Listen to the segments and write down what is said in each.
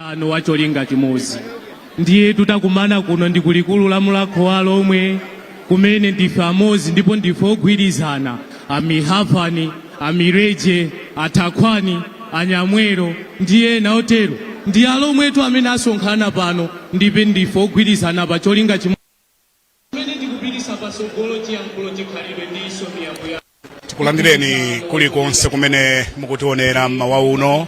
Ano wa cholinga chimodzi. Ndiye tutakumana kuno ndi kulikulu la Mulhako wa Alhomwe, kumene ndife amodzi ndipo ndife ogwirizana, Amihafani, Amireje, Atakhwani, Anyamwero ndi ena otero, ndi Alhomwetu amene asonkhana pano, ndipo ndife ogwirizana pa cholinga chimodzi amene ndikupitisa patsogolo chiyankhulo, chikhalidwe ndinso miyambo ya Tikulandireni kulikonse kumene mukutionera mmawa uno.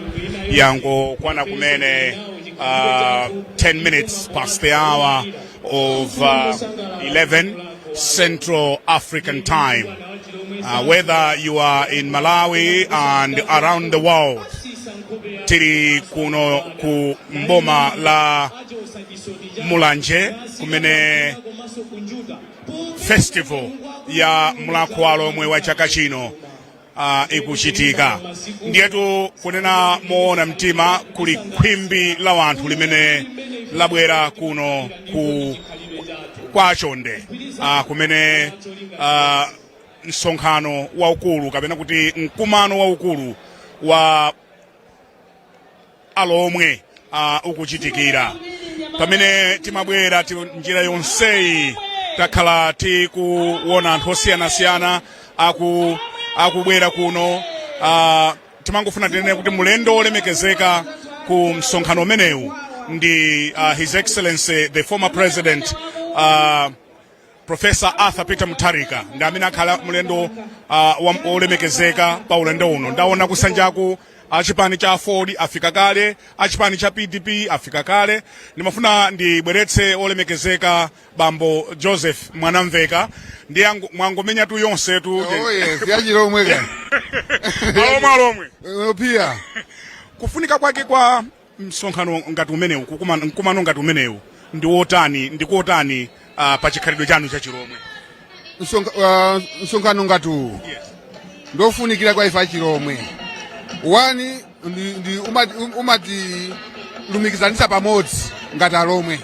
Yangokwana kumene 10 minutes past the hour of 11 Central African Time. Whether you are in Malawi and around the world, tili kuno ku mboma la Mulanje kumene festival ya Mulhako wa Alhomwe wa chaka chino ikuchitika. Ndiyetu kunena moona mtima, kuli khwimbi la wanthu limene labwera kuno ku kwa Chonde kumene msonkhano waukulu kapena kuti mkumano waukulu wa Alhomwe ukuchitikira. Pamene timabwera njira yonseyi takhala tikuona anthu osiyanasiyana akubwera kuno. Timangofuna tinene kuti mulendo wolemekezeka ku msonkhano umenewu ndi His Excellency the former President, Professor Arthur Peter Mutharika, ndi amene akhala mlendo wolemekezeka pa ulendo uno. Ndaona kusanjaku achipani cha Ford afika kale, achipani cha PDP afika kale. Ndimafuna ndibweretse olemekezeka Bambo Joseph Mwanamveka ndi mwangomenya tu yonse tu. Oh yes, yachilomwe ka. Alomwe, alomwe. Pia. Kufunika kwake kwa msonkhano ngati umenewu, mkumano ngati umenewu, ndi wotani, ndi kotani pa chikhalidwe chanu cha Chilomwe? Msonkhano ngati uwu ndofunikira kwa ife achilomwe. One, ndi umati lumikizanisa pamodzi ngati Alomwe.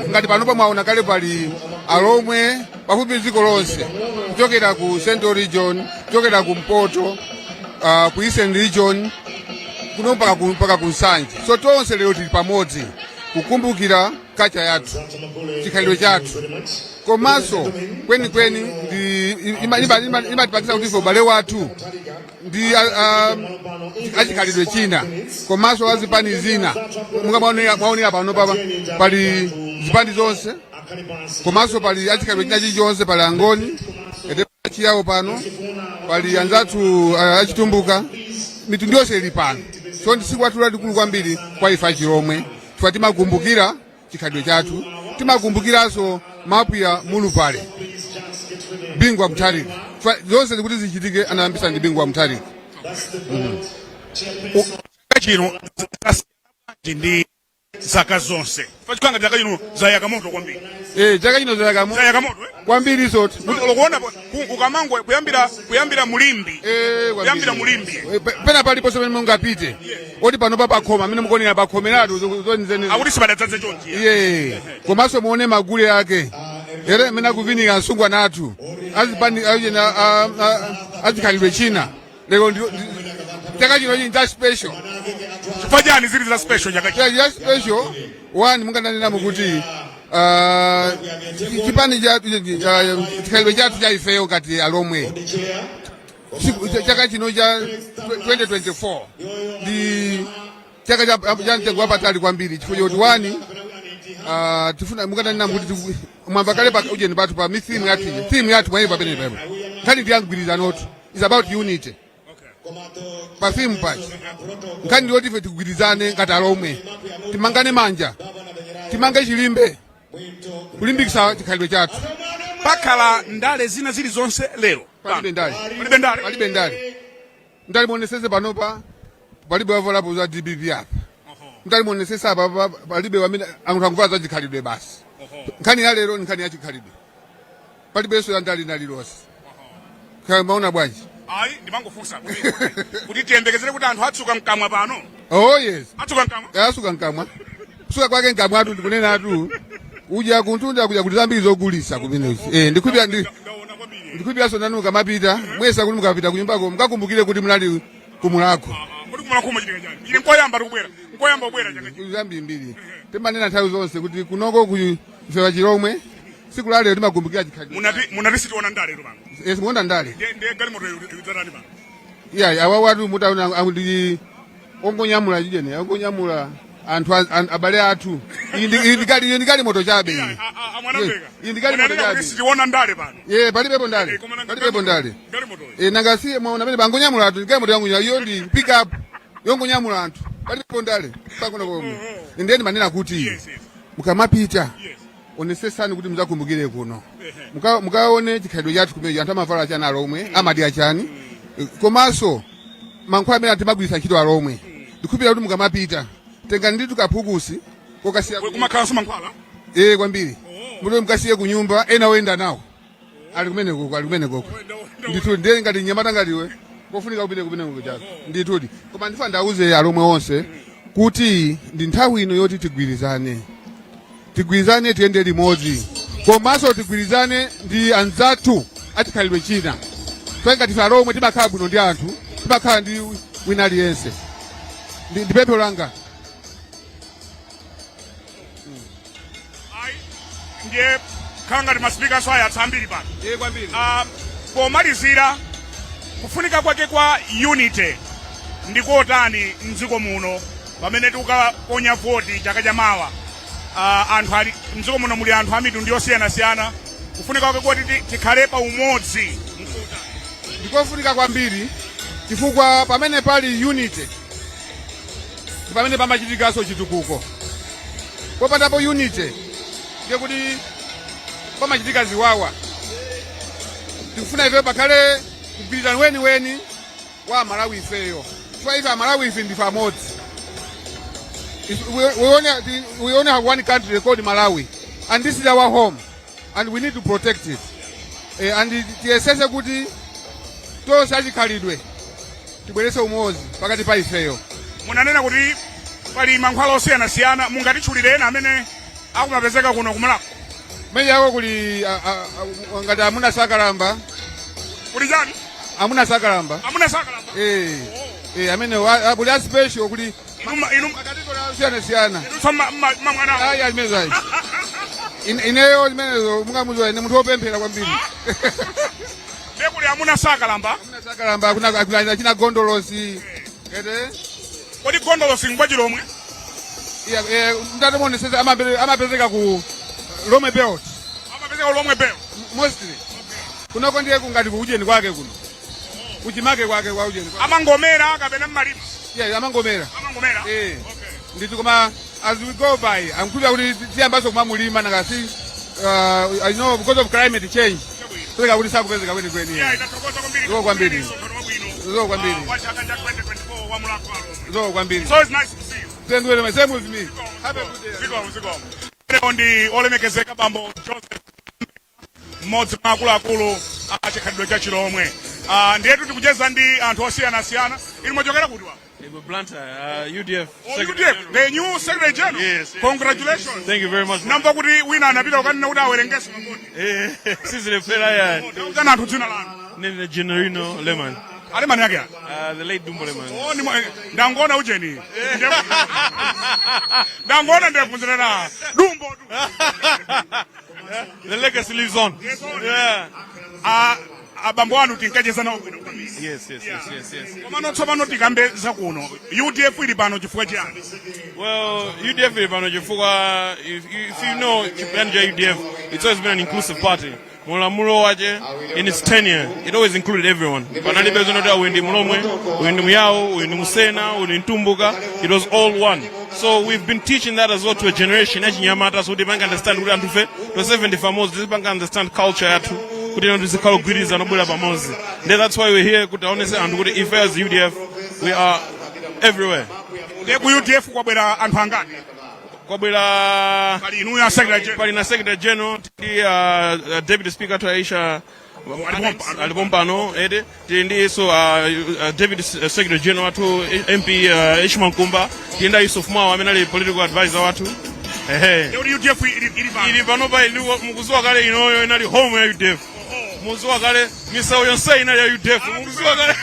Ngati panopa mwaona kale pali Alomwe pafupi dziko lonse, kuchokera ku Central Region, kuchokera ku Mpoto, ku Eastern Region kuno mpaka ku Nsanje. So tonse lero tili pamodzi kukumbukira culture yathu, chikhalidwe chathu, komanso kwenikweni ndi imatipangisa kuti ife ubale wathu ndi achikhalidwe china komanso azipani zina. Munga mwaonera pano papa pali zipani zonse, komanso pali achikhalidwe china chilichonse. Pali Angoni ete achiyawo pano, pali anzathu Achitumbuka, mitundu yonse ili pano. So ndi tsiku lathu lalikulu kwambiri kwa ife Achilomwe chifukwa timakumbukira chikhalidwe chathu, timakumbukiranso Mapwiya Mulupale Bingu wa Mutharika. Chifukwa zonse zikuti zichitike anayambisa ndi Bingu wa Mutharika. Chaka chino zasiyana bwanji ndi zaka zonse? Pachikanga chaka chino zayaka moto kwambiri. Eh, chaka chino zayaka Zayaka moto, eh? kwambiri soti. Ukuona ukamangwe kuyambira mulimbi. Kwambiri. Kuyambira mulimbi. Pena paliponse pamene mungapite, oti pano pa pakhoma amene mukuonera pakhomeratu zonizeni. Akuti sipadadzaze chonchi. Iye, komanso muone magule ake ere amene akuvinika msungwana athu azipani achina achikhalidwe china. Lero chaka chino chini cha special. Chifukwa chani zili za special chaka chino? Cha special, one, mungananenamo kuti chipani chathu, chikhalidwe chathu cha ifeyo ngati Alomwe, chaka chino cha 2024 ndi chaka cha mtengo wapatali kwambiri chifukwa choti one, tifuna mukananena kuti mwamba kale pa ujeni pathu pa mi theme yathu ija, theme yathu mwaipa pamene papo, nkhani ndi yamgwirizanotu, is about unity. Pa theme pachi nkhani ndiyoti ife tigwirizane ngati Alomwe, timangane manja, timange chilimbe kulimbikitsa chikhalidwe chathu. Pakhala ndale zina zilizonse lero? Palibe ndale. Palibe ndale? Palibe ndale. Ndali muonesese panopa palibe wavalapo za DPP apa. Ndali muonesese apa palibe wamene anthu akuvala za chikhalidwe basi. Nkhani ya lero ni nkhani ya chikhalidwe, palibenso ya ndale nalilonse. Kaya maona bwanji? Ayi, ndimangofunsa kuti tiyembekezere kuti anthu atsuka mkamwa pano. Oh yes. Atsuka mkamwa. Asuka mkamwa. Kusuka kwake mkamwatu ndikunenatu uja kuntunda kuja kuti zambiri zogulisa kumenezi. Ndikhulupirira ndi Ndaona kwambiri. Ndikhulupiriranso nanu mukamapita mwesa kuti mukapita kunyumbako mukakumbukire kuti munali kumulako. Kuti Kumulakho machitika chani? Ili nkoyamba tikubwera, nkoyamba kubwera chaka chino. Zambirimbiri. Timanena nthawi zonse kuti kunoko ku ife Achilomwe, tsiku la lero timakumbukira chikhalidwe. Munati sitiona ndale tu pano. Yes, muona ndale. Ndiye galimoto idzatani pano? Iya, awa watu mutaona ndi ongonyamula chijene, ongonyamula anthu, abale athu. Iyi ndi galimoto chabe iyi. Amwanambeka. Iyi ndi galimoto Munanena kuti chabe. sitiona ndale pano. Ye, palibepo ndale. Koma nanga Palibepo ndale. Galimoto. Eh, nanga si mwaona pamene bangonyamula anthu, galimoto yangu iyo ndi pick up yongonyamula anthu. Palibepo ndale pakuno komwe. Ndiye ndimanena kuti mukamapita, onesesani kuti muzakumbukire kuno. Mukaone chikhalidwe chathu kumene anthu amavala chani, Alomwe amadya chani, komanso mankhwala amene timagwiritsa ntchito Alomwe. Ndikhulupirira kuti mukamapita, tengani nditu kaphukusi kokasiya. Kumakhalanso mankhwala? Eh, kwambiri. Muti mukasiye ku nyumba, ena oyenda nawo ali kumene koko, ali kumene koko. Ndithu, ndiye ngati nyamata ngatiwe, kofunika kupite kumene koko chako ndithudi. Koma ndifa ndauze Alomwe onse kuti ndi nthawi ino yoti tigwirizane, tigwirizane, tiyende limodzi, komanso tigwirizane ndi anzathu achikhalidwe china. Ngati ife Alomwe timakhala bwino ndi anthu, timakhala ndi wina aliyense. Ndi pempho langa. Ayi, ndiye khala ngati masipikaso ayatsa ambiri pano. Iye kwambiri. Ah, pomalizira, kufunika kwake kwa unity ndikotani mdziko muno pamene tikukaponya voti chaka chamawa? Anthu ali mdziko muno, muli anthu a mitundu yosiyanasiyana. Kufunika kwake kuti tikhale pa umodzi nkotani? Ndikofunika kwambiri, chifukwa pamene pali unity ndi pamene pamachitikanso chitukuko. Popandapo unity, ndiye kuti pamachitika ziwawa. Tikufuna ife pakhale mgwirizano weniweni wa Amalawi ifeyo, chifukwa ife Amalawi ife ndife amodzi. We only have one country called Malawi, and this is our home and we need to protect it. And tiyesese kuti tonse achikhalidwe tibwerese umodzi pakati pa ifeyo. Munanena kuti pali mankhwala osiyanasiyana. Mungatitchulire ena amene akumapezeka kuno kumulako? Kumene yako kuli ngati amuna sakalamba. Kuli chani? Amuna sakalamba. Amuna sakalamba. Eh, amene kuli a special, kuli Inu ma category osiyanasiyana. Inunso mamwana? Ayi, zimenezo ayi. Ineyo zimenezo mungamuziwa, ine munthu wopemphera kwambiri. Ndiye kuli amuna sakalamba. Amuna sakalamba, kuna china gondolosi ete. Kodi gondolosi ngwachilomwe? Iya, ndatomuonesesa amapezeka ku Lomwe Belt. Amapezeka Lomwe Belt? Mostly kunoko, ndiye kungati kuujeni kwake kuno, kuchimake kwake kwa ujeni kwake. Amangomera kapena mmalima? Yeah, amangomera. Amangomera. Eh. Okay. Ndithu, koma as we go by, amkhulupira kuti tiyambaso kumamulima nakasi, I know because of climate change pezeka kuti sakupezeka kwenikweni. Yeah, itathokoza kwambiri. Zikomo kwambiri. Msonkhano wabwino. Zikomo kwambiri. Wa chaka cha 2024 wa Mulakho Alomwe. Zikomo kwambiri. So it's nice to see you. Thank you very much. Same with me. Have a good day. Zikomo, zikomo. Lero ndi olemekezeka bambo Joseph, mmodzi mwa akuluakulu a chikhalidwe cha Chilomwe. Ndiyetu tikucheza ndi anthu osiyanasiyana. Inu mwachokera kuti wa? Ibu Blantyre, UDF. Oh, Secretary UDF, General. the new Secretary General. Yes. Congratulations. Thank you very much. Namva kuti wina anapita kukanena kuti awerengese mavoti. Eh, sizilefera ya. Tauzani anthu dzina lanu. Nene Generino Lehman. Ali mani yake yani? The late Dumbo Lehman. Oh, ndangoona ujeni. Ndangoona ndebvunzirana. Dumbo tu. The legacy lives on. Yes, on. Yeah. Ah, abambo anu tinkacheza nawo bwino kwambiri. Yes. Komano tsopano tikambe za kuno. UDF ili pano chifukwa chiyani? Well, UDF ili pano chifukwa if you know chipani cha UDF, it's always been an inclusive party. Mulamulo wache, in its tenure, it always included everyone. Panalibe zonoti uyu ndi Mulomwe, uyu ndi Muyao, uyu ndi Musena, uyu ndi Mtumbuka. It was all one. So we've been teaching that as well to a generation yachinyamata, so kuti pange understand kuti anthufe tonsefe ndife amodzi, tizipanga understand culture yathu kuti ino tizikhala kugwirizana, nobwera pamodzi. Then that's why we're here, kuti aonese anthu kuti ife as UDF, we are everywhere. Ndiye ku UDF kwabwera anthu angati? Kwabwera Pali inuyo a Secretary General. Pali na Secretary General, ndi Deputy Speaker athu Aisha alipo mpano ede. Tili ndi so Deputy Secretary General wathu, MP Ishmael Nkumba. Tili ndi Yusuf Mwawa amene ali political advisor wathu, ehe. Ndiye kuti UDF ili pano. Ili pano pa ili mukuziwa kale inoyo inali home ya UDF. Mukuziwa kale misewu yonse inali ya UDF, mukuziwa kale.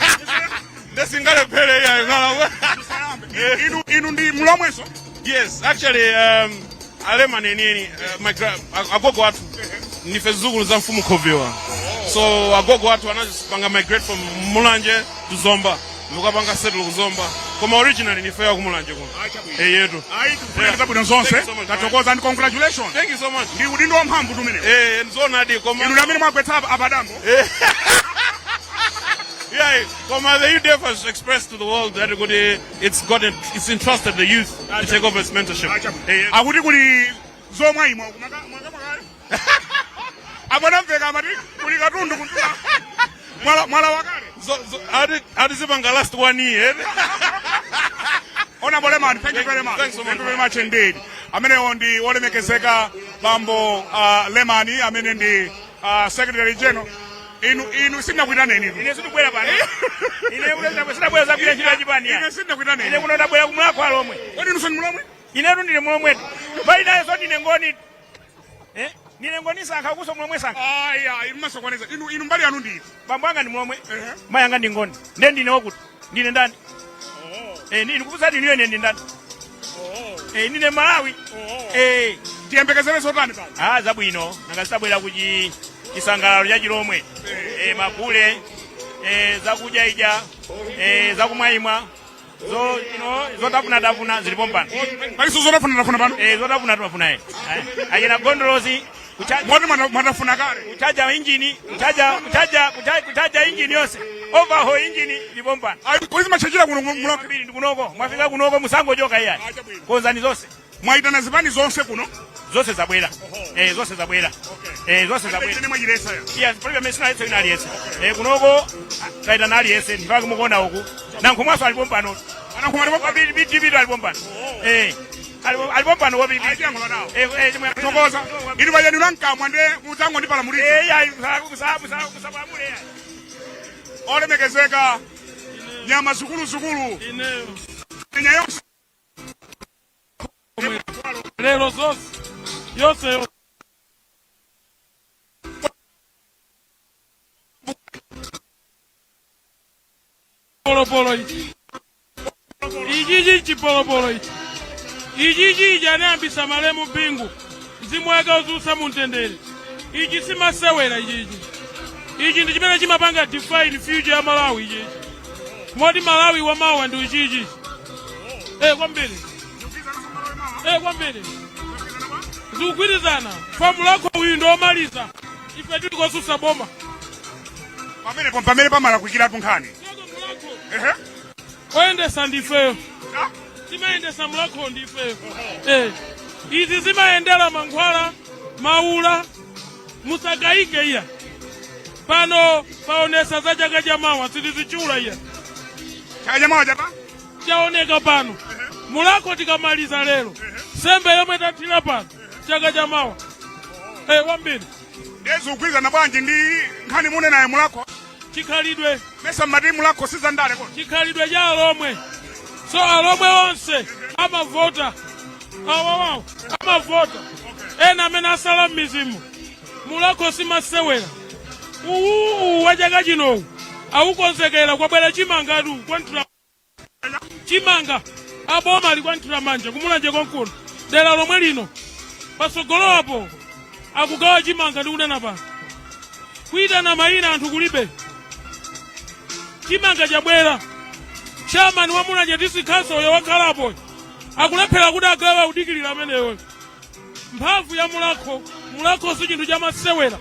Ndesingalephere iyayo khala. Inu ndi Mlomwenso? Yes, actually, Alemani enieni, agogo athu ndife zidzukulu za mfumu Khoviwa. So agogo athu anapanga migrate from Mulanje to Zomba, ndikukapanga settle ku Zomba, koma originally ndife ya ku Mulanje kuno. Eh, yetu. Ayi, tikufunira zabwino zonse. Thank you so much. Tathokoza and congratulations. Thank you so much. Ndi udindo wamphamvu tumenewo. Eh, nzoonadi, koma Inu ndi amene mwagwetsa apadambo. Yeah, koma the UDF has expressed to the world that kuti it's entrusted the youth to take over its mentorship. Eh, Akuti kuli zomwe imwe mwakale apanamveka, amati kuli katundu kuntula mwala mwala wakale. Ati zipanga last one year. Honorable Lemani, thank you very much. Thanks so much. Thank you very much indeed. Amenewo ndi olemekezeka bambo Lemani, amene ndi Secretary General. Inu sindinakuitaneni inu. Ine sindibwera pano. Ine kuno sinabwera zagwira ntchito yachipani ya. Ine sindinakuitaneni. Ine kuno ndabwera kuMulhakho Alomwe. Kodi inu ndi Mlomwe? Inetu ndine Mlomwetu. Pali naye so ndine Ngoni. Eh? Ndine Ngoni sankha kuso Mlomwe sankha. Aya, inu masokoneza. Inu mbali yanu ndi iti? Bambo anga ndi Mlomwe. Ehe. Mayi anga ndi Ngoni. Ndiye ndine wokuti. Ndine ndani? Eh, ndine kukuza ndine ine ndi ndani? Eh, ndine Malawi. Eh. Tiyembekezere zotani pano? Ah, zabwino. Nanga sitabwera kuchi chisangalalo cha Chilomwe. Eh, mapule, eh, zakudya ija, eh, zakumwayimwa. Zo, zotafuna tafuna zilipo mpano. Paliso zotafuna tafuna pano? Eh, zotafuna tafuna eh. Achina gondolosi, kuchaja Moti mwatafuna kale? Kuchaja injini, kuchaja injini yonse. Overhaul injini ilipo mpano. Ayi, kodi zimachachira kuno Mulhakho? Kwambiri, ndi kunoko. Mwafika kunoko musangochoka iyayi. Ah, chabwino. Konzani zonse. Mwayitana zipani zonse kuno? Zonse zabwera. Eh, zonse zabwera. Eh, zonse zabwera. Chene mwachilesa ya? Iya, palibe amene sinalitse wina aliyense. Eh, kunoko taitana aliyense, ndipake mukuona uku. Nankhumwaso alipo mpano. Anankhumwa alipo? Wa PDP alipo mpano. Eh, alipo mpano wa PDP. Ayiyankhula nawo. Eh, eh, chimwe. Thokoza. Inu pajani unamkamwa, nde mudzangondipalamulitsa. Eh, iya, musapalamule iya. Olemekezeka, nyama zikuluzikulu. Ineyo. Nyanya yonse. Lero zonse yonse yonse. Polopolo ichi, ichichi chipolopolo ichi, ichichi anayambisa malemu Bingu, mzimu wake uziusa mumtendere. Ichi simasewera ichichi, ichi ndi chimene chimapanga define future ya Malawi ichichi, moti Malawi wamawa ndi ichichi. Eh, kwambiri, eh, kwambiri zikugwirizana. Famulako uyu ndi omaliza, ife tili kosusa boma. Pamenepo pamene pamalakwikiratu nkhani. Ehe. Oyendesa ndifeyo. Ah? Timayendesa Mulhakho ndifeyo. Eh, izi zimayendera mankhwala maula, musakayike iya. Pano paonesa za chaka chamawa, sitizichula iya. Chaka chamawa chapa. Chaoneka pano Mulhakho. Tikamaliza lero sembe yomwe tathira pano, chaka chamawa, eh, kwambiri. Ndiye zikugwirizana bwanji ndi nkhani mune naye Mulhakho? Chikhalidwe. Mesa mmati Mulhakho sizandale kodi? Chikhalidwe cha Alomwe. So Alomwe onse amavota, awawawo amavota, ena amene asala m'mizimu. Mulhakho simasewera. Uwu wa chaka chinowu awukonzekera, kwabwera chimangatu kwanthula chimanga, aboma ali kwanthula manja kuMulanje konkuno, dera lomwe lino pasogolo apo akugawa chimanga. Ndikunena pano, kuyitana mayina anthu kulibe, chimanga chabwera. Chairman wa Mulanje District Council uyo wakhalapo akulephera kuti agawe, akudikirira ameneyo. Mphamvu ya Mulhakho. Mulhakho si chinthu chamasewera.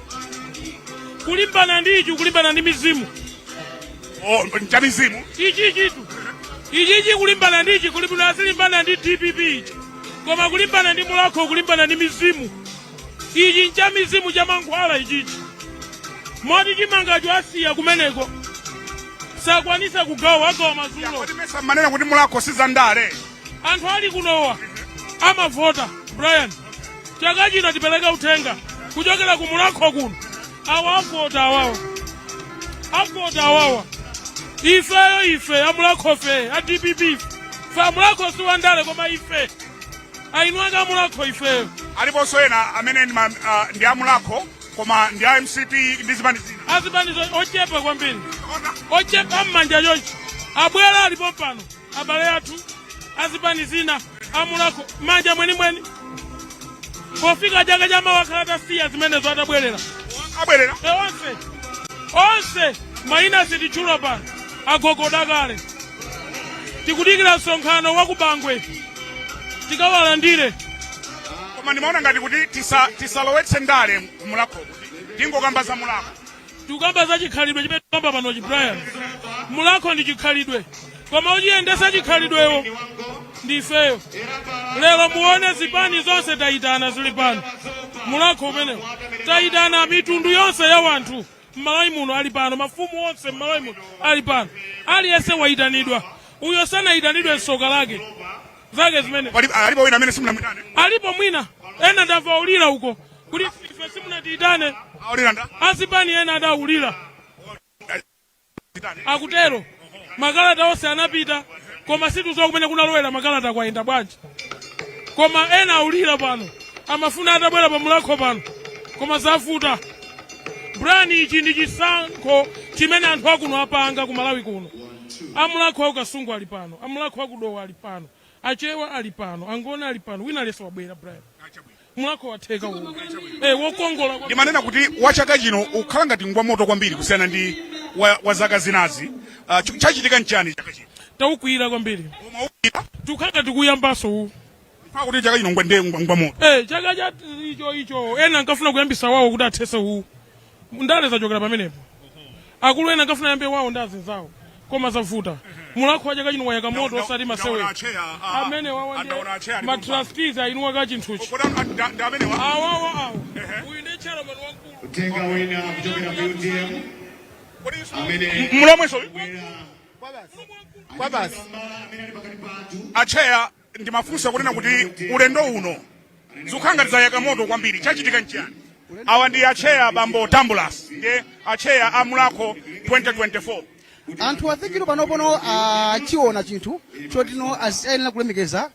Kulimbana ndi ichi, kulimbana ndi mizimu. Oh, cha mizimu. Ichi chitu ichichi, kulimbana ndi ichi kulibwino azilimbana ndi DPP ichi, koma kulimbana ndi Mulhakho, kulimbana ndi mizimu. Ichi ncha mizimu, cha mankhwala ichichi, moti chimangacho asiya kumeneko, sakwanisa kugawa, agawa madzulo. Kodi mesa mmanena kuti Mulhakho sizandale? Anthu ali kunowa amavota. Brian, chaka chino tipereke uthenga kuchokera ku Mulhakho kuno, awa avota, awawa avota awawa. Ifeyo ife aMulhakho fe a DPP fe aMulhakho siwandale, koma ife ainu ake aMulhakho ifeyo. Aliponso ena amene ndi aMulhakho koma ndi a MCP ndi zipani zina? Azipanizo ochepa kwambiri, ochepa mmanja chonchi. Abwera alipo pano abale athu azipani zina amulakho manja mwenimweni. Pofika chaka cha mawa akhala atasiya zimenezo, atabwerera. Abwerera? E, onse onse mayina sititchula pano, agogoda kale. Tikudikira msonkhano wa kubangwe tikawalandire. Koma ndimaona ngati kuti tisalowetse ndale mulakho, kuti tingokamba za mulakho. Tikukamba za chikhalidwe chimene tikamba pano chi, Brian. Mulakho ndi chikhalidwe, koma uchiyendesa chikhalidwewo ndi ifeyo. Lero muone zipani zonse tayitana zili pano. Mulakho umenewo tayitana mitundu yonse ya wanthu m'Malawi muno ali pano, mafumu onse m'Malawi muno ali pano, aliyense wayitanidwa. Uyo sanayitanidwe, msoka lake zake zimene. Alipo wina amene simunamwitane? Alipo mwina ena, ndamva ulira uko kuti ife simunatiyitane. Aulira nda? Azipani ena adawulira, akutero. Makalata onse anapita, koma situziwa kumene kunalowera makalata, kwayenda bwanji. Koma ena aulira pano, amafuna atabwera pa mulakho pano, koma zavuta. Brian, ichi ndi chisankho chimene anthu akuno apanga ku Malawi kuno. Amulakho aku Kasungu ali pano, amulakho akudowa ali pano, Achewa ali pano, Angoni ali pano, wina aliyense wabwera. Brian, mulakho watheka uwu, wokongola kwambiri. Ndimanena kuti wa chaka chino ukhala ngati ngwa moto kwambiri kusiyana ndi wa zaka zinazi. Chachitika nchani chaka chino? Taukwira kwambiri. Koma ukira? Tikukhala tikuyambaso uwu. Mpaka kuti chaka chino ngwa ndiye ngwa moto? Chaka cha icho icho ena ankafuna kuyambisa wawo kuti athese uwu. Ndale zachokera pamenepo. Akulu ena ankafuna yambe wawo ndi azinzawo, koma zavuta. Mulakho wa chaka chino wayaka moto, osati masewera. Amene wawa ndi Ndaona acheya ali ma trustees ainuwa ka chinthuchi. Kodi ndi amene wa Awawa awo, uyu ndi chairman wamkulu. Kutenga wina kuchokera ku UTM amene Mlomwenso uyu? Kwa basi. Acheya, ndimafunsa kunena kuti ulendo uno zikukhala ngati zayaka moto kwambiri, chachitika nchiyani? Awa ndi acheya bambo Tambulas, ndiye acheya a Mulakho 2024. Anthu afikiro panopono achiona chinthu chotino ayenera kulemekeza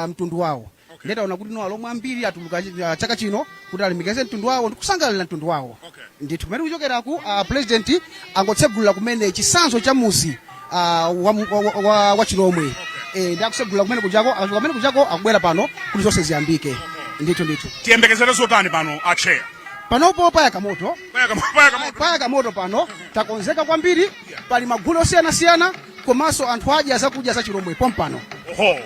mtundu wawo. Ndetaona kuti no alomwe ambiri atuluka chaka chino kuti alemekeze mtundu wawo ndi kusangalala mtundu wawo. Ndithu, kumene kuchokeraku president angotsegulira kumene chisanzo cha muzi wa Chilomwe. Ndi akusegulira kumene kuchako, akachoka kumene kuchako akubwera pano kuti zonse ziyambike. Ndithu ndithu. Tiyembekezere zotani pano, acheya? Panopo payaka moto. Payaka moto. Payaka moto pano, takonzeka kwambiri. Pali magulu osiyanasiyana, komanso anthu adya zakudya za Chilomwe pompano. Oho,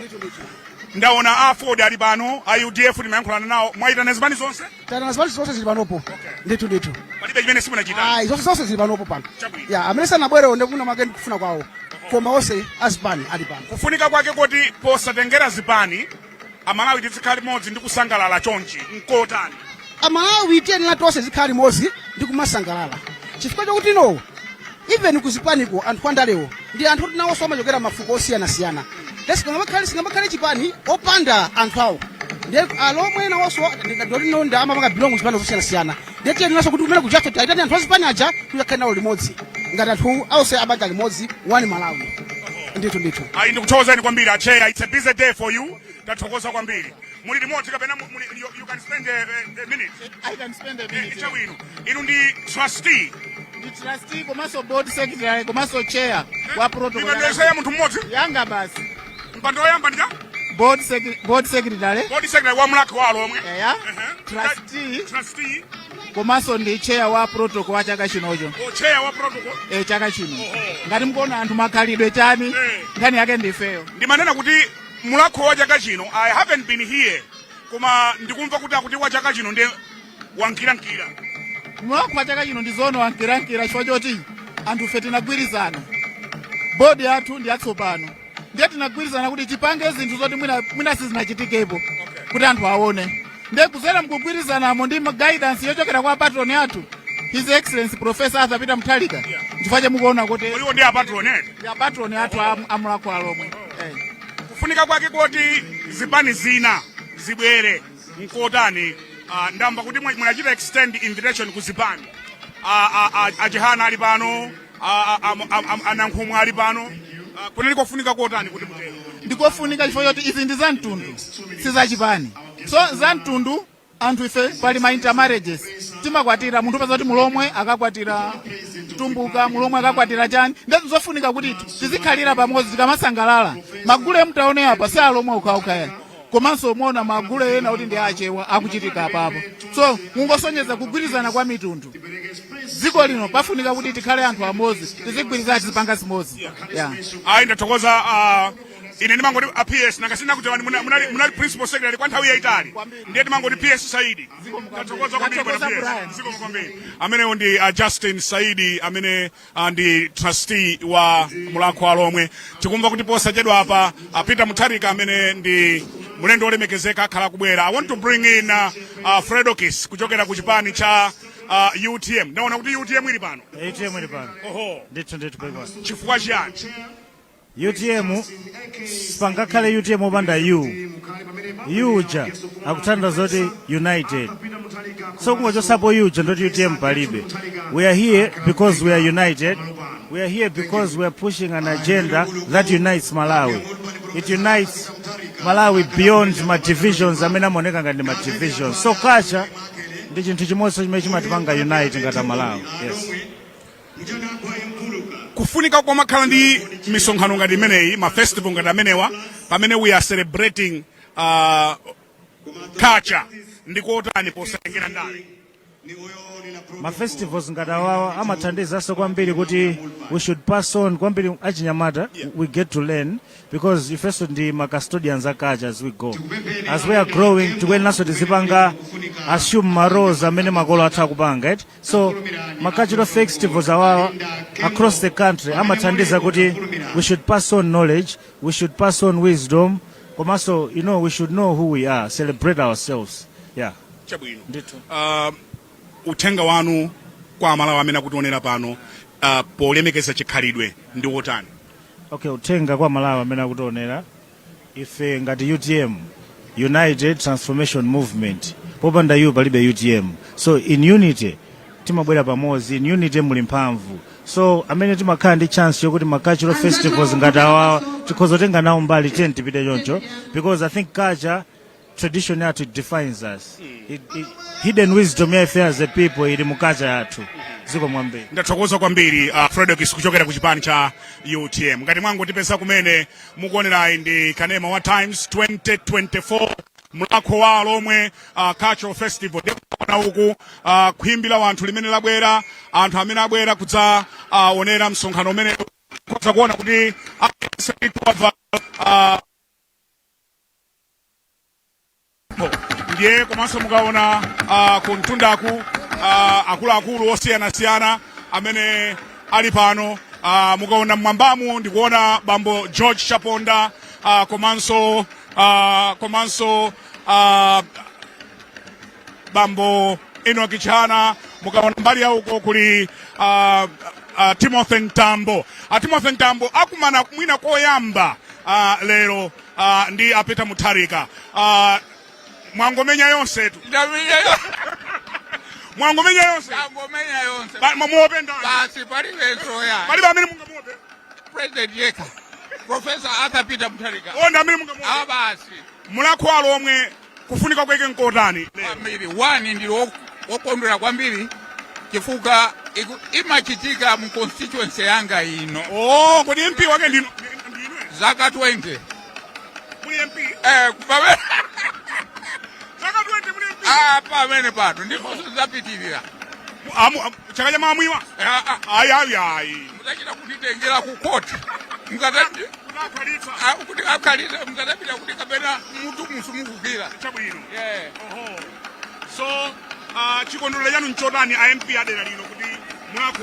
ndaona a Ford ali pano, a UDF timayankhulana nawo. Mwayitana zipani zonse? Tayitana zipani zonse, zili panopo ndithu ndithu. Palibe chimene simunachita? Ayi, zonse zonse zili panopo pano. Chabwino. Ya, amene sanabwere ndikuna mwake ndikufuna kwawo, koma onse azipani ali pano. Kufunika kwake kuti posatengera zipani Amalawi tizikhala limodzi ndi kusangalala chonchi nkotani? Amalawi tiyenera tonse zikhala limodzi ndi kumasangalala, chifukwa chokuti no even kuzipaniko anthu andalewo ndi anthu oti nawonso amachokera mafuko osiyanasiyana. Singamakhale chipani opanda anthu awo. Ndiye alomwe nawonso ndoti no ndi amapanga belong zipani zosiyanasiyana. Ndiye tiyeneranso kuti kumene kujaso tiyitane anthu azipani aja kuti akhale nawo limodzi ngati anthu onse abanja limodzi, one Malawi, ndithu ndithu. Ayi, ndikuthokozani kwambiri acheya. It's a busy day for you. Tathokoza kwambiri. Muli limodzi kapena you can spend a minute? I can spend a minute. Chabwino, inu ndi trustee? Ndi trustee komanso board secretary komanso chair wa protocol. Mipando yonse ya munthu mmodzi? Yanga basi. Mpando woyamba ndika? Board secretary. Board secretary wa Mulakho wa Alomwe. Eya. Trustee. Trustee. Komanso ndi chair wa protocol wa chaka chinocho. O, chair wa protocol. E, chaka chino. Ngati mukuona anthu makhalidwe chani, nkhani yake ndifeyo. Ndimanena kuti Mulakho wa chaka chino, I haven't been here, koma ndikumva kuti akuti wa chaka chino ndi wankirankira. Mulakho wa chaka chino ndi zono wankirankira chifukwa choti anthu fe tinagwirizana. Board yathu ndi yatsopano. Ndiye tinagwirizana kuti tipange zinthu zoti mwina sizinachitikepo kuti anthu aone. Ndiye kuzera mkugwirizanamo ndi guidance yochokera kwa patron athu, His Excellency Professor Arthur Peter Mutharika, chifukwa chemukuona kuti Uliwo ndi apatron eti? Ndi apatron athu amulakho alomwe. Kufunika kwake koti zipani zina zibwere nkotani? Ndamva kuti munachita extend invitation ku zipani. Achihana ali pano, anankhumwa ali pano. Kunali kofunika kotani kuti mutero? Ndikofunika chifukwa choti izi ndi za mtundu, si zachipani. So za mtundu anthu ife pali ma intermarriages, timakwatira munthu, upeza kuti mulomwe akakwatira mtumbuka, Mulomwe akakwatira chani. Ndetu zofunika kuti tizikhalira pamodzi tikamasangalala. Magule mtaone apa si Alomwe okhaokha ya, komanso muona magule ena kuti ndi Achewa akuchitika apapo. So mungosonyeza kugwirizana kwa mitundu. Dziko lino pafunika kuti tikhale anthu amodzi, tizigwirizana, tizipanga zimodzi, yeah. Ayi, ndathokoza. Ine ndimangoti a PS, nanga sinakudziwani, munali principal secretary kwa nthawi yayitali, ndiye timangoti PS Saidi. Ndathokoza kwambiri, bwana Ndathokoza, PS. Brian. Zikomo kwambiri. Amenewo ndi Justin Saidi amene ndi trustee wa Mulhako wa Lomwe. Tikumva kuti posachedwa apa Peter Mutharika amene ndi mlendo wolemekezeka akhala kubwera. I want to bring in Fredokis kuchokera ku chipani cha UTM. Ndaona kuti UTM ili pano. UTM ili pano. Oho. Ndithu, ndithu, pepa. Chifukwa chiyani? UTM, pangakhale UTM opanda U? U uja akutanthauza kuti united, so kungochosapo U uja ndoti UTM palibe. We are here because we are united. We are here because we are pushing an agenda that unites Malawi. It unites Malawi beyond ma divisions amene amaoneka ngati ma divisions. So culture ndi chinthu chimodzi chimene chimatipanga unite ngati Malawi, yes. Kufunika komakhala ndi misonkhano ngati imeneyi, ma festival ngati amenewa, pamene we are celebrating culture, ndikotani posatengera ndale? Ma festivals ngati awawa amathandizanso kwambiri kuti we should pass on kwambiri achinyamata. We get to learn because ifenso ndi ma custodians a culture. As we go, as we are growing, tikuyeneranso tizipanga assume ma roles amene makolo athu akupanga, right? So ma cultural festivals awawa across the country amathandiza kuti we should pass on knowledge, we should pass on wisdom, komanso we should know who we are, celebrate ourselves, yeah. Chabwino. Ndithu. Uthenga wanu kwa Amalawi amene akutionera pano polemekeza chikhalidwe ndi wotani? Okay, uthenga kwa Malawi amene akutionera, ife ngati UTM, United Transformation Movement, popanda U palibe UTM. So in unity timabwera pamodzi, in unity muli mphamvu. So amene timakhala ndi chance yokuti ma cultural festivals ngati awawa tikhoza kutenga nawo mbali, tiyeni tipite choncho, because I think culture, tradition yathu, it defines us. Hidden wisdom ya ife as a people ili mu culture yathu. Zikomo kwambiri. Ndathokoza kwambiri, Fredokis kuchokera ku chipani cha UTM. Ngati mwangotipeza kumene, mukuonerayi ndi kanema wa Times 2024 Mulhako wa Lomwe Cultural Festival. Ndikuona uku khwimbi la wanthu limene labwera, anthu amene abwera kudzaonera msonkhano umene khoza kuona kuti aliyense wavala ndiye komanso mukaona ku mtundaku akuluakulu osiyanasiyana amene ali pano. Mukaona mmwambamu ndikuona bambo George Chaponda komanso bambo Enoch Chihana. Mukaona mbali yauko kuli Timothy Mtambo. Timothy Mtambo akumana mwina koyamba lero ndi a Peter Mutharika. Mwangomenya yonse tu. Ndamenya yo. Mwangomenya yonse. Ndangomenya yonse. Muope ndani? Basi, palibenso ya. Palibe amene mungamuope? President yekha, Professor Arthur Peter Mutharika. Onda amene mungamuope? Ah, basi. Mulhako wa Lomwe kufunika kwake nkotani lero? Kwambiri. One, ndili wokondwera kwambiri chifukwa imachitika mu constituency yanga ino. Oh, kodi MP wake ndinu? Ndinu? Zaka 20. Muli MP? Eh, pamene Zaka 20 muli MP? Ah, pamene pano ndiponso zapitirira. Chaka cha mamwiwa? Ah, ah. Ayi, ayi, ayi. Mutachita kutitengera ku court mukatati Kunakhalitsa. Ah, kuti akhalise mukatapita kuti kapena mutu musumukukira. Chabwino. Yeah. Oho. So chikondwerero chanu nchotani, a MP adera lino, kuti Mulhako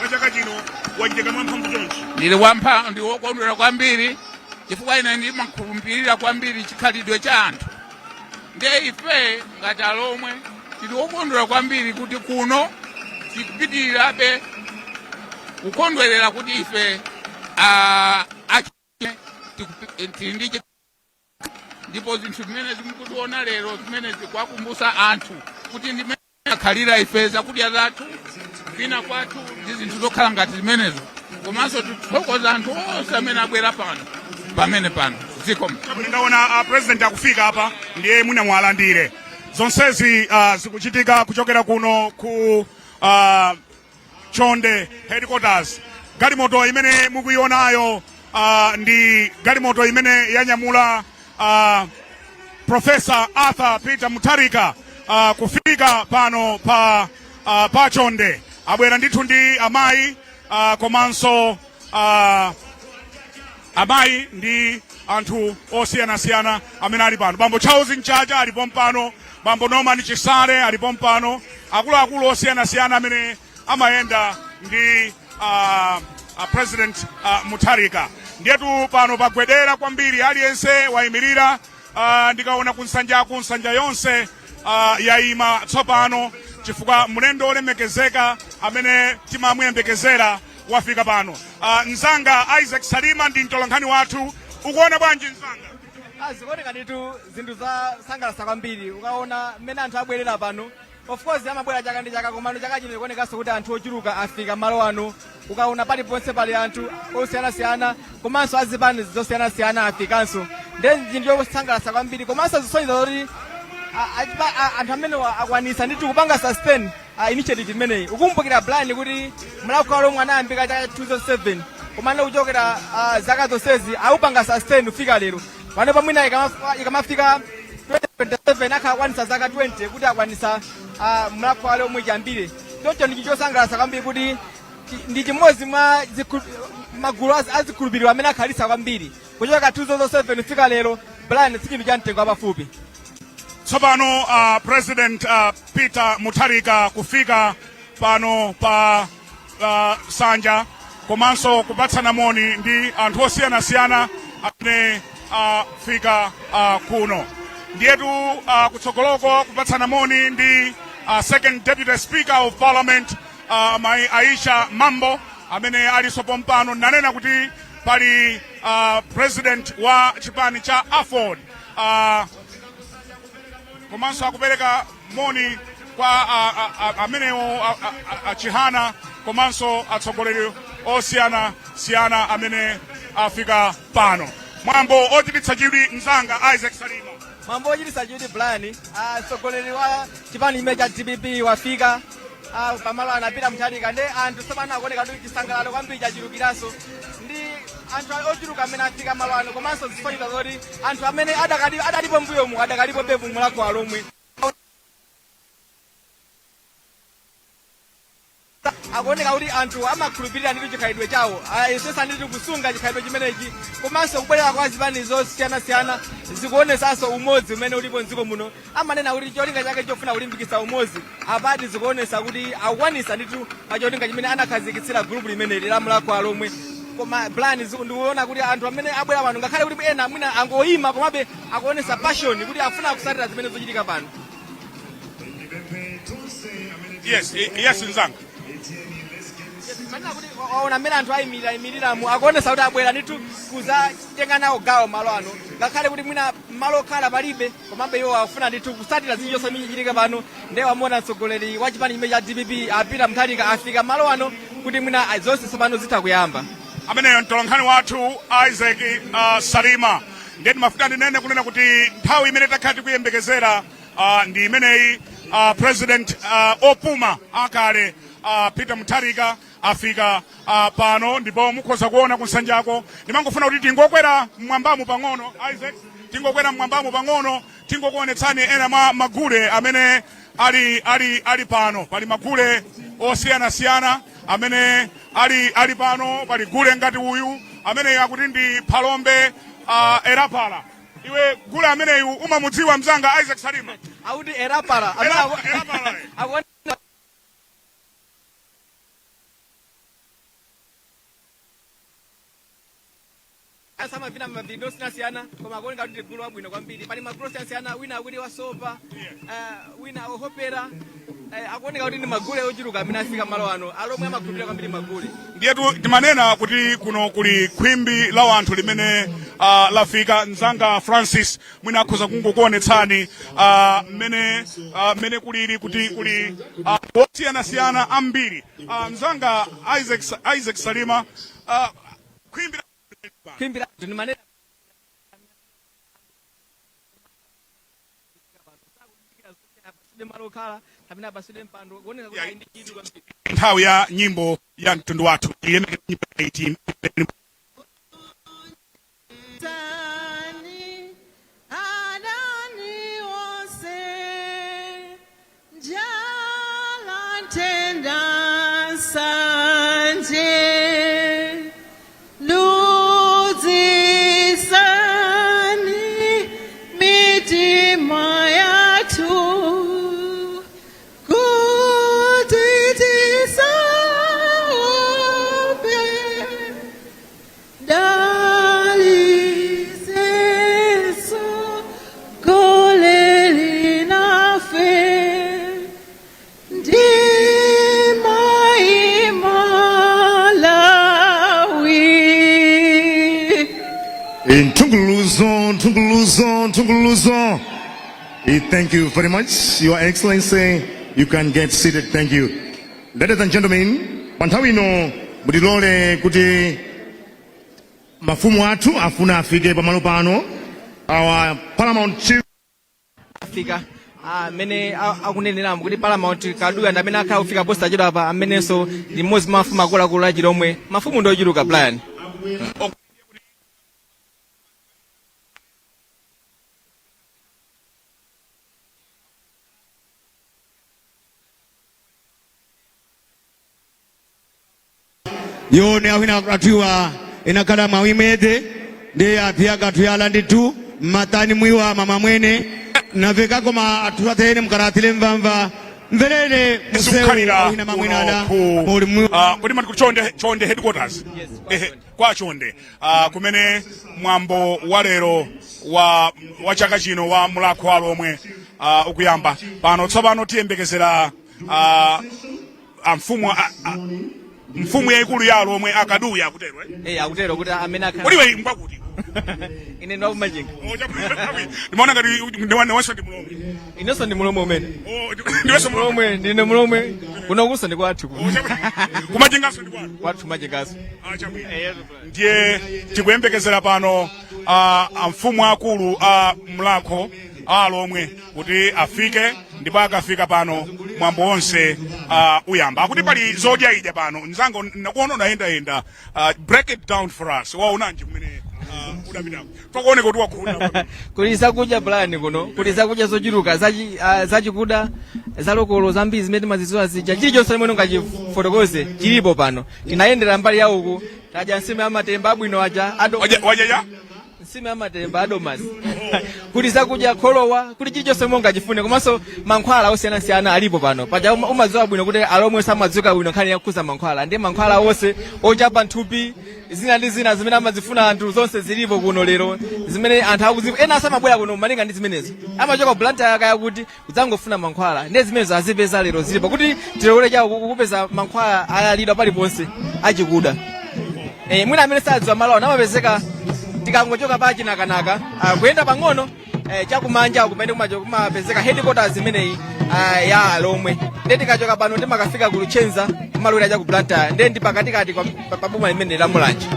wa chaka chino wachitika mwamphamvu chonchi? Ndili wampha, ndi wokondwera kwambiri chifukwa ine ndimakhulupirira kwambiri chikhalidwe cha anthu. Ndiye ife ngati Alomwe tili wokondwera kwambiri kuti kuno tikupitirirabe kukondwerera kuti ife tili ndi ndipo zinthu zimene zimukutiona lero zimene zikuwakumbutsa anthu kuti ndimene akhalira ife, zakudya zathu, vina kwathu ndi zinthu zokhala ngati zimenezo. Komanso tithokoza anthu onse amene abwera pano pamene pano. Zikomo. Chabwino, ndaona president akufika apa, ndiye mwina mwalandire. Zonsezi zikuchitika kuchokera kuno ku Chonde headquarters. Galimoto imene mukuionayo ndi galimoto imene yanyamula Professor Arthur Peter Mutharika kufika pano pa Chonde. Abwera ndithu ndi amayi komanso amayi ndi anthu osiyanasiyana amene ali pano. Bambo Charles Mchacha alipo mpano, Bambo Norman Chisale alipo mpano, akuluakulu osiyanasiyana amene amayenda ndi President Mutharika. Ndiyetu pano pagwedera kwambiri, aliyense wayimirira. Ndikaona kunsanjaku, nsanja yonse yayima tsopano chifukwa mlendo olemekezeka amene timamuyembekezera wafika pano. Mzanga Isaac Salima ndi mtolankhani wathu. Ukuona bwanji, mzanga? Zikuoneka ndithu zinthu zosangalatsa kwambiri ukaona mmene anthu abwerera pano. Of course amabwera chaka ndi chaka, komano chaka chino ikuonekanso kuti anthu ochuluka afika malo ano. Ukaona paliponse pali anthu osiyanasiyana, komanso azipani zosiyanasiyana afikanso. Ndiye chinthu chosangalatsa kwambiri, komanso zisonyeza kuti anthu amene akwanisa ndithu kupanga sustain initiative imeneyi. Ukumbukira, Brian, kuti Mulhako wa Alhomwe anayambika chaka 2007, komano kuchokera zaka zonsezi awupanga sustain kufika lero. Pano pamwina ikamafika 2027 akhala akwanisa zaka 20 kuti akwanisa Mulhako wa Alhomwe chiyambire. Choncho ndi chinthu chosangalatsa kwambiri kuti ndi chimodzi mwa magulu azikhulupiriro amene akhalitsa kwambiri kuchoka 2007 kufika lero. Brian, si chinthu cha mtengo wapafupi. Tsopano President Peter Mutharika kufika pano pa Sanja komanso kupatsana moni ndi anthu osiyanasiyana amene afika kuno. Ndiyetu kutsogoloko kupatsana moni ndi Second Deputy Speaker of Parliament, Mai Aisha Mambo, amene alinso pompano. Nanena kuti pali president wa chipani cha AFORD, komanso akupereka moni kwa amenewo Chihana komanso atsogoleri osiyana siyana amene afika pano. Mwambo ochititsa chidwi, mzanga Isaac Salima. Mwambo ochititsa chidwi, Brian. Mtsogoleri wa chipani chimene cha DPP wafika pamalo anapita Mutharika, ndi anthu tsopano akuoneka kuti chisangalalo kwambiri chachulukiranso ndi anthu ochuluka amene afika malo ano, komanso zisonyeza zoti anthu amene adalipo mbuyomu adakalipo bebu Mulhako wa Alhomwe. Akuoneka kuti anthu amakhulupirira ndithu chikhalidwe chawo, ayesesa ndithu kusunga chikhalidwe chimenechi, komanso kubwerera kwa zipani zosiyanasiyana zikuonesanso umodzi umene ulipo mdziko muno. Amanena kuti cholinga chake chofuna kulimbikitsa umodzi, apati zikuonesa kuti akukwanisa ndithu pa cholinga chimene anakhazikitsira group limeneli la Mulhako wa Alhomwe. Koma Brian, ndikuona kuti anthu amene abwera pano, ngakhale kuti ena mwina angoyima, komabe akuonesa passion kuti afuna kusatira zimene zochitika pano. Yes, mzanga. Manena kuti waona mmene anthu ayimirira imiriramo, akuonesa kuti abwera ndithu kuzatenga nawo gawo malo ano, ngakhale kuti mwina malo okhala palibe, komabe iwo akufuna ndithu kusatira zinthu zonse zimene chitika pano. Ndiye wamuona mtsogoleri wa chipani chimene cha DPP, a Peter Mutharika, afika malo ano kuti mwina zonse tsopano zitha kuyamba. Ameneyo mtolankhani wathu Isaac Salima. Ndiye ndimafuna ndinene kunena kuti nthawi imene takhala tikuyembekezera ndi imeneyi. President opuma akale Peter Mutharika afika pano, ndipo mukhoza kuona kunsanjako. Ndimangofuna kuti tingokwera mmwambamo pang'ono, Isaac, tingokwera mmwambamo pang'ono, tingokuonetsani ena mwa magule amene ali pano. Pali magule osiyanasiyana amene ali pano. Pali gule ngati uyu amene akuti ndi Phalombe Erapala. Iwe, gule ameneyu umamudziwa, mzanga Isaac Salima? Akuti Erapala amene Erapala, eh. Akuonesa samavina mavidiyo osiyanasiyana, koma akuoneka kuti ndi gulu wabwino kwambiri. Pali magulu osiyanasiyana, wina akuti wasopa, wina ohopera. Akuoneka kuti ndi magule ochuluka amene afika malo ano. Alomwe amakhulupirira kwambiri magule. Ndiyetu timanena kuti kuno kuli khwimbi la wanthu limene lafika. Mzanga Francis mwina akhoza kungokuonetsani mmene kulili, kuti kuli osiyanasiyana ambiri. Mzanga Isaac Salima, khwimbi la Khwimbi la anthu ndimanena malo okhala. Amene apasidwe mpando kuoneka kuti ali ndi chidwi kwambiri. Nthawi ya nyimbo ya mtundu wathu, iyemeke nyimbo 18. Tani, adani wose, njala, nthenda, nsanje, ludzisani mitima yathu kuti tisaope, daliseso koleli nafe ndi mai Malawi. Nthunguluzo, Nthunguluzo, Nthunguluzo. Thank you very much, Your Excellency. You can get seated. Thank you. Ladies and gentlemen, pa nthawi ino mutilole kuti mafumu athu afuna afike pamalo pano. Our Paramount Chief Afika amene akuneneramo kuti Paramount Kaduya ndi amene akhala kufika posachedwa apa, amenenso ndi mmodzi mwa mafumu akuluakulu a Chilomwe. Mafumu ndi ochuluka, Brian. Yone ahwina atwiwa inakhala mwawimete ndi aphiya kathuyala ndithu mmatani mwiwa mama mwene navekako ma athu athene mukarathile mvamva mverere musewu. Sikukhalira Ahwina mamwene kuno ala ku muli mwiwa. Kodi mati kuti Chonde, Chonde headquarters? Ehe, kwa Chonde kumene mwambo wa lero wa chaka chino wa Mulakho wa Lomwe ukuyamba pano tsopano. Tiyembekezera amfumu mfumu yayikulu ya Lomwe Akaduya, akutero, eh? Eh, akutero kuti amene akhala. Kodi iwe ngwakuti? Ine ndiwakumachinga. Ndimaona ngati ndiwenso ndi Mulomwe. Inenso ndi Mulomwe umene. Oh, ndiwenso Mulomwe? Mulomwe, ndine Mulomwe. Kuno kuso ndi kwathu kuno. Kumachinganso ndi kwanu? Kwathu Machingaso. Chabwino. Ndiye tikuyembekezera pano amfumu akulu a Mlakho a Lomwe kuti afike, ndipo akafika pano mwambo wonse uyamba. Akuti pali zodya idya pano. Mzanga, nakuona unayendayenda, break it down for us. Waonanji kumene udapitako? Pakuoneka kuti wakhuta. Kuli zakudya, Brian, kuno kuli zakudya zochuluka zachikuda, zalokolo zambiri zimene timazidziwa zija. Chilichonse limene ungachifotokoze chilipo pano. Tinayendera mbali ya uku, tadya nsima ya matemba abwino aja Wadya ya? Nsima ya matemba adomasi. Kuli zakudya, kholowa, kuli chilichonse momwe ungachifune, komanso mankhwala osiyanasiyana alipo pano. Paja umadziwa bwino kuti Alomwe samadziwika bwino nkhani yakhuza mankhwala, ndi mankhwala onse ochapa nthupi, zina ndi zina zimene amazifuna anthu, zonse zilipo kuno lero zimene anthu akuzifu. Ena asamabwera kuno malinga ndi zimenezo, amachoka ku Blantyre kaya kuti kudzangofuna mankhwala, ndi zimenezo azipeza lero, zilipo. Kuti tilowere chawo kupeza mankhwala ayalidwa paliponse achikuda. Mwina amene sadziwa malo ano, amapezeka tikangochoka pa Chinakanaka, kuyenda pang'ono chakumanja kumene kumapezeka headquarters imeneyi ya Lomwe. Ndiye tikachoka pano timakafika ku Luchenza, kumalowera cha ku Blantyre, ndiye ndi pakatikati pa boma limene la Mulanje.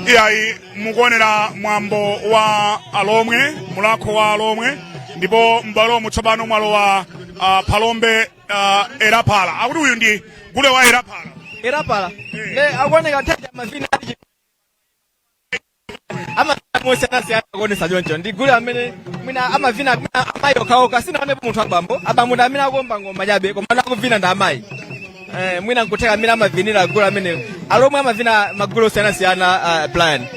Iyayi, mukuonera mwambo wa Alomwe, Mulakho wa Alomwe, ndipo m'bwalomu tsopano mwalowa Phalombe Erapala. Akuti uyu ndi gule wa Erapala. Erapala ne akuoneka nthawi mavina ali amosiyanasiyana, akuonesa choncho. Ndi gule amene mwina amavina mwina amayi okhaokha. Sinaonepo munthu abambo. Abambo ndi amene akuomba ngoma chabe, koma akuvina ndi amayi. Mwina nkutheka amene amavinira gule ameneyo. Alomwe amavina magule osiyanasiyana, Brian.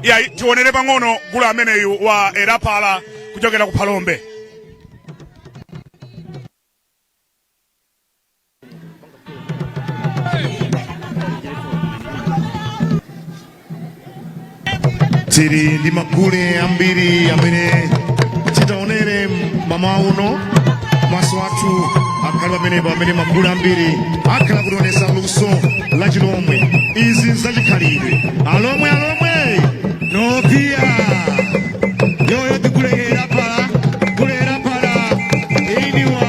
Iyayi, tionere pang'ono gule ameneyu wa Erapala kuchokera ku Phalombe. Tili ndi magule ambiri amene titaonere mmawa uno. Maso athu akhale pamenepo amene magule ambiri akhala kutionesa luso la Chilomwe. Izi nzachikhalidwe. Alomwe, Alomwe nopia yoyo tikuleyera pala kulera pala iniwa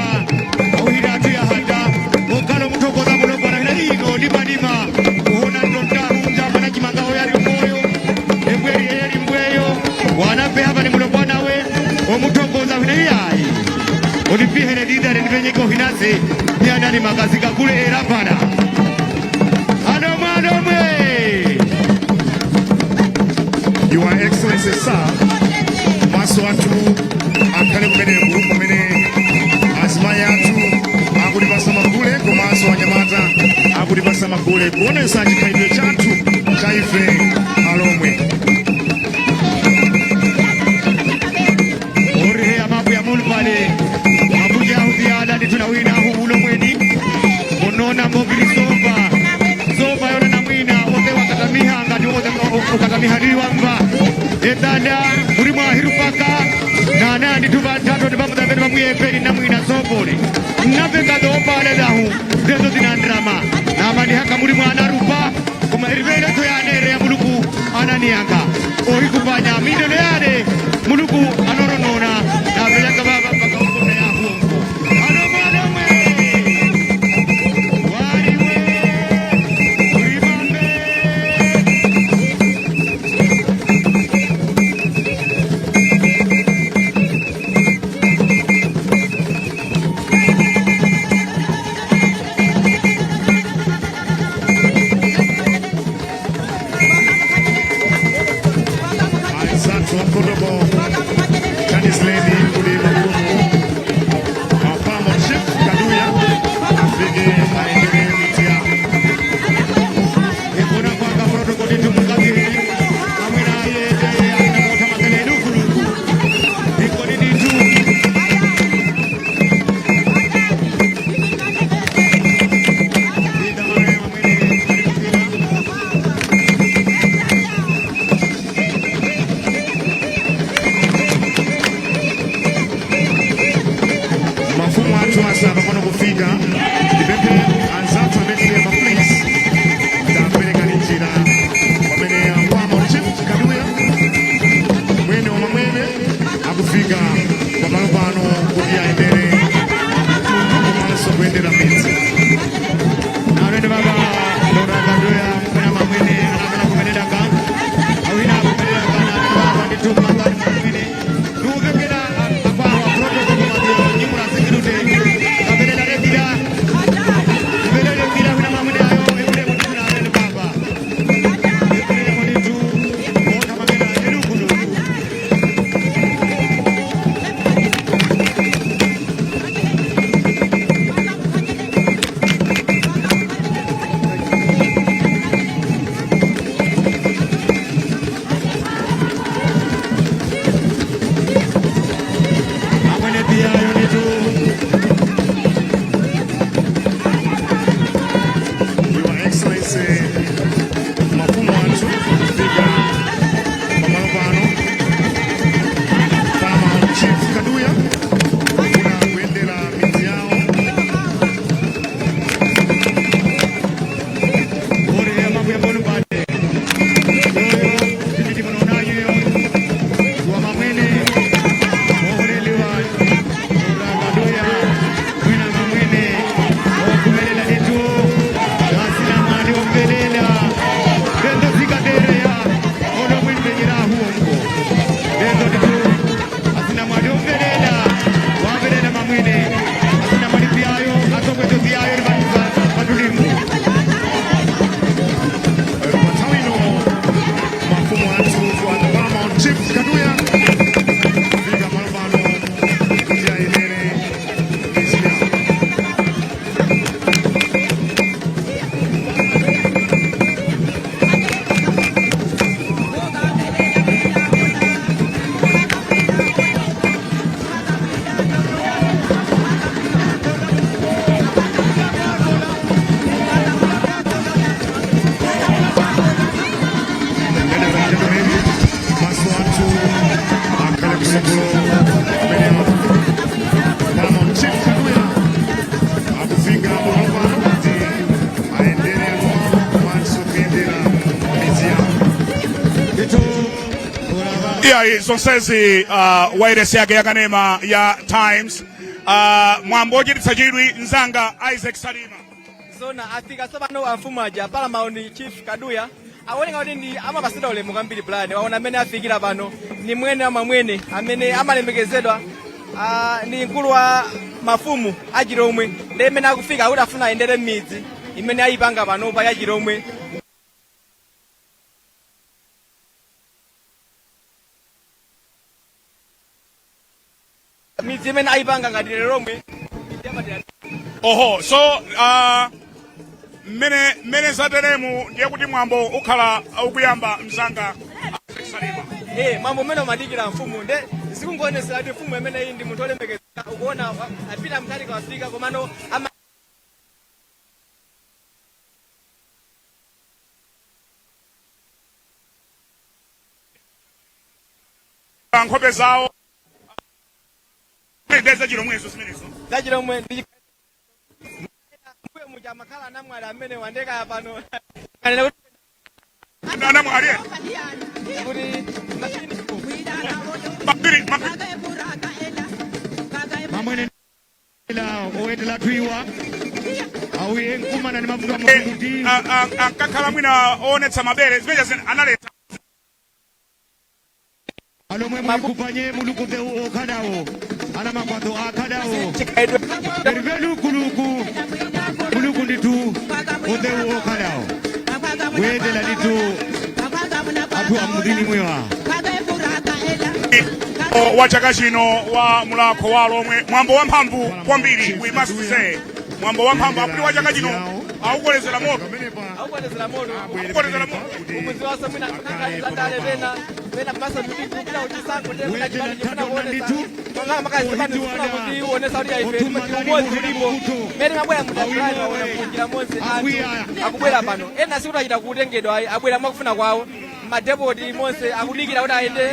awira tuyahata okalo muthokoza muno bwana hina ino ndimadima kuona ndontarunja mana chimanga oyali moyo embweri eyeli mbweyo wanape hapa ni muno bwana we omuthokoza hina iyayi otipihene didare. Yanani makazika kule erapana. Anomwe anomwe. Your Excellency sir, maso athu akhale kumeneku pamene azimayi athu akutipasa magule komanso anyamata akutipasa magule kuonesa chikhalidwe chathu cha ife Alomwe. Orihe amapu ya mulupale. Mabuja huziala nditunawina hu ulomweni. Munona mogiri sofa. Sofa yona na mwina ote wakatamiha ngati ote ukatamihaliwa mva. Etanda muri mwahirupaka. Nana ndituva ntatu ndipamuta pene pamuyepeni na mwina sopole. Napeka dhopale dahu. Zezo zinandrama. Namani haka muri mwana rupa. Kuma irivele toyanere ya muluku ananianga. Oikupanya mindelo yane muluku anoronona. Napeleka baba paka ukone ya huongo. Anomwe anomwe. Wariwe. Urimambe. Anzathu wa protocol, thandizileni kuti mafumu a Paramount Chief Kaduya afike aendere midzi yawo. Ikuna kwanga protocol nditu mukazire. Amwina yete amina kota makele lukuluku. Ikoni nditu. Mafumu athu asaba pano kufika, ndipemphe anzathu amene ma please taperekani njira pamene Paramount Chief Kaduya mwene wa mamwene akufika pamalo pano kuti ayendere mtundu komanso kuyendera midzi. Narene baba Lora Kaduya mwena mamwene anamena kumenedaka. Awina kumenedaka na baba nditu mangani mamwene. Nuvekela akwa protocol kumadiro nyimura security. Kabelela rekira. Kubelele kira wina mamwene ayo ekule mutu na arene baba. Ekule mutu mota magena elukulu. Amwene pia ayo nditu. Your Excellency, mafumu athu kufika pamalo pano, Paramount Chief Kaduya kufuna kuyendera midzi yawo. Ore mabuya bonu pale. Yoyo tibiti munonayo wa mamwene. Oreliwa Lora Kaduya mwina mamwene. Okumelela nditu. Asina mali ombelela. Dendo zikadereya. Ono mwimbenyera huongo. Dendo nditu. Asina mali ombelela. Wabelela mamwene. Asina mali piayo. Atokweto piayo ni batulimbu. Pa nthawi ino mafumu athu wa Paramount Chief Kaduya kufika malo pano kuti ayendere midzi yawo. Ladies and gentlemen, maso athu akhale kusogolo pamene Paramount Chief Kaduya akufika pamalo pano kuti ayendere anthu awo komanso kuyendera midzi yawo. Iyayi, zonsezi wireless yake yakanema ya Times, mwambo ochititsa chidwi, mzanga Isaac Salima. Zona afika tsopano amfumu aja, Paramount Chief Kaduya. Akuoneka kuti ndi amapasidwa ulemu kwambiri. Plan waona amene afikira pano ni mwene wa mamwene amene amalemekezedwa, ndi mkulu wa Mafumu achilomwe ndi imene akufika akuti afuna ayendere m'midzi imene ayipanga panopa ya Chilomwe. Midzi imene ayipanga ngati Lilongwe. Oho, so mmene zateremu ndiye kuti mwambo ukhala ukuyamba mzanga Isaac Salima. Eh, mwambo umene umadikira mfumu, nde zikungoonetsera kuti mfumu imeneyi ndi munthu olemekezeka. Ukuona a Peter Mutharika wafika, komano ama Nkhope zawo za Chilomwezo zimenezo. Za Chilomwe ndi mbuyo muja amakhala anamwali amene wandekaya pano anena kuti anamwali kuti mapiri mapiri. Mamwene oyetela twiwa auye nkumana ni mavuto amakuti Ankakhala mwina oonetsa mabere zimene analetsa. Alomwe mulikupanye mulukute okhadawo ana makwato akhadawo erive lukuluku muluku nditu otewu okhadawo kuyetela nditu athu amudini mwiwa. Wa chaka chino wa Mulakho wa Lomwe, mwambo wamphamvu kwambiri, we must say mwambo wamphamvu. Akuti wa chaka chino aukolezera moto. Aukolezera moto. Aukolezera moto. Umuziwaso mwina nkhani za ndale pena pena maso ndikupita kuchisankho, ndiye mwina chipani chifuna kuonesa makazi, chipani chifuna kutionesa kuti ife umodzi ulipo. Mmene mabwera mudadrive aona munjira monse anthu akubwera pano, ena sikuti achita kutengedwa ayi, abwera mwakufuna kwawo. Madepoti monse akudikira kuti ayende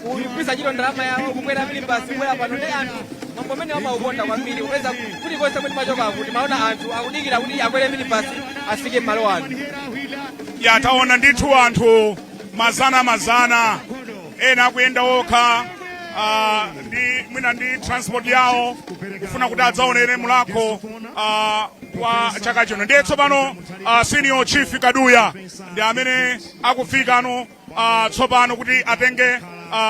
kugwiritsa ntchito ndalama yawo kukwera minibasi kubwera pano. Ndi anthu mwambo umene amaukonda kwambiri, kupeza kulikonse kuti machoka kuti maona anthu akudikira kuti akwere minibasi afike m'malo ano. Yataona ndithu anthu mazana mazana, ena akuyenda okha ndi mwina ndi transport yawo kufuna kuti adzaonere Mulakho wa chaka chino. Ndiye tsopano Senior Chief Kaduya ndi amene akufika ano tsopano kuti atenge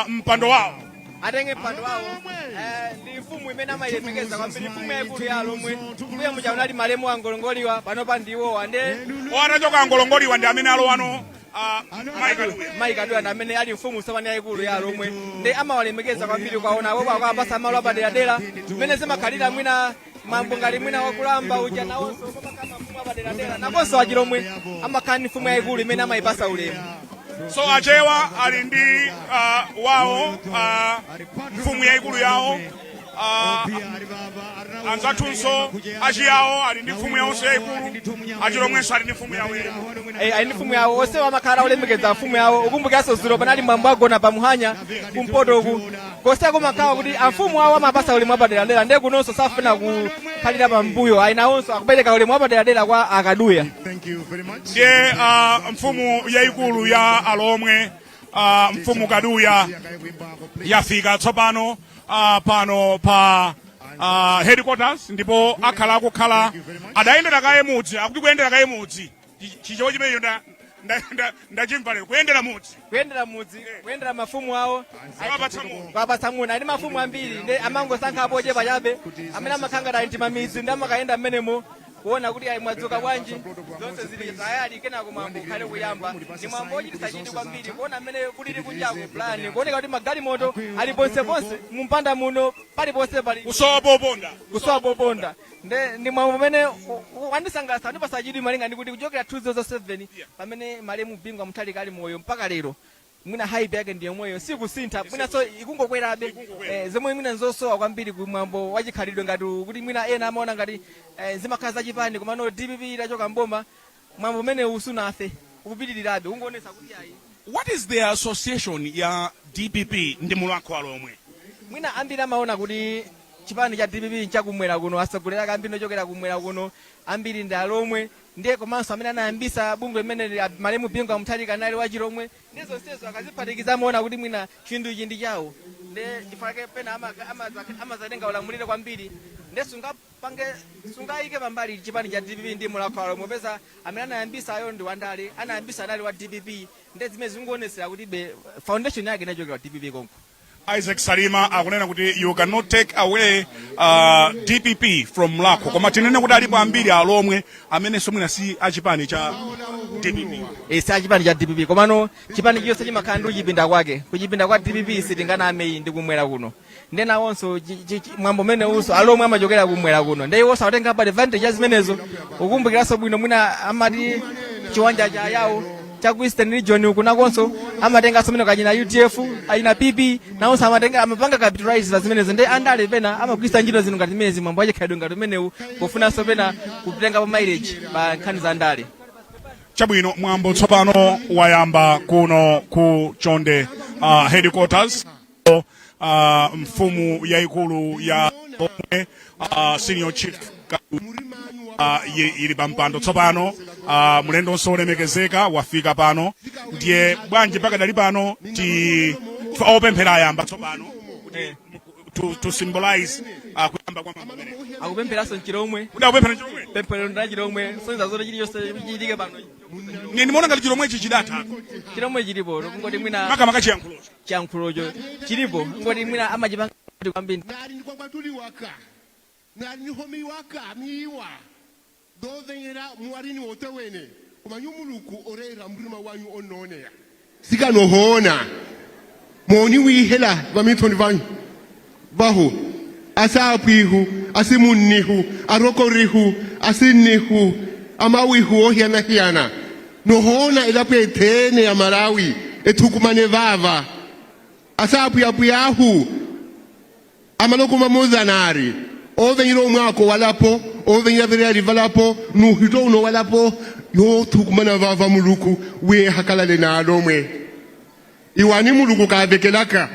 mpando wawo. Atenge mpando wawo. Ndi mfumu imene amayilemekeza kwambiri, mfumu yayikulu ya Lomwe. Mbuye muja unali malemu wa Ngolongoliwa, panopa ndiwowa nde Atachoka Ngolongoliwa ndi amene alowano Mayi Kaduya. Mayi Kaduya ndi amene ali mfumu tsopano yayikulu ya Lomwe, ndi amawalemekeza kwambiri. Ukaona apopo akawapasa malo apaderadera mmene zimakhalira mwina mambo ngati mwina wakulamba uja nawonso kumakhala mafumu apaderadera, nakonso achilomwe amakhala ndi mfumu yayikulu imene amayipasa ulemu. So Achewa ali ndi wawo mfumu yayikulu yawo, anzathunso Achiyawo ali ndi mfumu yawonso yayikulu, Achilomwenso ali ndi mfumu yawo yayikulu. Eh, ali ndi mfumu yawo, onsewo amakhala olemekeza mfumu yawo. Ukumbukiranso dzulo panali mwambo agona pamuhanya kumpoto uku, konseko kumakhala kuti amfumu awo amapasa ulemu wapaderadera. Ndiye kunonso safuna kukhalira pambuyo ayi, nawonso akupereka ulemu wapaderadera kwa Akaduya. Ndiye mfumu yayikulu ya Alomwe, mfumu Kaduya, yafika tsopano pano pa headquarters, ndipo akhala akukhala adayendera kaye mudzi, akuti kuyendera kaye mudzi. Chichewa chimenecho ndachimva lero, kuyendera mudzi. Kuyendera mudzi, kuyendera mafumu awo. Kuwapatsa moni. Kuwapatsa moni. Ali mafumu ambiri, ndi amangosankhapo ochepa chabe amene amakhala ngati ali timamidzi, ndi amakayenda mmenemo kuona kuti ayi, mwadzuka bwanji, zonse zili tayali. Kenako mwambo ukhale kuyamba. Ndi mwambo wochititsa chidwi kwambiri kuona mmene kulili kunjaku plan, kuoneka kuti magalimoto ali ponseponse mumpanda muno, paliponse pali. Kusowa poponda. Kusowa poponda. Nde ndi mwambo umene wandisangalatsa, wandipatsa chidwi, malinga ndi kuti kuchokera 2007 pamene malemu Bingu wa Mutharika ali moyo mpaka lero, mwina hype yake ndi yomweyo, sikusintha, mwinanso ikungokwerabe, zomwe mwina nzosowa kwambiri ku mwambo wachikhalidwe ngati uwu, kuti mwina ena amaona ngati zimakhala zachipani. Komano DPP itachoka mboma, mwambo umene usunafe, ukupitirirabe, ungoonetsa kuti ayi. What is the association ya DPP ndi Mulakho wa Lomwe? Mwina ambiri amaona kuti chipani cha DPP nchakumwera kuno, atsogoleri ake ambiri ochokera kumwera kuno, ambiri ndi Alomwe. Ndiye komanso amene anayambisa bungwe limene, malemu Bingu wa Mutharika, anali wachilomwe. Ndiye zonsezo akaziphatikiza amaona kuti mwina chinthu ichi ndi chawo, ndiye chifukwa pena amazatenga ulamuliro kwambiri. Ndiye sungapange, sungayike pambali chipani cha DPP ndi Mulakho wa Lomwe, popeza amene anayambisayo ndi wandale, anayambisa anali wa DPP. Ndiye zimene zikuonetsera kuti be foundation yake inachokera DPP konko. Isaac Salima akunena kuti you cannot take away DPP from Mulhako, koma tinene kuti alipo ambiri alomwe amene somwina si achipani cha DPP. Si achipani cha DPP, komano chipani chilichonse chimakhala ndi kuchipinda kwake. Kuchipinda kwa DPP sitinganameyi ndi kumwera kuno, ndiye nawonso mwambo umene uso alomwe amachokera kumwera kuno, ndiye iwonso akutenga pa advantage ya zimenezo. Ukumbukiranso bwino, mwina amati chiwanja cha yawo cha ku Eastern Region uku nakonso amatenganso mene kachina UDF, achina PP nawonso amatenga, amapanga capitalize pa zimenezo. Ndiye andale pena amagwiritsa ntchito zinthu ngati zimenezi, mwambo wachikhalidwe ngati umenewu, pofunanso pena kutengapo mileage pa nkhani za ndale. Chabwino, mwambo tsopano wayamba kuno ku Chonde headquarters. Mfumu yayikulu ya omwe, senior chief ili pampando tsopano. Mlendonso olemekezeka wafika pano. Ndiye bwanji pakadali pano ti opemphera ayamba tsopano kuti to symbolize kuyamba kwa mambo amene Akupempheranso mchilomwe. Kuti akupemphera mchilomwe? Pemphero ndi chilomwe, sonza zoti chilichonse chichitike pano. Ine ndimaona ngati chilomwe ichi chidatha. Chilomwe chilipo, kungoti mwina makamaka chiyankhulocho. Chiyankhulocho chilipo, ngoti mwina amachipanga kuti kwambiri. Nali nikwangwatuliwaka, nali nihomiwaka miwa dovenyera muwarini wote wene kumanyu muluku orera mrima wanyu ononea sikanohona moni wihela vamithoni vanyu vahu asapwihu asimunnihu arokorihu asinnihu amawihu ohiyanahiyana nohona ilapo ethene ya Malawi ethukumane vava asapwiapwiahu amaloko mamuzanari ovenyera omwako walapo ovenyera verera valapo nuhito uno walapo yothukumana vava muluku wehakalale nalomwe iwani muluku kavekelaka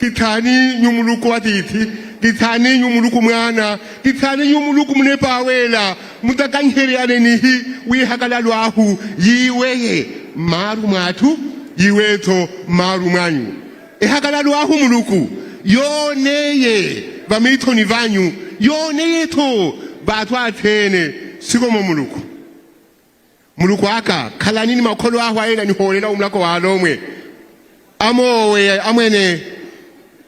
kithani nyumuluku watithi kithani nyumuluku mwana kithani nyumuluku munepawela mutakanyhereyane nihi wihakalalwahu yiweye maru mwathu yiwetho maru mwanyu ehakalalwahu muluku yoneye vamithoni vanyu yoneyetho bathu athene sikomo muluku muluku aka khalanini makholo aho ayena niholela umlako walomwe amowe amwene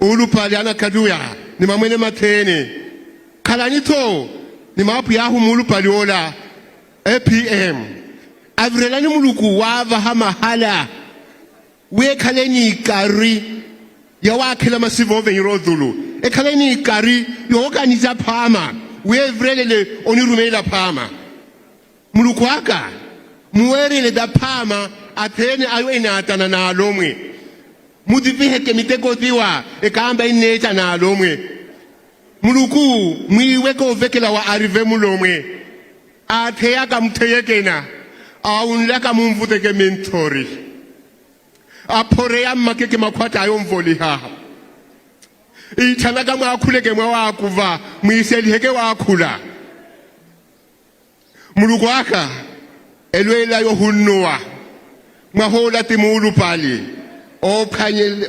ulupali anakaduya ni mamwene mathene khalanitho ni mapu yahu mulupali ola APM avirelani muluku wava mahala wekhaleni ikari yawakhela masivo ovenyirodhulu ekhaleni ikari yokanisa phama wevirelele onirumela phama muluku aka muwerele da phama athene ayo enatana nalomwe mudiviheke mitekotiwa ekamba inecha nalomwe muluku mwiweke ovekela wa arive mulomwe atheya kamutheyekena aunlaka mumvuteke mentori aphoreya mmakeke makhwata ayo mvoliha ithanaka mwakhuleke mwawakuva mwiseliheke wakhula muluku aka elwela yohunnuwa mwahola timulupali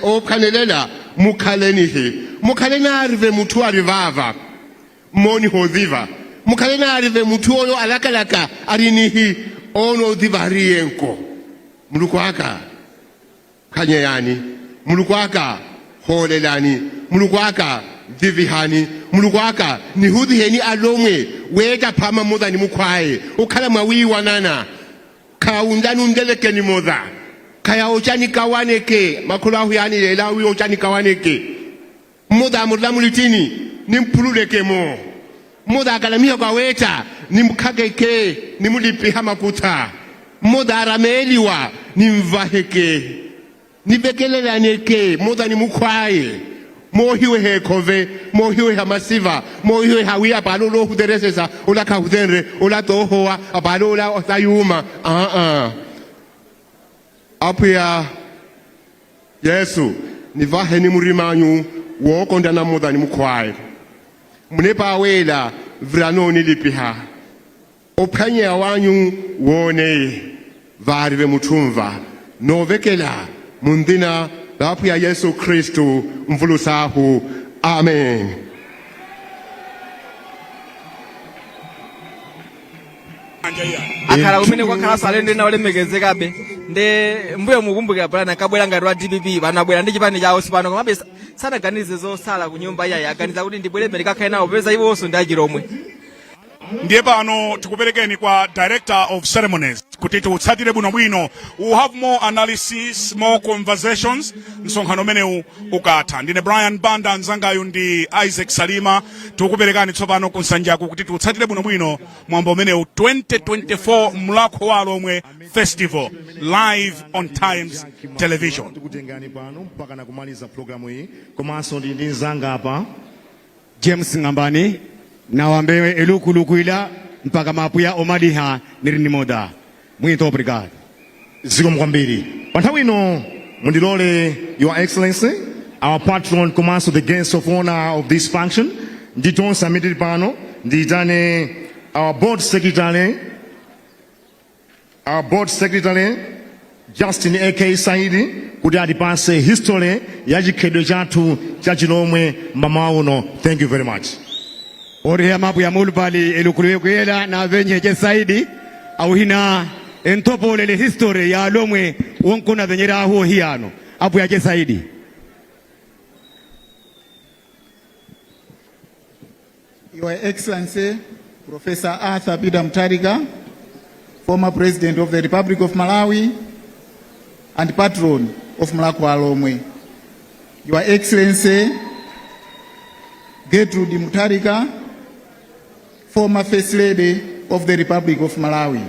ophanelela mukhalenihi mukhaleni arive muthu arivava moni hodhiva mukhaleni arive muthu oyo alakalaka arinihi ono odhiva ariyenko muluku aka khanyeyani muluku aka holelani muluku aka dhivihani muluku aka nihudhiheni alomwe weta phama modhani mukhwaye ukhala mwawiwanana khaundani undelekeni modha khaya ochani kawaneke makholo ahu yani lela uyo ochani kawaneke modha amurla mulitini nimphululekemo modha akalamiha kwaweta nimkhakeke nimulipiha makutha modha arameliwa nimvaheke nivekelelaneke modha nimukhwaye mohiwe hekhove mohiwe hamasiva mohiwe hawi apalo lohuderesesa ulakhahudenre ulatohowa apalo ula osayuma aa apwiya Yesu nivaheni murimanyu wokondana modha nimukhwaye munepawela viranoni lipiha ophanyea wanyu wone vari vemuthumva novekela mundina lapho ya Yesu Kristu mvulusahu amen. Akhala kumene kwakhalanso alendo ena olemekezekabe. Nde mbuyo mukumbukira Brian ankabwera ngati wa DPP, pano abwera ndi chipani chawo sipano, komabe sanaganize zosala ku nyumba iyayi, aganiza kuti ndibwerebe ndikakhale nawo popeza iwonso ndi achilomwe. Ndiye pano tikuperekeni kwa director of ceremonies kuti tiutsatire bwinobwino. We'll have more analysis, more conversations msonkhano umenewu ukatha. Ndine Brian Banda, mzangayu ndi Isaac Salima. Tikukuperekani tsopano ku nsanjaku kuti tiutsatire bwinobwino mwambo umenewu, 2024 Mulhako wa Alhomwe Festival, live on Times Television. Tikutengani pano mpaka nakumaliza programu iyi, komanso ndi mzanga apa James Ng'ambani nawambe elukulukuila mpaka mapuya omaliha nirinimoda. Muito obrigado. Zikomo kwambiri. Pa nthawi ino mundilole, Your Excellency, our patron komanso the guest of honor of this function, ndi tonse amene tili pano, ndiyitane our board secretary Justin AK Saidi kuti atipase history ya chikhalidwe chathu cha Chilomwe mmawa uno. Thank you very much. Oriya mapuya mulupali elukulukuila na venyeje Saidi auhina entopolele history ya Lomwe wonkona venyera ahuo hiyano apuya che Saidi. Your Excellency, Professor Arthur Peter Mutharika, former President of the Republic of Malawi and patron of Mulhako wa Alhomwe. Your Excellency, Gertrude Mutharika, former First Lady of the Republic of Malawi.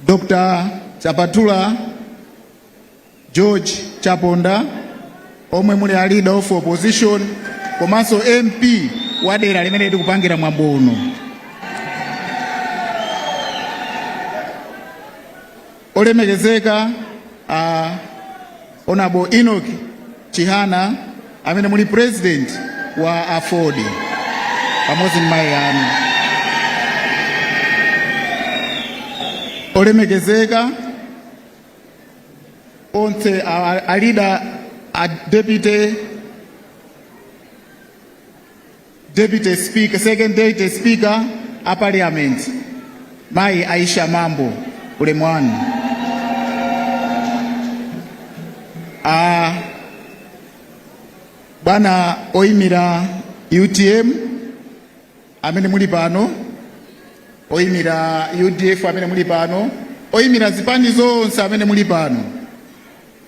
Dr. Chapatula George Chaponda, omwe muli a leader of opposition komanso MP wa dera limene tikupangira mwambo uno. Olemekezeka a Honorable Enoch Chihana, amene muli president wa AFORD pamodzi ndi mayi anu. Olemekezeka onse a leader, a deputy speaker, second deputy speaker a parliament, Mayi Aisha Mambo, ulemu wanu. A bwana oyimira UTM amene muli pano, oyimira UDF amene muli pano, oyimira zipani zonse amene muli pano,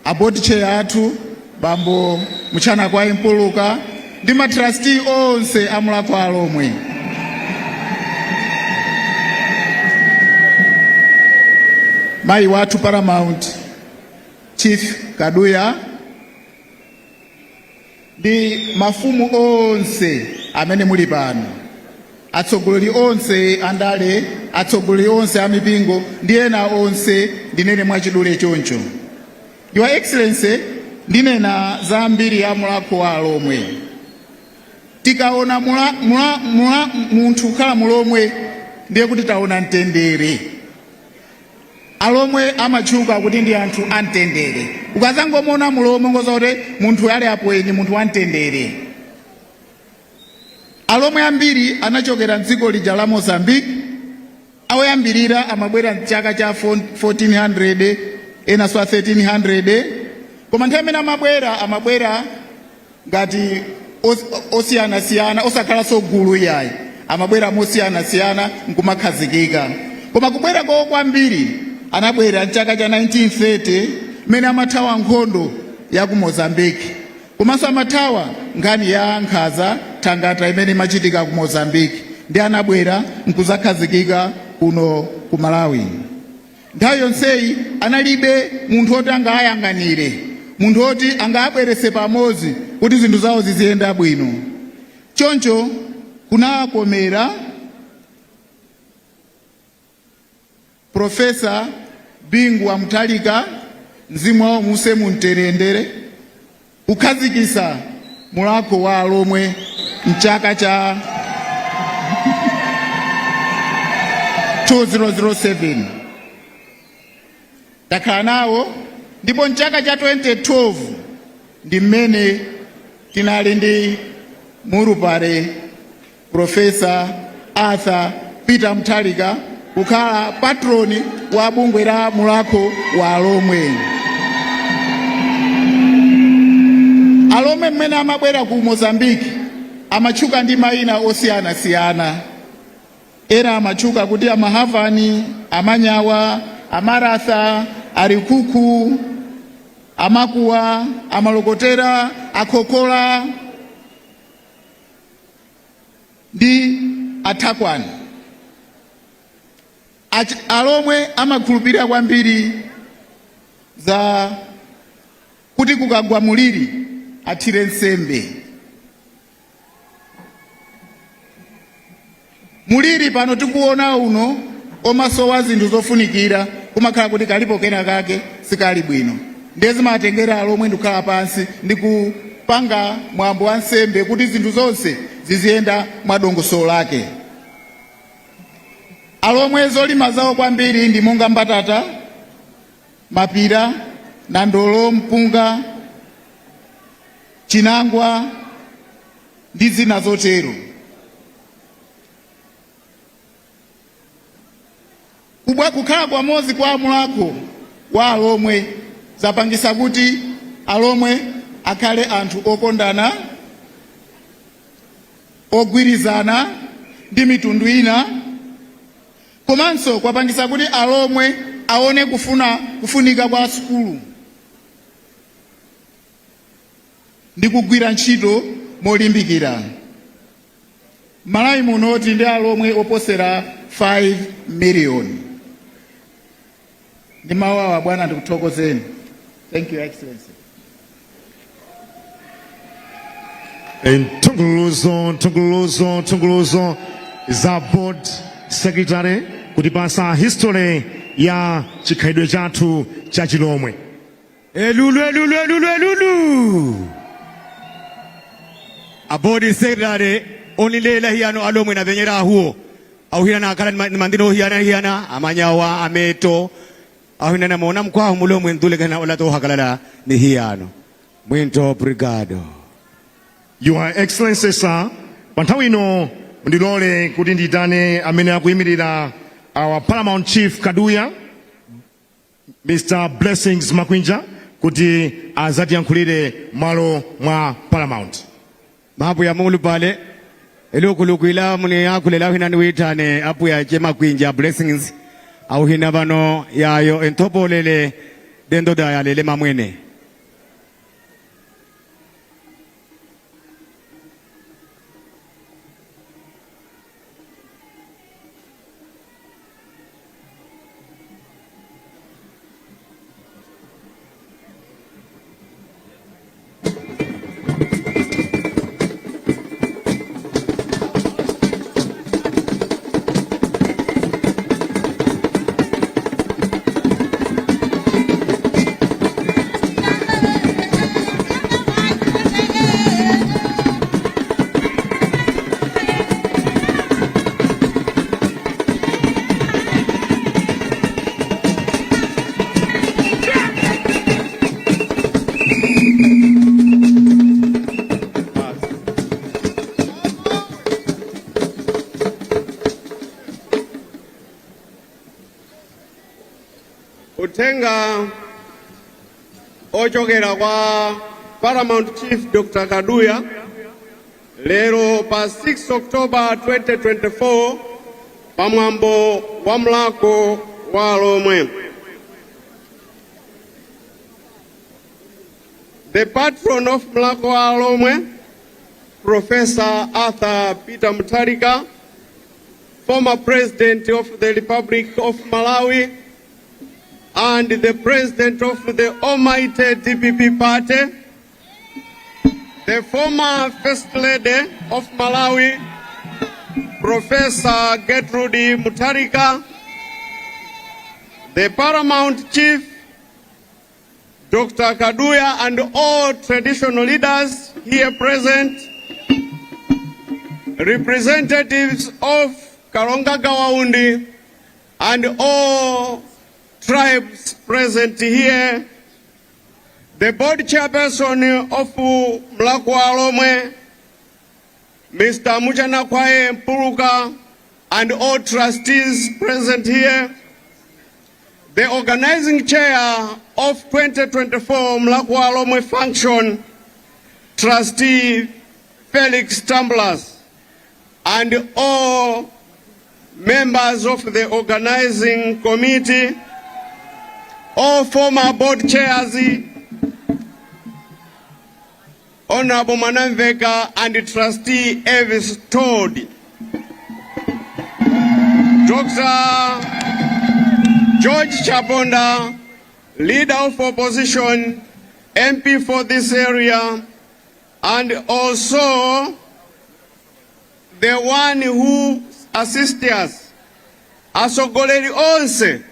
a board chair athu Bambo Mchana kwa Mpuluka ndi ma trustee onse a Mulhako wa Alhomwe, mayi wathu Paramount Chief Kaduya ndi mafumu onse amene muli pano, atsogoleri onse andale, atsogoleri onse a mipingo ndi ena onse, ndinene mwachidule choncho. Your Excellency, ndinena za mbiri ya Mulhako wa Alhomwe. Tikaona munthu kukhala Mulomwe, ndiye kuti taona mtendere. Alomwe amatchuka kuti ndi anthu amtendere. Ukazangomuona Mulomwe ngoza kuti munthu ali apoeni, munthu wamtendere. Alomwe ambiri anachokera mdziko lija la Mozambique. Awoyambirira amabwera mchaka cha 1400, enanso a 1300, koma nthawi imene amabwera, amabwera ngati osiyanasiyana, osakhalanso gulu iyayi, amabwera mosiyanasiyana nkumakhazikika. Koma kubwera kwawo kwambiri anabwera mchaka cha 1930 mmene amathawa nkhondo ya ku Mozambique, komanso amathawa nkhani ya nkhanza thangata imene imachitika ku Mozambique, ndi anabwera nkuzakhazikika kuno ku Malawi. Nthawi yonseyi analibe munthu woti angayang'anire, munthu woti angabweretse pamodzi kuti zinthu zawo ziziyenda bwino. Choncho kunakomera Profesa Bingu wa Mutharika, mzimu wawo muuse mumtendere, kukhazikitsa Mulhako wa Alhomwe mchaka cha 2007. Takhala nawo, ndipo mchaka cha 2012 ndi mmene tinali ndi Mulupale Profesa Arthur Peter Mutharika kukhala patron wa bungwe la Mulhako wa Alomwe. Alomwe mmene amabwera ku Mozambique amatchuka ndi mayina osiyanasiyana. Ena amatchuka kuti Amahavani, Amanyawa, Amaratha, Arikuku, Amakuwa, Amalokotera, Akhokola ndi Athakwani. Alomwe amakhulupirira kwambiri za kuti kukagwa muliri athire nsembe. Muliri pano tikuona uno omasowa zinthu zofunikira, kumakhala kuti kalipo kena kake sikali bwino, ndiye zimatengera Alomwe ndikukhala pansi ndi kupanga mwambo wa nsembe kuti zinthu zonse ziziyenda mwa dongosolo lake. Alomwe zolima zawo kwambiri ndi monga mbatata, mapira, nandolo, mpunga, chinangwa ndi zina zotero. Kubwa kukhala kwamodzi kwa Mulhako wa Alomwe zapangisa kuti Alomwe akhale anthu okondana, ogwirizana ndi mitundu ina, komanso kwapangisa kuti Alomwe aone kufuna kufunika kwa sukulu ndi kugwira ntchito molimbikira. Malawi muno tili ndi Alomwe oposera 5 million. Ndi mawu awa bwana ndikuthokozeni. Thank you, Excellency. Nthungululuzo, nthungululuzo, nthungululuzo za board secretary kutipasa history ya chikhalidwe chathu cha Chilomwe. Elulu, elulu, elulu, elulu. A board secretary onilela hiyano Alomwe na venyera ahuo auhina na akala ni mandino hiyana hiyana amanyawa ameto auhina na mona mkwahu Mulomwe ndule kana olato hakalala ni hiyano. Muito obrigado. Your Excellency sir, pa nthawi ino ndilole kuti ndiyitane amene akuyimirira our Paramount Chief Kaduya, Mr. Blessings Makwinja, kuti azatiyankhulire malo mwa Paramount. Mapu ya mulu pale elukulukwila muni akulela auhina niwitane apu ya che Makwinja Blessings auhina bano yayo entopolele dendoda yalele mamwene. Uthenga ochokera kwa Paramount Chief Dr. Kaduya lero pa 6 October 2024 pamwambo wa Mulhako wa Alomwe. The patron of Mulhako wa Alomwe, Professor Arthur Peter Mutharika, former President of the Republic of Malawi and the President of the Almighty DPP Party, the former First Lady of Malawi, Professor Gertrude Mutharika, the Paramount Chief, Dr. Kaduya, and all traditional leaders here present, representatives of Karonga Gawa Undi and all tribes present here, the board chairperson of Mulhako wa Alomwe, Mr. Muchanakwaye Mpuluka, And all trustees present here, the organizing chair of 2024 Mulhako wa Alhomwe function, Trustee Felix Tambulasi, and all members of the organizing committee, all former board chairs, Honorable Mwanamvekha and Trustee Elvis Todd, Dr. George Chaponda, Leader of Opposition, MP for this area, and also the one who assists us, atsogoleri onse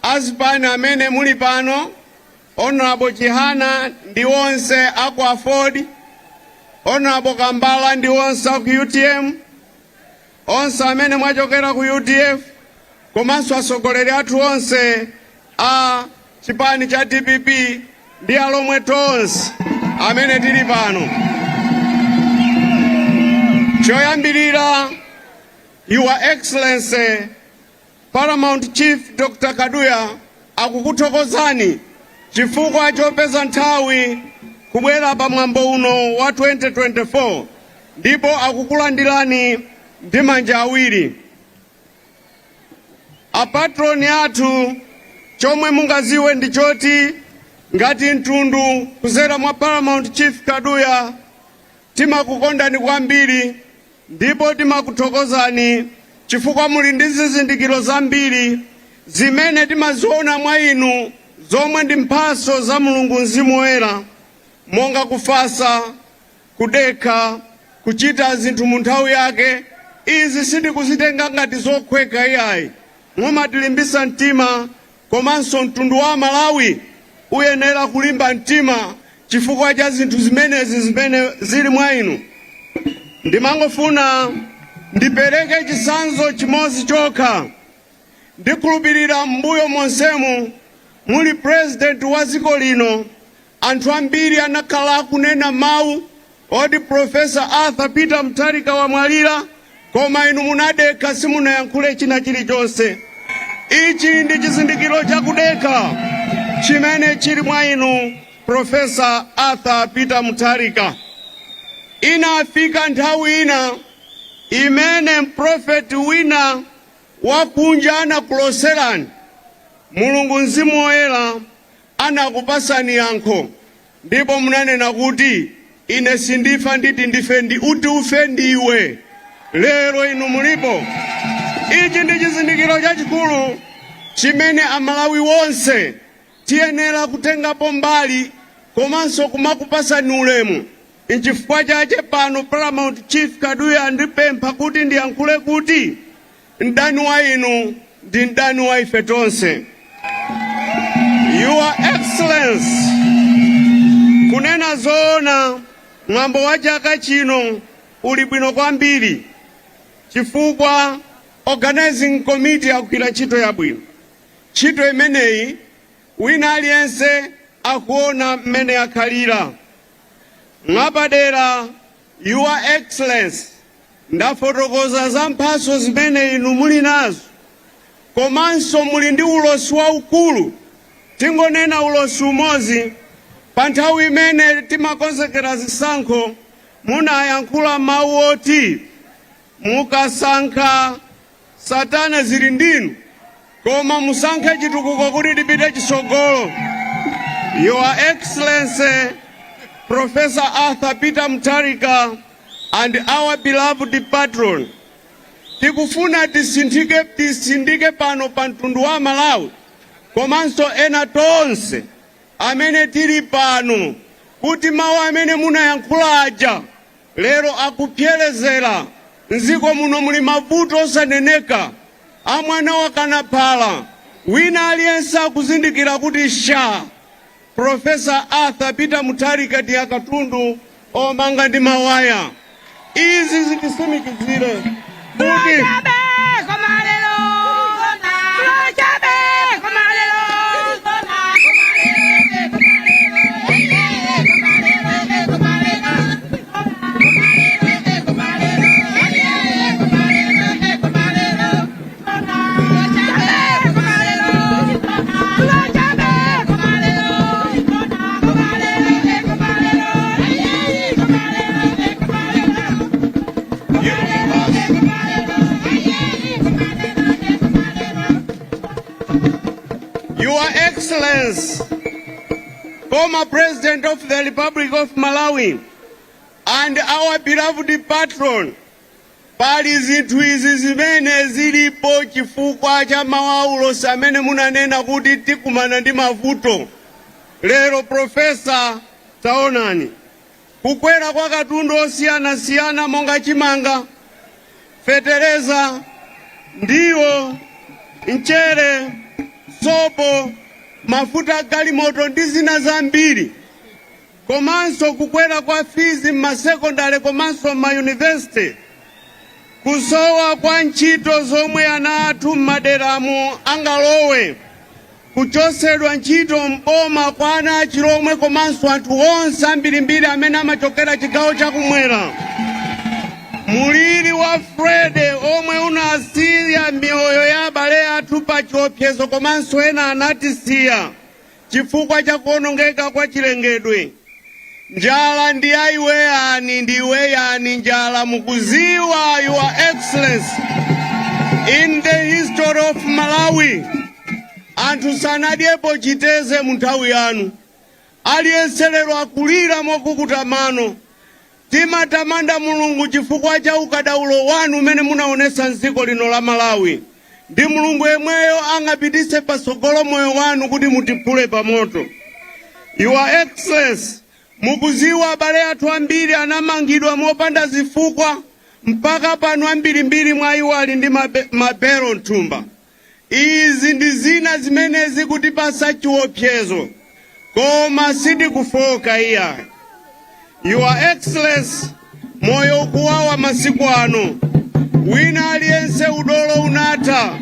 azipani amene muli pano, Honorable Chihana ndi onse aku AFORD, Honorable Kambala ndi onse aku UTM, onse amene mwachokera ku UDF, komanso atsogoleri athu onse a chipani cha DPP ndi alomwe tonse amene tili pano. Choyambirira, Your Excellency Paramount Chief Dr. Kaduya akukuthokozani chifukwa chopeza nthawi kubwera pa mwambo uno wa 2024, ndipo akukulandirani ndi manja awiri. Apatroni athu, chomwe mungaziwe ndi choti ngati mtundu kuzera mwa Paramount Chief Kaduya timakukondani kwambiri ndipo timakuthokozani chifukwa muli ndi zizindikiro zambiri zimene timaziona mwa inu, zomwe ndi mphatso za Mulungu Mzimu Woyera, monga kufatsa, kudekha, kuchita zinthu mu nthawi yake. Izi sindikuzitenga ngati zokhweka iyayi. Mumatilimbisa mtima, komanso mtundu wa Malawi uyenera kulimba mtima chifukwa cha zinthu zimenezi zimene zili mwa inu. Ndimangofuna ndipereke chitsanzo chimodzi chokha. Ndikhulupirira m'mbuyo monsemu muli president wa dziko lino, anthu ambiri anakhala akunena mawu oti Professor Arthur Peter Mutharika wamwalira, koma inu munadekha, simunayankhule china chilichonse. Ichi ndi chizindikiro chakudekha chimene chili mwa inu, Professor Arthur Peter Mutharika. Inafika nthawi ina imene mprofeti wina wakunja anakuloserani, Mulungu Mzimu Woyera anakupasani yankho, ndipo munanena kuti, "Ine sindifa, nditi ndife ndi uti ufe ndiwe." Lero inu mulipo. Ichi ndi chizindikiro chachikulu chimene Amalawi wonse tiyenera kutengapo mbali komanso kumakupasani ulemu. Nchifukwa chache pano Paramount Chief Kaduya ndipempha kuti ndiyankhule kuti mdani wa inu ndi mdani wa ife tonse. Your Excellency, kunena zoona, mwambo wa chaka chino uli bwino kwambiri chifukwa organizing committee akugwira ntchito yabwino. Ntchito imeneyi wina aliyense akuona mmene akhalira. Mwapadera, Your Excellency, ndafotokoza za mphatso zimene inu muli nazo, komanso muli ndi ulosi waukulu. Tingonena ulosi umodzi. Pa nthawi imene timakonzekera zisankho, munayankhula mawu oti mukasankha satana zili ndinu, koma musankhe chitukuko kuti tipite chitsogolo. Your Excellency Professor Arthur Peter Mutharika and our beloved patron, tikufuna tisinthike, tisindike pano pa mtundu wa Malawi komanso ena tonse amene tili pano kuti mawu amene munayankhula aja lero akupyerezera. Mdziko muno muli mavuto osaneneka, amwana wakanaphala. Wina aliyense akuzindikira kuti sha Professor Arthur Peter Mutharika ndi akatundu omanga ndi mawaya. Izi zitisimikizire kuti Your Excellency, former President of the Republic of Malawi and our beloved patron, pali zinthu izi zimene zilipo chifukwa cha mawu aulosi amene munanena kuti tikumana ndi mavuto. Lero Professor, taonani kukwera kwa katundu osiyanasiyana monga chimanga, fetereza, ndiwo, mchere, sopo, mafuta galimoto ndi zina zambiri, komanso kukwera kwa fees m'masekondari komanso m'mayunivesiti, kusowa kwa ntchito zomwe ana athu m'maderamo angalowe, kuchosedwa ntchito mboma kwa ana achilomwe komanso anthu onse ambirimbiri amene amachokera chigawo chakumwera, muliri wa Freddy omwe unasiya miyoyo ya abale athu pa chiopsezo komanso ena anatisiya chifukwa cha kuonongeka kwa chilengedwe, njala ndi ayiweyani ndiwe yani njala mukuziwa. Your Excellency, in the history of Malawi anthu sanadyepo chiteze mu nthawi yanu. Aliyense lero akulira mokukuta mano. Timatamanda Mulungu chifukwa cha ukadaulo wanu umene munaonesa mdziko lino la Malawi, ndi Mulungu yemweyo angapitise patsogolo moyo wanu kuti mutiphule pamoto. Your Excellency, mukuziwa abale athu ambiri anamangidwa mopanda zifukwa. Mpaka pano ambirimbiri mwa iwo ali ndi mabelo mthumba. Izi ndi zina zimene zikutipasa chiopsezo, koma sitikufoka iya. Your Excellency, moyo ukuwawa masiku ano. Wina aliyense udolo unatha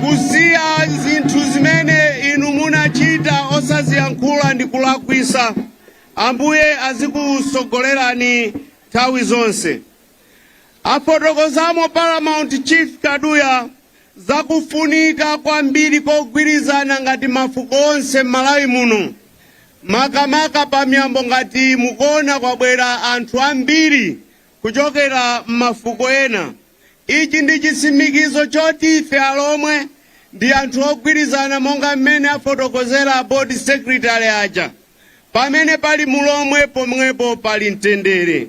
kusiya zinthu zimene inu munachita osaziyankhula ndi kulakwisa. Ambuye azikusogolerani nthawi zonse. Afotokozamo Paramount Chief Kaduya zakufunika kwambiri kogwirizana ngati mafuko onse m'Malawi muno, makamaka pamiyambo ngati mukuona kwabwera anthu ambiri kuchokera m'mafuko ena. Ichi ndi chitsimikizo choti ife Alomwe ndi anthu ogwirizana, monga mmene afotokozera board secretary aja. Pamene pali Mulomwe, pomwepo pali mtendere.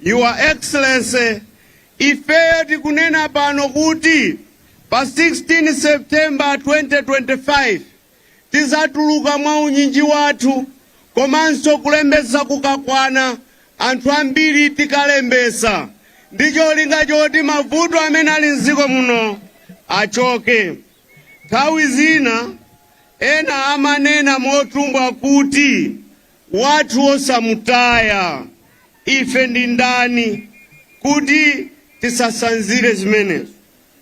Your Excellency, ifeyo tikunena pano kuti pa 16 September 2025 tizatuluka mwa unyinji wathu, komanso kulembesa kukakwana anthu ambiri tikalembesa ndi cholinga choti mavuto amene ali mdziko muno achoke. Nthawi zina ena amanena motumbwa kuti wathu osamutaya. Ife ndi ndani kuti tisasanzire zimenezo?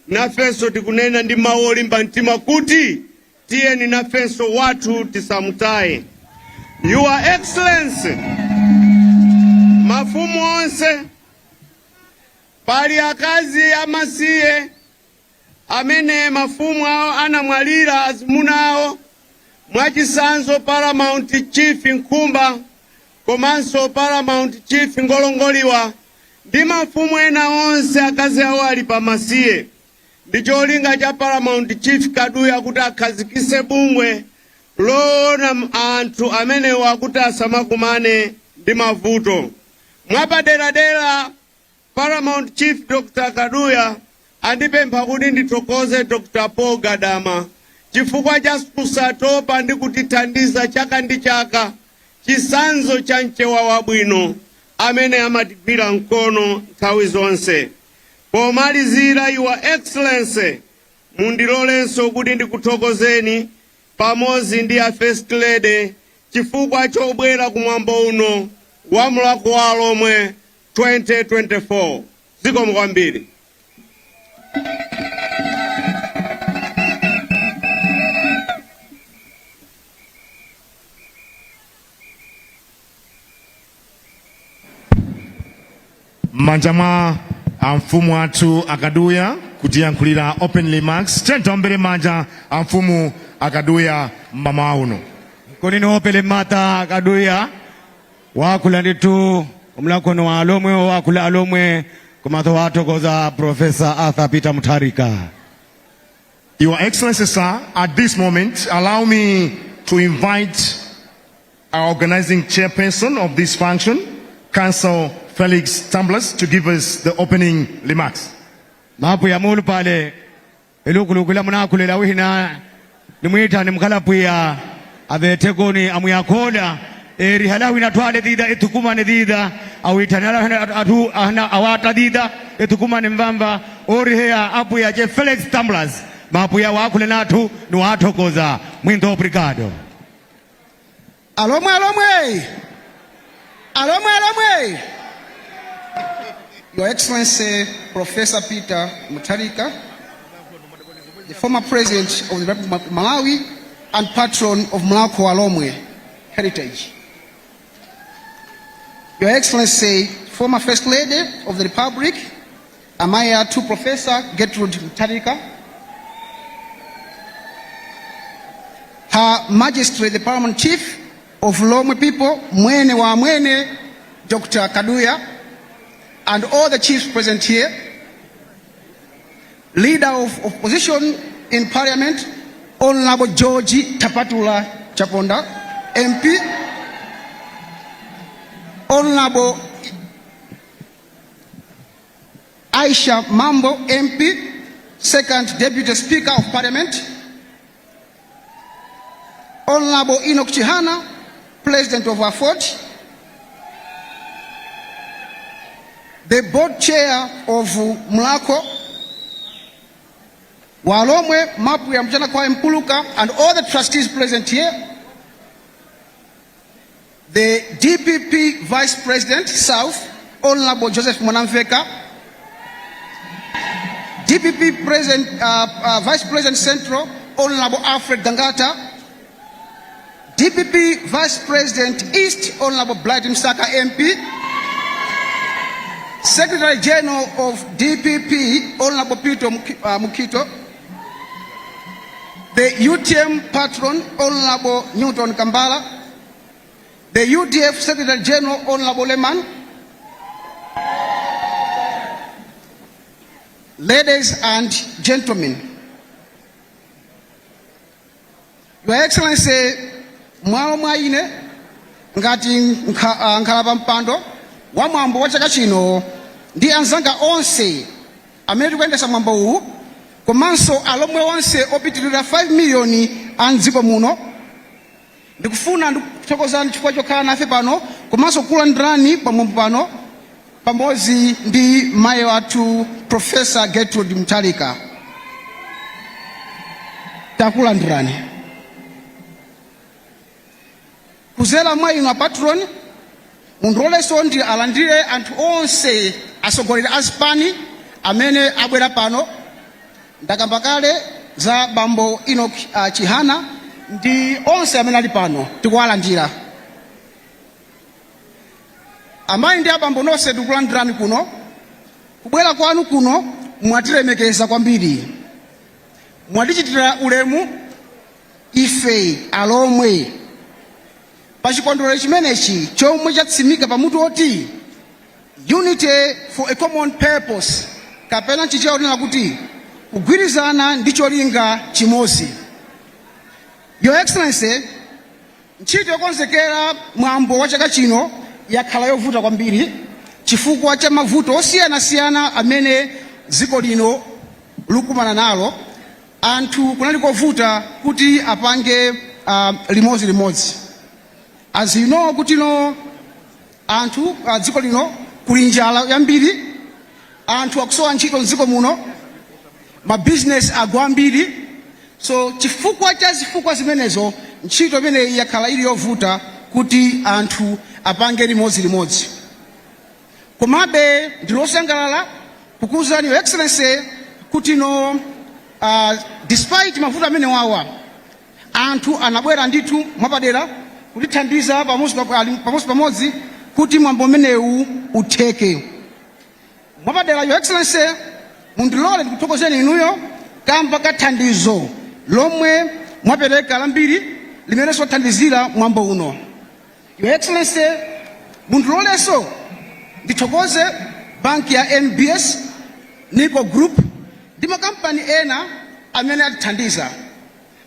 Nafenso tikunena ndi mawu olimba mtima kuti tiyeni nafenso wathu tisamutaye. Your Excellency, mafumu onse, pali akazi amasiye amene mafumu awo anamwalira azimuna awo, mwachisanzo Paramount Chief Nkhumba komanso Paramount Chief Ngolongoliwa ndi mafumu ena onse akazi awo ali pamasiye. Ndi cholinga cha Paramount Chief Kaduya kuti akhazikise bungwe loona anthu amenewa kuti asamakumane ndi mavuto. Mwapaderadera, Paramount Chief Dr Kaduya andipempha kuti ndithokoze Dr Paul Gadama chifukwa cha kusatopa ndi kutithandiza chaka ndi chaka, chisanzo cha mchewa wabwino amene amatigwira mkono nthawi zonse. Pomalizira, Your Excellency, mundilolenso kuti ndikuthokozeni pamodzi ndi a First Lady chifukwa chobwera kumwambo uno wa Mulhako wa Alomwe 2024. Zikomo kwambiri. M'manja mwa amfumu athu Akaduya kutiyankhulira opening remarks. Tiyeni manja amfumu Akaduya mmamawa uno. Konini opele mata Kaduya wakula nditu omulakono wa Alomwe, wakula Alomwe. Komanso wathokoza Professor Arthur Peter Mutharika. Your Excellency, sir, at this moment, allow me to invite our organizing chairperson of this function, Counsel Felix Tambulasi, to give us the opening remarks. Mapuya mulupale ilukulukula munakulela wihina nimwita nimukhalapwiya avetekoni amuyakola erihala wina twale dhidha itukumane dhidha awitanala atu ahna awata dhidha itukumane mvamba oriheya apuya che Felix Tambulasi mapuya wakule nathu niwathokoza. Muito obrigado. Alomwe, alomwe, alomwe, alomwe. Your Excellency Professor Peter Mutharika, the former President of the Republic of Malawi and patron of Mulhako wa Alhomwe Heritage. Your Excellency, former First Lady of the Republic, Amayi athu Professor Gertrude Mutharika, Her Majesty the Paramount Chief of Lomwe people, Mwene wa Mwene, Dr. Kaduya, and all the chiefs present here, Leader of Opposition in Parliament, Honorable George Tapatula Chaponda, MP, Honorable Aisha Mambo, MP, Second Deputy Speaker of Parliament, Honorable Enoch Chihana, President of AFORD, the Board Chair of Mulhako wa Alhomwe, Mapuya Mchana Kwa Mpuluka, and all the trustees present here, the DPP Vice President, South, Honorable Joseph Mwanamvekha, DPP Vice President Central, Honorable Alfred Gangata, DPP Vice President East, Honorable Bright Msaka MP, Secretary General of DPP, Honorable Peter Mukhito, the UTM Patron, Honorable Newton Kambala, the UDF Secretary General, Honorable Lehman, ladies and gentlemen, Your Excellency, mwalo mwa ine ngati nkhala mpando wa mwambo wa chaka chino ndi anzanga onse amene tikuyendesa mwambo uwu komanso alomwe onse opitirira 5 miliyoni a mdziko muno, ndikufuna ndikuthokozani chifukwa chokhala nafe pano komanso kulandirani pamwambo pano pamodzi ndi mayi wathu Professor Gertrude Mutharika. Takulandirani. Kuzera mwa inu a patron, mundilolenso ndi alandire anthu onse atsogoleri a zipani amene abwera pano. Ndakamba kale za bambo Enoch Chihana ndi onse amene ali pano, tikuwalandira. Amayi ndi abambo nonse tikulandirani kuno. Kubwera kwanu kuno mwatilemekeza kwambiri, mwatichitira ulemu ife alomwe pa chikondwerero chimenechi chomwe chatsimika pamutu oti Unity for a Common Purpose, kapena Chichewa kunena kuti kugwirizana ndi cholinga chimodzi. Your Excellency, ntchito yokonzekera mwambo wa chaka chino yakhala yovuta kwambiri chifukwa cha mavuto osiyanasiyana amene dziko lino likumana nalo. Anthu kunali kovuta kuti apange limodzi. As you know kuti no anthu dziko lino kuli njala yambiri, anthu akusowa ntchito mdziko muno, mabizinesi agwa ambiri. So chifukwa cha zifukwa zimenezo ntchito imeneyi yakhala ili yovuta kuti anthu apange limodzi. Komabe ndilosangalala kukuwuzani, Your Excellency, kuti no despite mavuto amene wawa, anthu anabwera ndithu mwapadera kutithandiza pamodzi kuti mwambo umenewu utheke. Mwapadera, Your Excellency, mundilole ndikuthokozeni inuyo kamba ka thandizo lomwe mwapereka lambiri limenenso lathandizira mwambo uno. Your Excellency, mundilolenso ndithokoze Banki ya NBS, Nico Group ndi makampani ena amene atithandiza.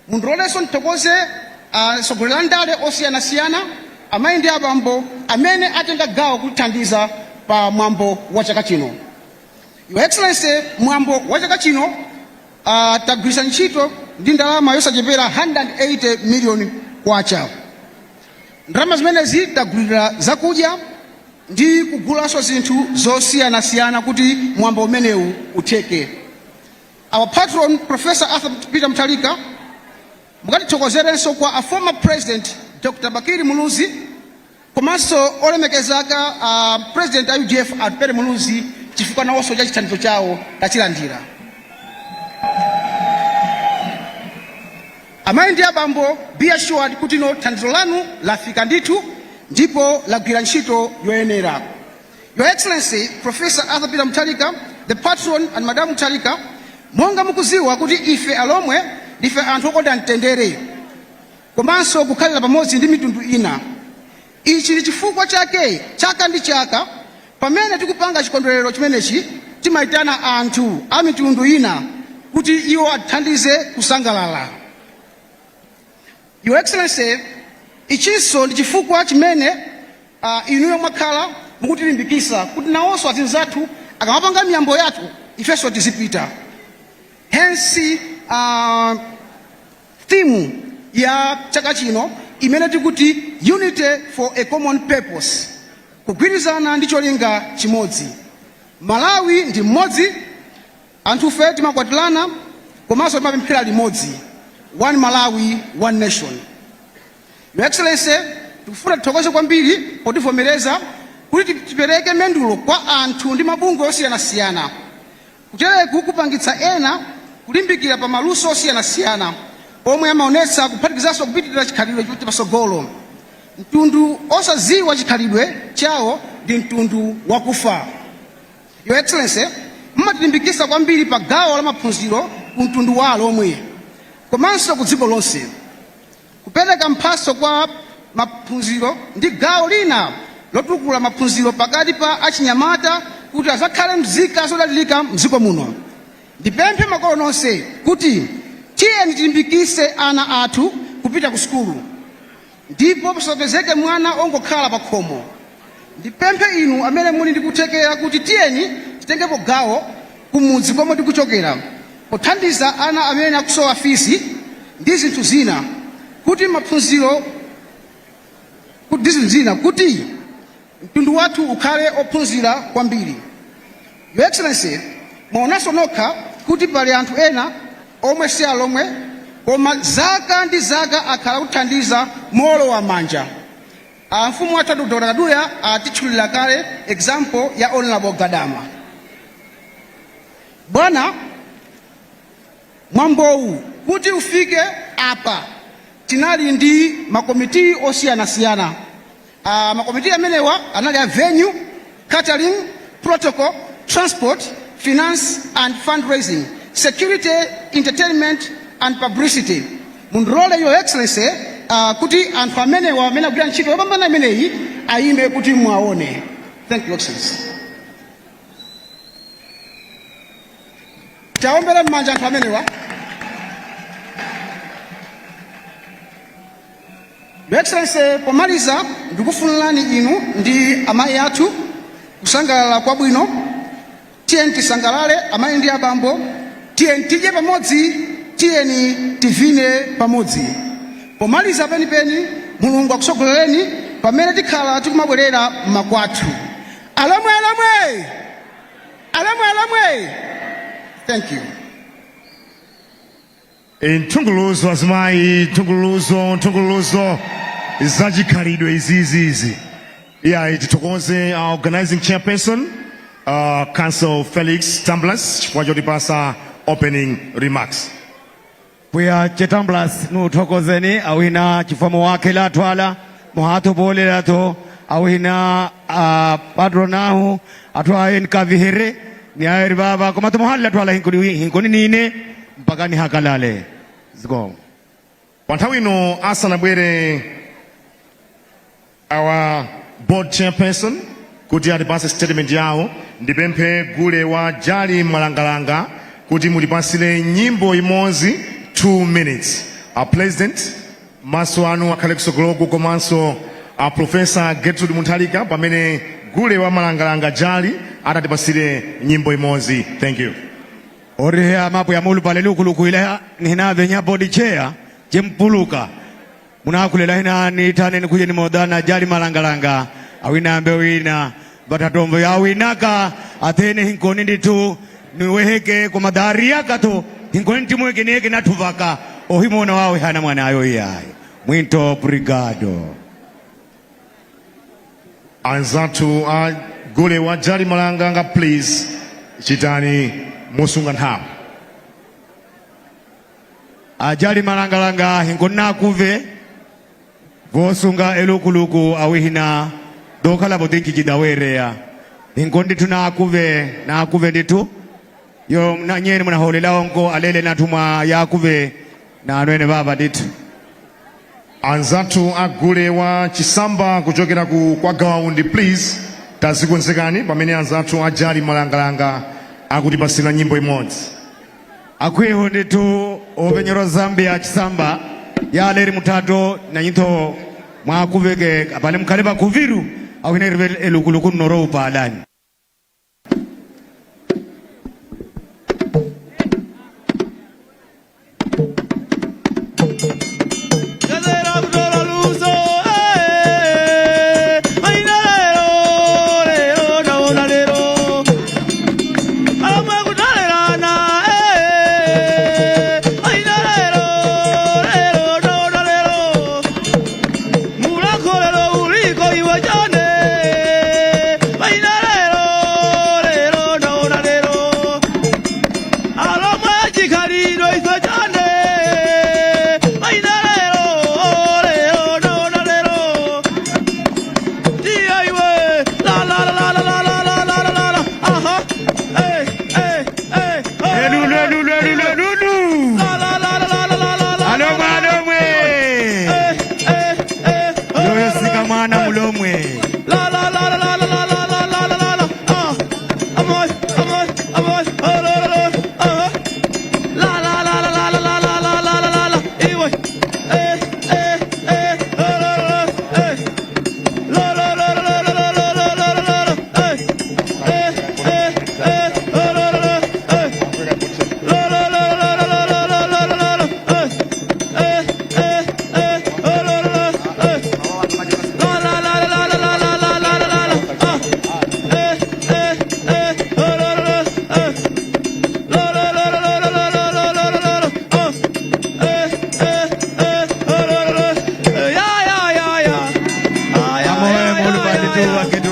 Mundilolenso ndithokoze atsogoleri a ndale osiyanasiyana, amayi ndi abambo amene atenga gawo kutithandiza pa mwambo wa chaka chino. Your Excellency, mwambo wa chaka chino tagwiritsa ntchito ndi ndalama yosachepera 180 million kwacha. Ndalama zimenezi tagulira zakudya ndi kugulanso zinthu zosiyanasiyana kuti mwambo umenewu utheke. Our patron, Professor Arthur Peter Mutharika, mukatithokozerenso kwa a former president Dr. Bakili Muluzi komanso olemekezeka president a UDF Atupele Muluzi, chifukwa nawonso cha chithandizo chawo tachilandira. Amayi ndi abambo, be assured kuti no thandizo lanu lafika ndithu ndipo lagwira ntchito yoyenera. Your Excellency Professor Arthur Peter Mutharika, the patron, and Madam Mutharika, monga mukuziwa kuti ife Alomwe ndife anthu okonda mtendere komanso kukhalira pamodzi ndi mitundu ina. Ichi ndi chifukwa chake chaka ndi chaka pamene tikupanga chikondwerero chimenechi timayitana anthu a mitundu ina kuti iwo atithandize kusangalala. Your Excellency, ichinso ndi chifukwa chimene inuyo mwakhala mukutilimbikisa kuti nawonso azinzathu akamapanga miyambo yathu ifenso tizipita. Hence theme ya chaka chino imene tikuti "Unity for a Common Purpose", kugwirizana ndi cholinga chimodzi. Malawi ndi mmodzi, anthufe timakwatirana komanso timapemphera limodzi. One Malawi, one nation. Your Excellency, tikufuna tithokoze kwambiri potivomereza kuti tipereke mendulo kwa anthu ndi mabungwe osiyanasiyana. Kutereku kupangitsa ena kulimbikira pa maluso osiyanasiyana omwe amaonetsa kuphatikizanso kupitirira chikhalidwe chapatsogolo. Mtundu osaziwa chikhalidwe chawo ndi mtundu wakufa. Your Excellency, mumatilimbikitsa kwambiri pa gawo la maphunziro ku mtundu wa Alomwe komanso ku dziko lonse. Kupereka mphatso kwa maphunziro ndi gawo lina lotukula maphunziro pakati pa achinyamata kuti azakhale mzika zodalirika mdziko muno. Ndipemphe makolo nonse kuti tiyeni tilimbikitse ana athu kupita ku sukulu ndipo pasapezeke mwana ongokhala pa khomo. Ndipemphe inu amene muli ndi kuthekera kuti tiyeni titengepo gawo kumudzi komwe tikuchokera pothandiza ana amene akusowa fizi ndi zinthu zina kuti maphunziro ndi zinthu zina kuti mtundu wathu ukhale ophunzira kwambiri. Your Excellency, mwaonanso nokha kuti pali anthu ena omwe si Alomwe koma zaka ndi zaka akhala kuthandiza mowolowa manja. A mfumu athu Dr. Kaduya atitchulira kale example ya Honorable Gadama. Bwana, mwambowu kuti ufike apa tinali ndi makomiti osiyanasiyana. Makomiti amenewa anali a venue, catering, protocol, transport, finance and fundraising, security, entertainment and publicity. Mundilole, Your Excellency, kuti anthu amenewa amene agwira ntchito yopambana imeneyi ayime kuti mwaone. Thank you, Excellency. Taombera m'manja anthu amenewa. Your Excellency, pomaliza ndikufunirani inu ndi amayi athu kusangalala kwabwino. Tiyeni tisangalale, amayi ndi abambo. Tiyeni tidye pamodzi, tiyeni tivine pamodzi. Pomaliza penipeni, Mulungu akusogolereni pamene tikhala tikumabwerera m'makwathu. Alomwe, Alomwe, Alomwe, Alomwe! Thank you. Nthunguluzo azimayi, nthunguluzo, nthunguluzo zachikhalidwe izizizi. Iyayi, tithokoze our organizing chairperson, Council Felix Tamblas, chifukwa chotipasa opening remarks. Bwiya Chetamblas, nuthokozeni awina chifomo wake latwala muhathu bolelatho awina patronahu atwaye nkavihere ni ayeri baba komato muhali latwala hinkuni hinkuni nine mpaka ni hakalale ziko. Pa nthawi ino, asanabwere our board chairperson, Kuti atipase statement yawo. Ndipemphe gule wa Jali Malangalanga kuti mutipasire nyimbo imodzi, 2 minutes. A president, maso anu akhale kusogoloku, komanso a Professor Gertrude Mutharika, pamene gule wa Malangalanga Jali atatipasire nyimbo imodzi. Thank you. Orihe mapu ya mulu pale lukuluku ile nihina board chair jempuluka munakulela hina nitane nikuje ni modana Jali Malangalanga awina ambe wina batatombo ya winaka athene hinkoni nditu niweheke kwa madhari yakato hinkoni timweke nieke natuvaka ohimona wawe hana mwana ayo iyaye. Muito obrigado. Anzathu a gule wa Jali Malanganga, please chitani mosunga nthawi. Ajali Malangalanga hinkoni nakuve vosunga elukuluku awihina dokhala botinki jidawereya hinkoni nditu nakuve nakuve nditu yo na nyeni munaholela onko alele natumwa yakuve na anwene baba nditu. Anzathu agule wa Chisamba kuchokera ku kwa Gawaundi, please tazikonzekani pamene anzathu ajali Malangalanga akutipasira nyimbo imodzi. Akwiho nditu openyerwa Zambia Chisamba yaleri mutato na nyito mwakuveke apale mkhale pakuviru awine elukuluku noro upalani.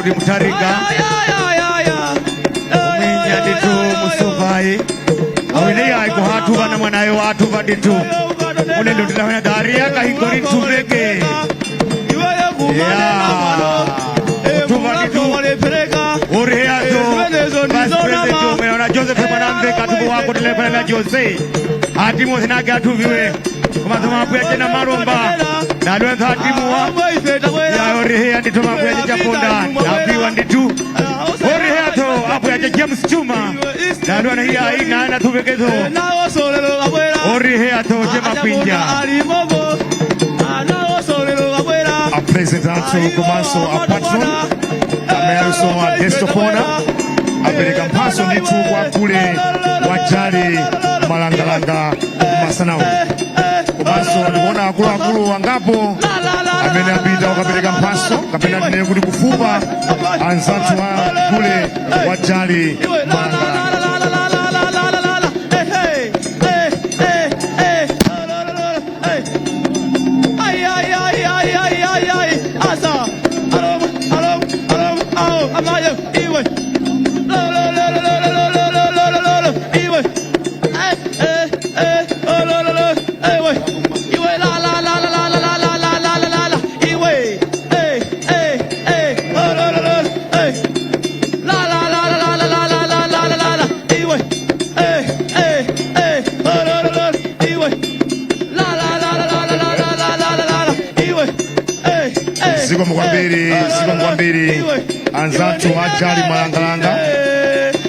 Mutharika uminya nditu musufai awine yayi kuhatuva na mwanayo watuva nditu unendo tilawena daria kahikori ntuveke tuva nditu uriheazo vice president umeona Joseph Mwanamve katubu wako tilefana Jose atimu zinake atuviwe kumathoma apuya tena maromba nalwentha atimuwa ya orihea nditu mapuya chaponda napiwa nditu oriheatho apuya cha James Chuma nalwana hiya ina na thuvekezo oriheatho chemapinja. A president athu komanso a patron amenenso a guest of honor apereka mphaso ndithu kwa gule wa Jali Malangalanga masanawo, komanso ndikuona akuluakulu angapo amene apita kukapereka mphaso kapena tinene kuti kufupa anzathu a gule wa Jali Malangalanga. Zikomo kwambiri, zikomo kwambiri. Anzathu ajali malangalanga,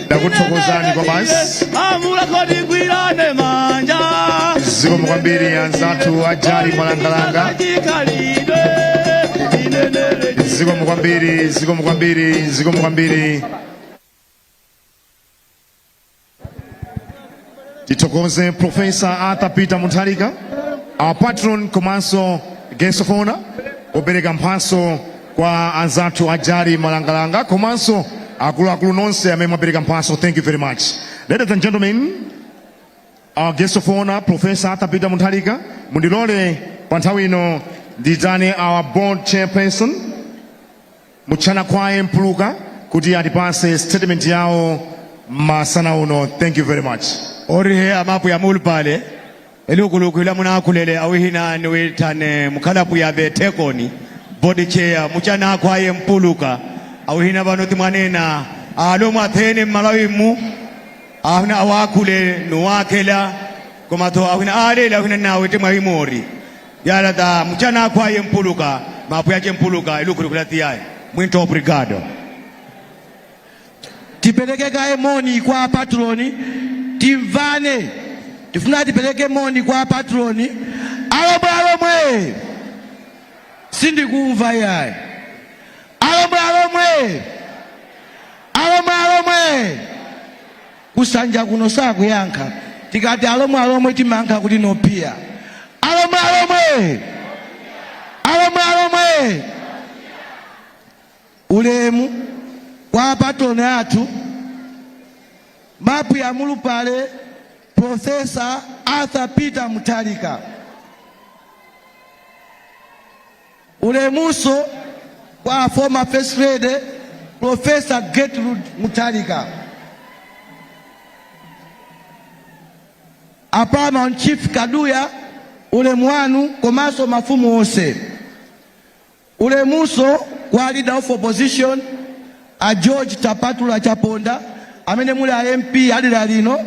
ndakuthokozani kwa basi. Amulakotigwirane manja. Zikomo kwambiri anzathu ajali malangalanga. Chikhalidwe inenere. Zikomo kwambiri, zikomo kwambiri, zikomo kwambiri. Tithokoze Professor Arthur Peter Mutharika, our patron komanso guest of honor, opereka mphatso kwa anzathu ajali malangalanga komanso akuluakulu nonse amene mwapereka mphatso. Thank you very much. Ladies and gentlemen, our guest of honor, Professor Arthur Peter Mutharika, mundilole pa nthawi ino ndiyitane our board chairperson Mutchana Kwaye Mpuluka kuti atipase statement yawo masana uno. Thank you very much. Orihe amapu ya mulupale elukuluku ila munakulele awihina niwitane mukhalapu ya betekoni board chair Muchana Kwaye Mpuluka awihina bano timwanena alo mwathene mmalawimu ahina awakule nuwakela komato ahina alele ahina nawe timwawimori yala ta Muchana Kwaye Mpuluka mapu yache Mpuluka elukuluku la tiyaye. Muito obrigado. Tipereke kaye moni kwa patroni, timvane. Tifuna tipereke moni kwa patroni. Alomwe, alomwe, sindikumva yayi. Alomwe, alomwe, alomwe, alomwe, kusanja kuno sakuyankha. Tikati alomwe, alomwe, timayankha kuti nopia. Alomwe, alomwe, alomwe, alomwe, ulemu kwa patroni athu mapu ya mulupale Professor Arthur Peter Mutharika. Ulemuso kwa former First Lady Professor Gertrude Mutharika. A Paramount Chief Kaduya, ulemu wanu komanso mafumu onse. Ulemuso kwa leader of opposition a George Tapatula Chaponda amene muli a MP adera lino.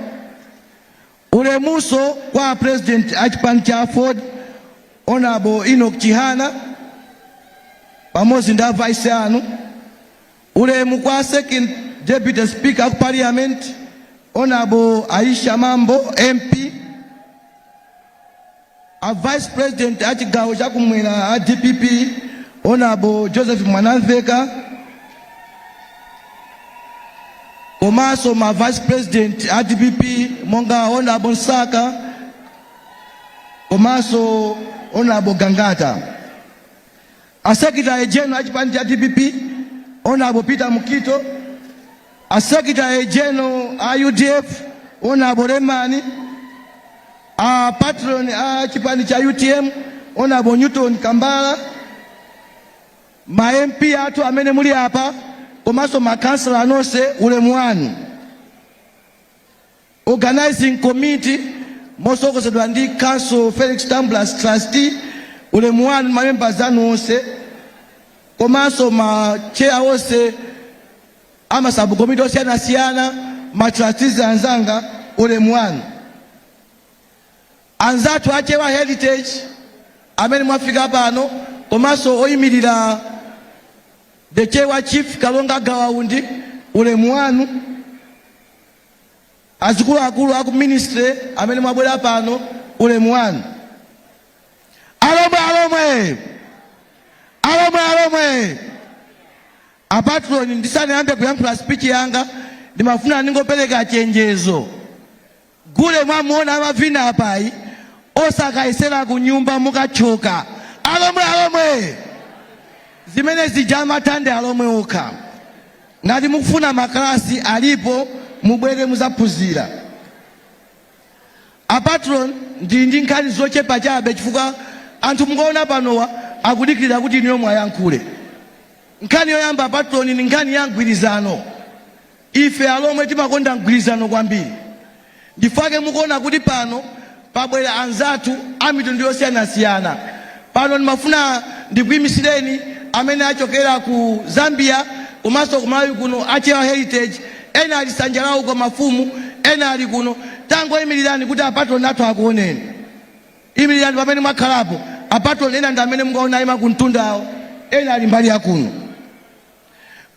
Ulemuso kwa president a chipani cha AFORD Honorable Enoch Chihana pamodzi ndi a vice anu. Ulemu kwa second deputy speaker ku parliament Honorable Aisha Mambo MP, a vice president a chigawo chakumwera a DPP Honorable Joseph Mwanamveka komanso ma vice president a DPP monga Honorable Nsaka komanso Honorable Gangata, a secretary general a chipani cha DPP Honorable Peter Mukito, a secretary general a UDF Honorable Lemani, a patron a chipani cha UTM Honorable Newton Kambala, ma MP athu amene muli apa komanso makhansala nonse, ulemu wanu. Organizing committee motsogozedwa ndi Counsel Felix Tambulasi trustee, ulemu wanu, ma members anu onse komanso ma chair onse ama subcommittee osiyanasiyana, ma trustees anzanga, ulemu wanu. Anzathu achewa Heritage amene mwafika pano komanso oyimirira the Chewa Chief Kalonga Gawa Undi, ulemu wanu. Azikuluakulu aku ministry amene mwabwera pano, ulemu wanu. Alomwe, alomwe, alomwe, alomwe. Apatroni, ndisanayambe kuyankhula speech yanga ndimafuna ndingopereka chenjezo. Gule mwamuona amavina apayi osakayesera ku nyumba, mukachoka. Alomwe, alomwe, zimene zija amathande alomwe okha. Ngati mukufuna makalasi alipo, mubwere muzaphunzira. Apatron, ndili ndi nkhani zochepa chabe chifukwa anthu mukaona panowa akudikirira kuti inuyo mwayankhule. Nkhani yoyamba, patron, ni nkhani ya mgwirizano. Ife alomwe timakonda mgwirizano kwambiri, ndifake mukuona kuti pano pabwera anzathu a mitundu yosiyanasiyana. Pano ndimafuna ndikuyimisireni amene achokera ku Zambia komanso ku Malawi kuno achewa Heritage. Ena ali sanja lawo kwa mafumu, ena ali kuno. Tangoyimirirani kuti apatron athu akuoneni. Imirirani pamene mwakhalapo, apatron. Ena ndi amene mukaona ayima kumtundawo, ena ali mbali yakuno.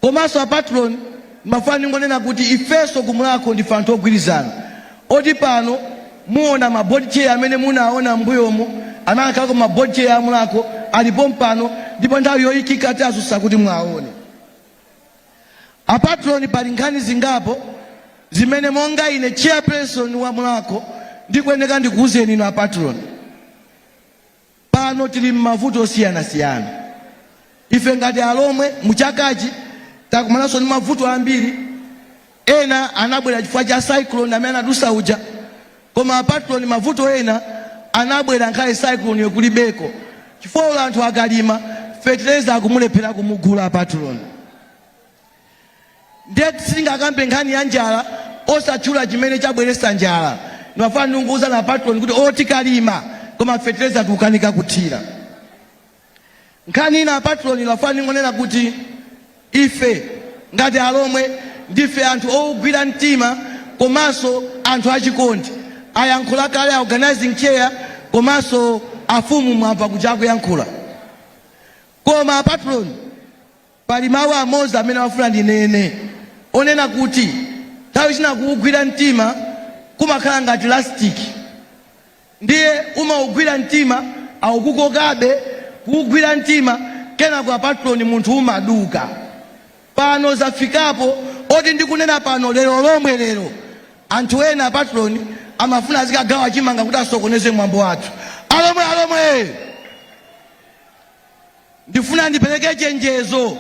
Komanso a patron, ndimafuna ndingonena kuti ifenso ku Mulhako ndife anthu ogwirizana, oti pano muona ma board chair amene munaona m'mbuyomu amene akhalako ma board chair a Mulhako alipo mpano, ndipo nthawi yoyikika tiwadzutsa kuti muwaone. A patron, pali nkhani zingapo zimene monga ine chairperson wa Mulhako ndikuyeneka ndikuwuzeni inu a patron. Pano tili m'mavuto osiyanasiyana. Ife ngati Alomwe mu chakachi takumananso ndi mavuto ambiri. Ena anabwera chifukwa cha cyclone amene anadusa uja, koma a patron, mavuto ena anabwera nkhale cyclone yo kulibeko, chifukwa olo anthu akalima, fetereza akumulephera kumugula, a patron. Ndiye sitingakambe nkhani ya njala osatchula chimene chabweretsa njala. Ndimafuna ndingokuuzani a patron kuti olo tikalima, koma fetereza tikukanika kuthira. Nkhani ina, a patron, ndimafuna ndingonena kuti ife ngati Alomwe ndife anthu owugwira mtima komanso anthu achikondi. Ayankhula kale a organizing chair komanso afumu, mwamva kuja akuyankhula. Koma a patron, pali mawu amodzi amene ndimafuna ndinene, onena kuti nthawi zina kuugwira mtima kumakhala ngati lasitiki. Ndiye umaugwira mtima, akukukokabe kuugwira mtima, kenako a patron munthu umaduka. Pano zafikapo oti ndikunena pano lero lomwe lero, anthu ena, a patron, amafuna azikagawa chimanga kuti asokoneze mwambo wathu. Alomwe, Alomwe! Ndifuna ndipereke chenjezo,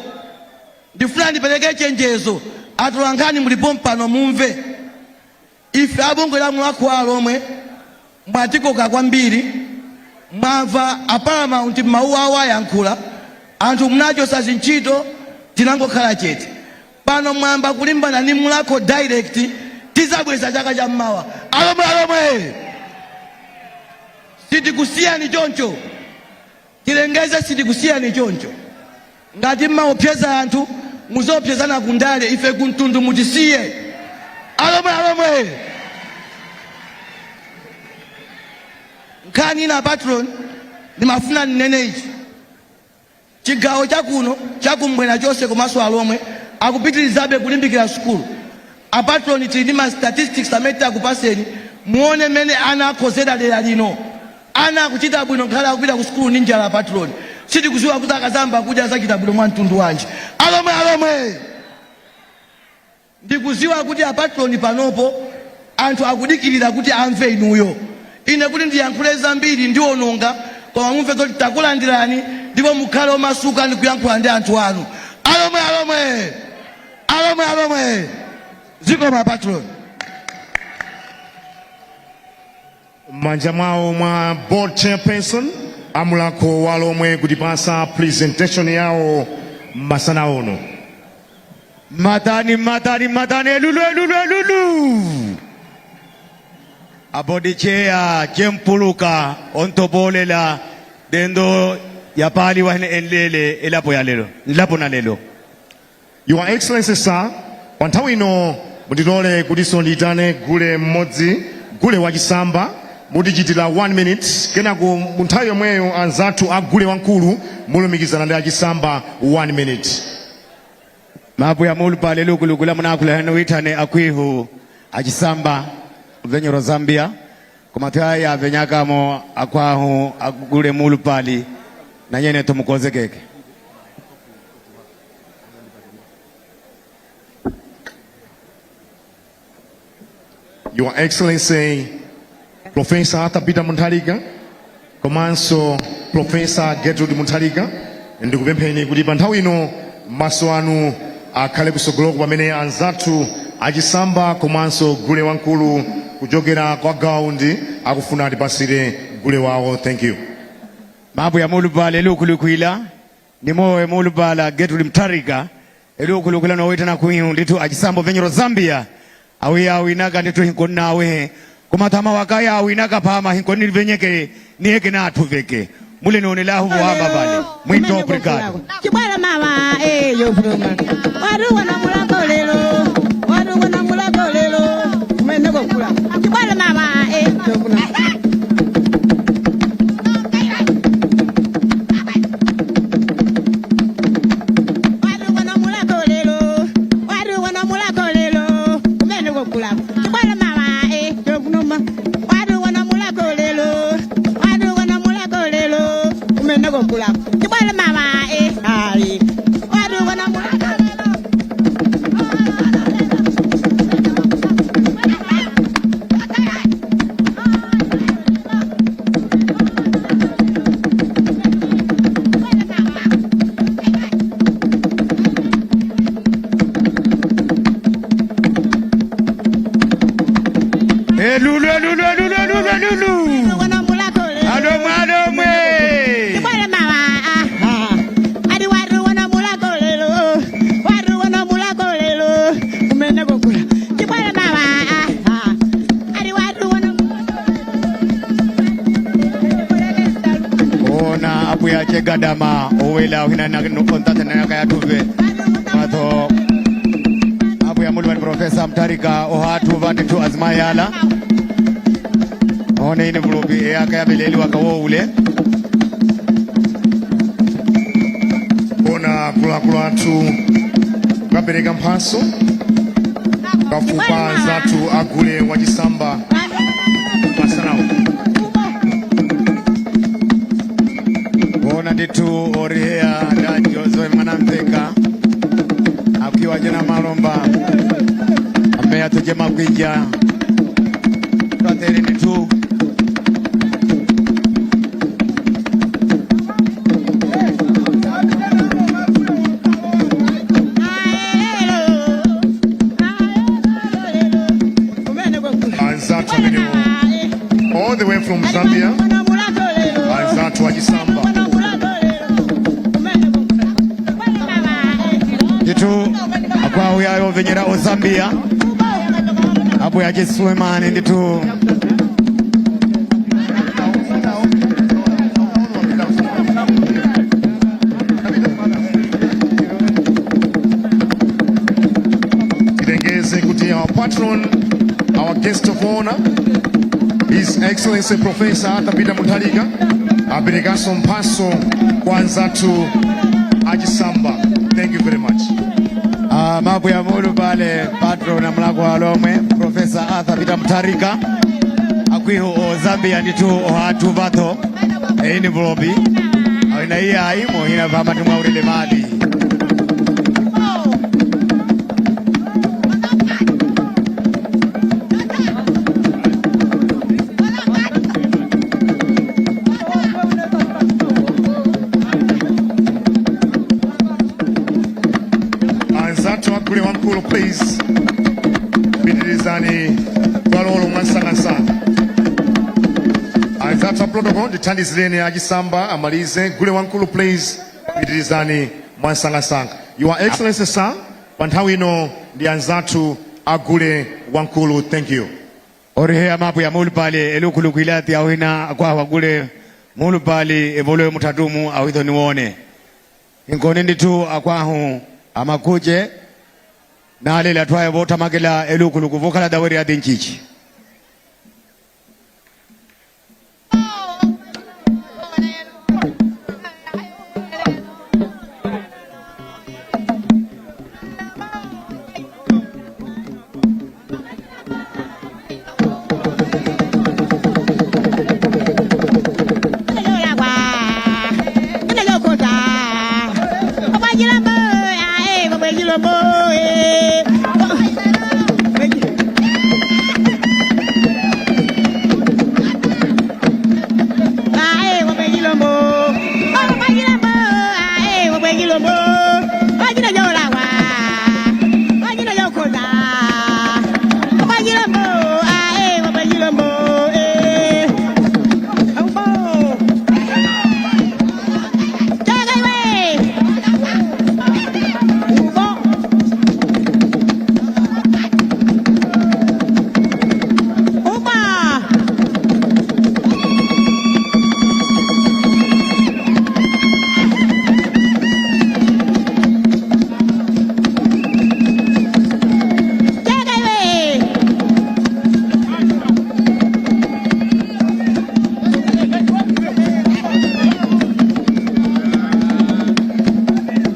ndifuna ndipereke chenjezo, atolankhani mulipo mpano mumve. Ife a bungwe la Mulhako wa Alomwe mwatikoka kwambiri, mwamva a Paramount mawu awo ayankhula, anthu munachotsa zintchito tinangokhala chete. Pano mwayamba kulimbana ndi Mulhako direct, tizabweza chaka cha mmawa. Alomwe, Alomwe! Sitikusiyani choncho. Tilengeze, sitikusiyani choncho. Ngati mmaopseza anthu, muziopsezana ku ndale, ife ku mtundu mutisiye. Alomwe, Alomwe! Nkhani ina, patron, ndimafuna ndinene ichi. Chigawo chakuno chakumwera chonse komanso Alomwe akupitirizabe kulimbikira sukulu. A patron, tili ndi ma statistics amene titakupaseni muone mmene ana akhozera dera lino. Ana akuchita bwino ngakhale akupita ku sukulu ndi njala, a patron. Sitikuziwa kuti akazayamba kudya azachita bwino mwa mtundu wanji. Alomwe, Alomwe! Ndikuziwa kuti a patron panopo anthu akudikilira kuti amve inuyo. Ine kuti ndiyankhule zambiri ndiononga, koma mumve zoti takulandirani ndipo mukhale omasuka ndi kuyankhula ndi anthu anu. Alomwe, Alomwe! Alomwe, Alomwe! Zikomo a patron. M'manja mwawo mwa board chairperson a Mulhako wa Alomwe kutipasa presentation yawo masana uno. Matani, matani, matani, elulu, elulu, elulu. A board chair chempuluka ontobolela dendo yapali wahene enlele elapo ya lelo nlapo na lelo. Your Excellency Sir, pa nthawi ino mundilole kutinso ndiyitane gule mmodzi, gule wachisamba, mutichitira 1 minute, kenako mu nthawi yomweyo anzathu a gule wamkulu mulumikizana ndi achisamba 1 minute. Mapu ya mulupale lukulukula munakula hano witane akwihu achisamba venyoro Zambia kumataya avenyakamo akwahu agule mulupali na nyene tumukozekeke. Your Excellency Professor Arthur Peter Mutharika komanso Professor Gertrude Mutharika, ndikupempheni kuti pa nthawi ino maso anu akhale kusogoloko pamene anzathu achisamba komanso gule wamkulu kuchokera kwa Gaundi akufuna atipasire gule wawo. Thank you. Mapu ya mulupale lukulukwila nimowe mulupala Gertrude Mutharika elukulukula nowitana kwihu ndithu achisambo venyero Zambia awiya awinaka ndithu hinkonnawe kumathama wakaya awinaka phama hinkonni venyeke niyeke nathu veke mule nonelahu vohamba vale mwito obrigado. Chibwera mama eyo vruma waruwa na mulako lelo waruwa na mulako lelo kumene kokula chibwera mama eyo vruma. Elulu elulu elulu elulu elulu. Alomwe alomwe. Ona apuya chegadama owela hina ontatenakayatuve matho apuya mulumani Profesa Mutharika ohatuva ndithu azimayala one ine vulupi eyakayabeleli wakawoule. Ona akuluakulu athu kukapereka mphaso kafupa anzathu agule wachisamba pasanawo. Ona ndithu oriheya ndajozo mwanamveka akiwa jena malomba ameya tuje makwija twatere ndithu. Anzathu amenewo all the way from Zambia, anzathu achisamba. Ndithu akwauyayo ovenyera ozambia apo yachisulemani ndithu. Tilengeze kuti our patron, our guest of honor, His Excellency Professor Arthur Peter Mutharika, aperekanso mphaso kwa anzathu achisamba. Thank you very much. Mapu ya mulu pale patron amulako alomwe Profesa Arthur Peter Mutharika akwihu o Zambia ndithu ohatu vatho eini vulopi awina iye aimo ina pamatumwa ulele madi. Anzathu agule wamkulu, please pitirizani bwalolo mwansangasanga. Anzathu a protocol, ndithandizireni achisamba amalize. Gule wamkulu, please pitirizani mwansangasanga. Your Excellency sir, pa nthawi ino ndi anzathu agule wamkulu. Thank you. Oriheya mapu ya mulu pale elukhulukwilati awina akwahwa gule mulu pale evolowe mutatumu awitho niwone inkoni ndithu akwahu amakuje nalela atwaye votamakela elukhuluku vokhala daweri ya dinchichi.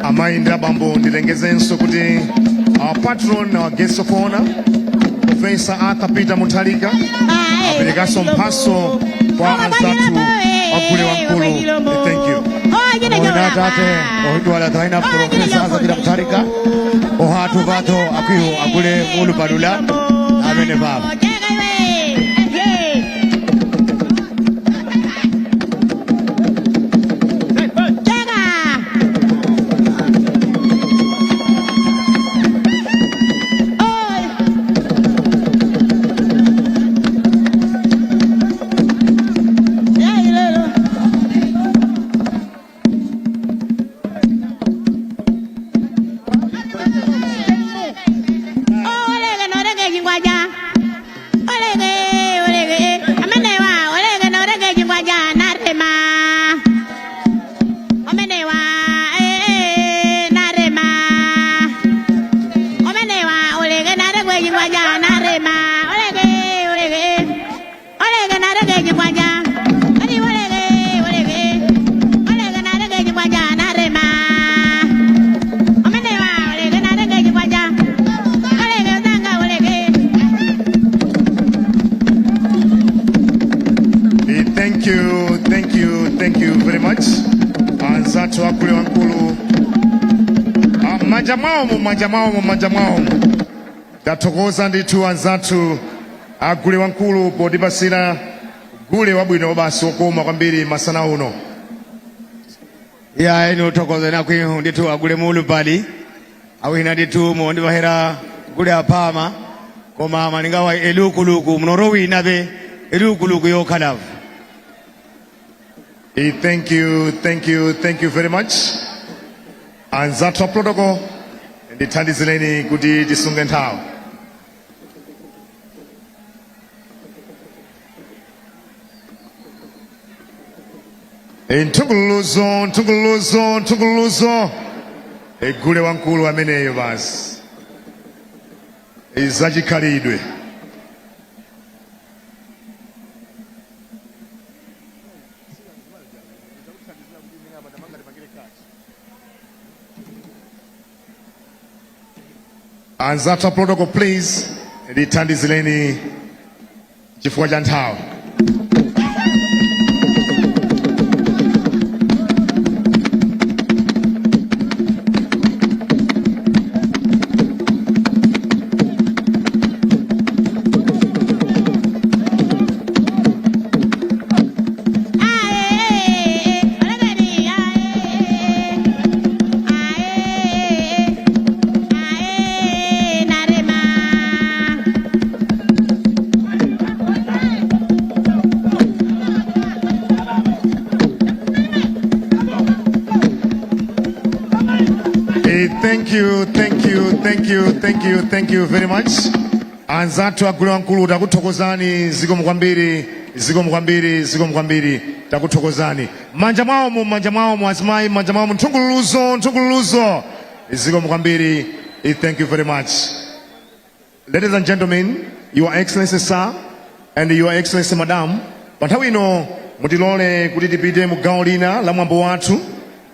Amayi ndi abambo, ndilengezenso kuti our patron, our guest of honor, Professor Arthur Peter Mutharika, aperekanso mphaso kwa anzathu agule wamkulu. Thank you. Ona tate ohitwala thaina Profesa Arthur Peter Mutharika ohatu vatho akwihu agule mulu padula amene baba. M'manja mwawomo, m'manja mwawomo, m'manja mwawomo. Tathokoza ndithu anzathu agule wamkulu potipasira gule wabwino basi, wokoma kwambiri masana uno. Ya, ino uthokoza nakwihu ndithu agule mulupali awina ndithu mondivahera gule aphama, koma malinga wa elukuluku munorowina be elukuluku yokhalavu. Thank you, thank you, thank you very much. Anzathu a protocol, ndithandizireni kuti tisunge nthawi. Nthungululuzo, nthungululuzo, nthungululuzo. Gule wamkulu ameneyo basi, zachikhalidwe. Anzathu a protocol, please ndithandizireni chifukwa cha nthawi. Thank you, thank you, thank you, thank you, thank you very much. Anzathu agule wamkulu, takuthokozani, zikomo kwambiri, zikomo kwambiri, zikomo kwambiri, takuthokozani. Manja mwawomo, manja mwawomo, azimayi, manja mwawomo, nthungululuzo, nthungululuzo, zikomo kwambiri. Thank you very much. Ladies and gentlemen, Your Excellency Sir and Your Excellency Madam, pa nthawi ino mutilole kuti tipite mu gawo lina la mwambo wathu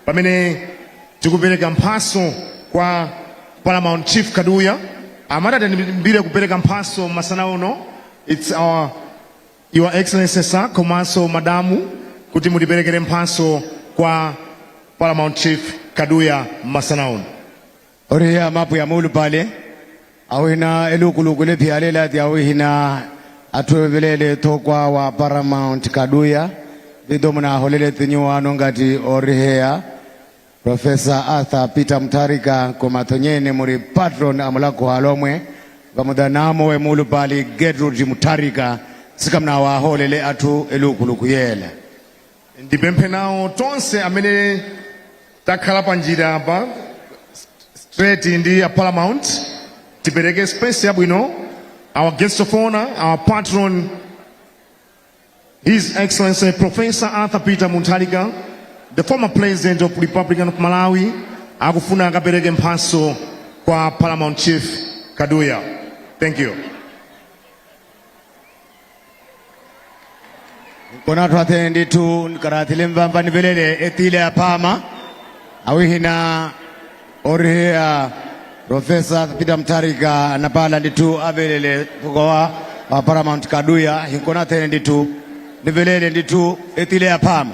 pamene tikupereka mphaso kwa Paramount Chief Kaduya. Amati atiyambire kupereka mphaso masana uno. It's our Your Excellency Sir komanso madamu kuti mutiperekere mphaso kwa Paramount Chief Kaduya masana uno. Oriya mapu ya mulupale awina elukuluku lephialela ti awihina athuvelele thokwa wa Paramount Kaduya vido munaholele tinyuwano ngati oriheya Professor Arthur Peter Mutharika, koma thonyene muri patron amulakho alomwe pamudanamo we mulupali Gertrude Mutharika, sikamnawaholele athu elukuluku yela. Ndipemphe nawo tonse amene takhala pa njira apa straight ndi a Paramount, tipereke space yabwino. Our guest of honor, our patron, His Excellency Professor Arthur Peter Mutharika, the former President of Republic of Malawi, akufuna akapereke mphaso kwa Paramount Chief Kaduya. Thank you. Kona twathe ndithu nkarathile mvamba nivelele etile aphama awihina oriheya Professor Peter Mutharika anapala ndithu avelele thukowa wa Paramount Kaduya, hinkona thene ndithu nivelele ndithu etile aphama.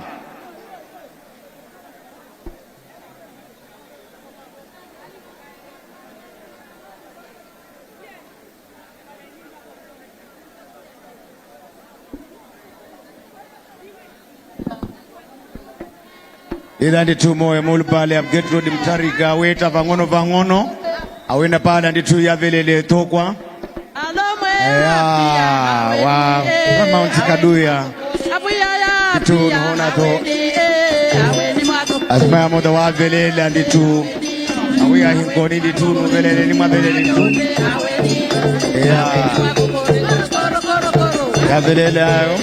Ila ndithu moyo mulupale ya Gertrude Mutharika weta pang'ono pang'ono awina pala ndithu yavelele thokwa ya wa Paramount Kaduya ndithu nuhona tho azimaya moda wavelela ndithu awiya hinkoni ndithu nuvelele ni mwavelele ndithu ya yavelele ayo.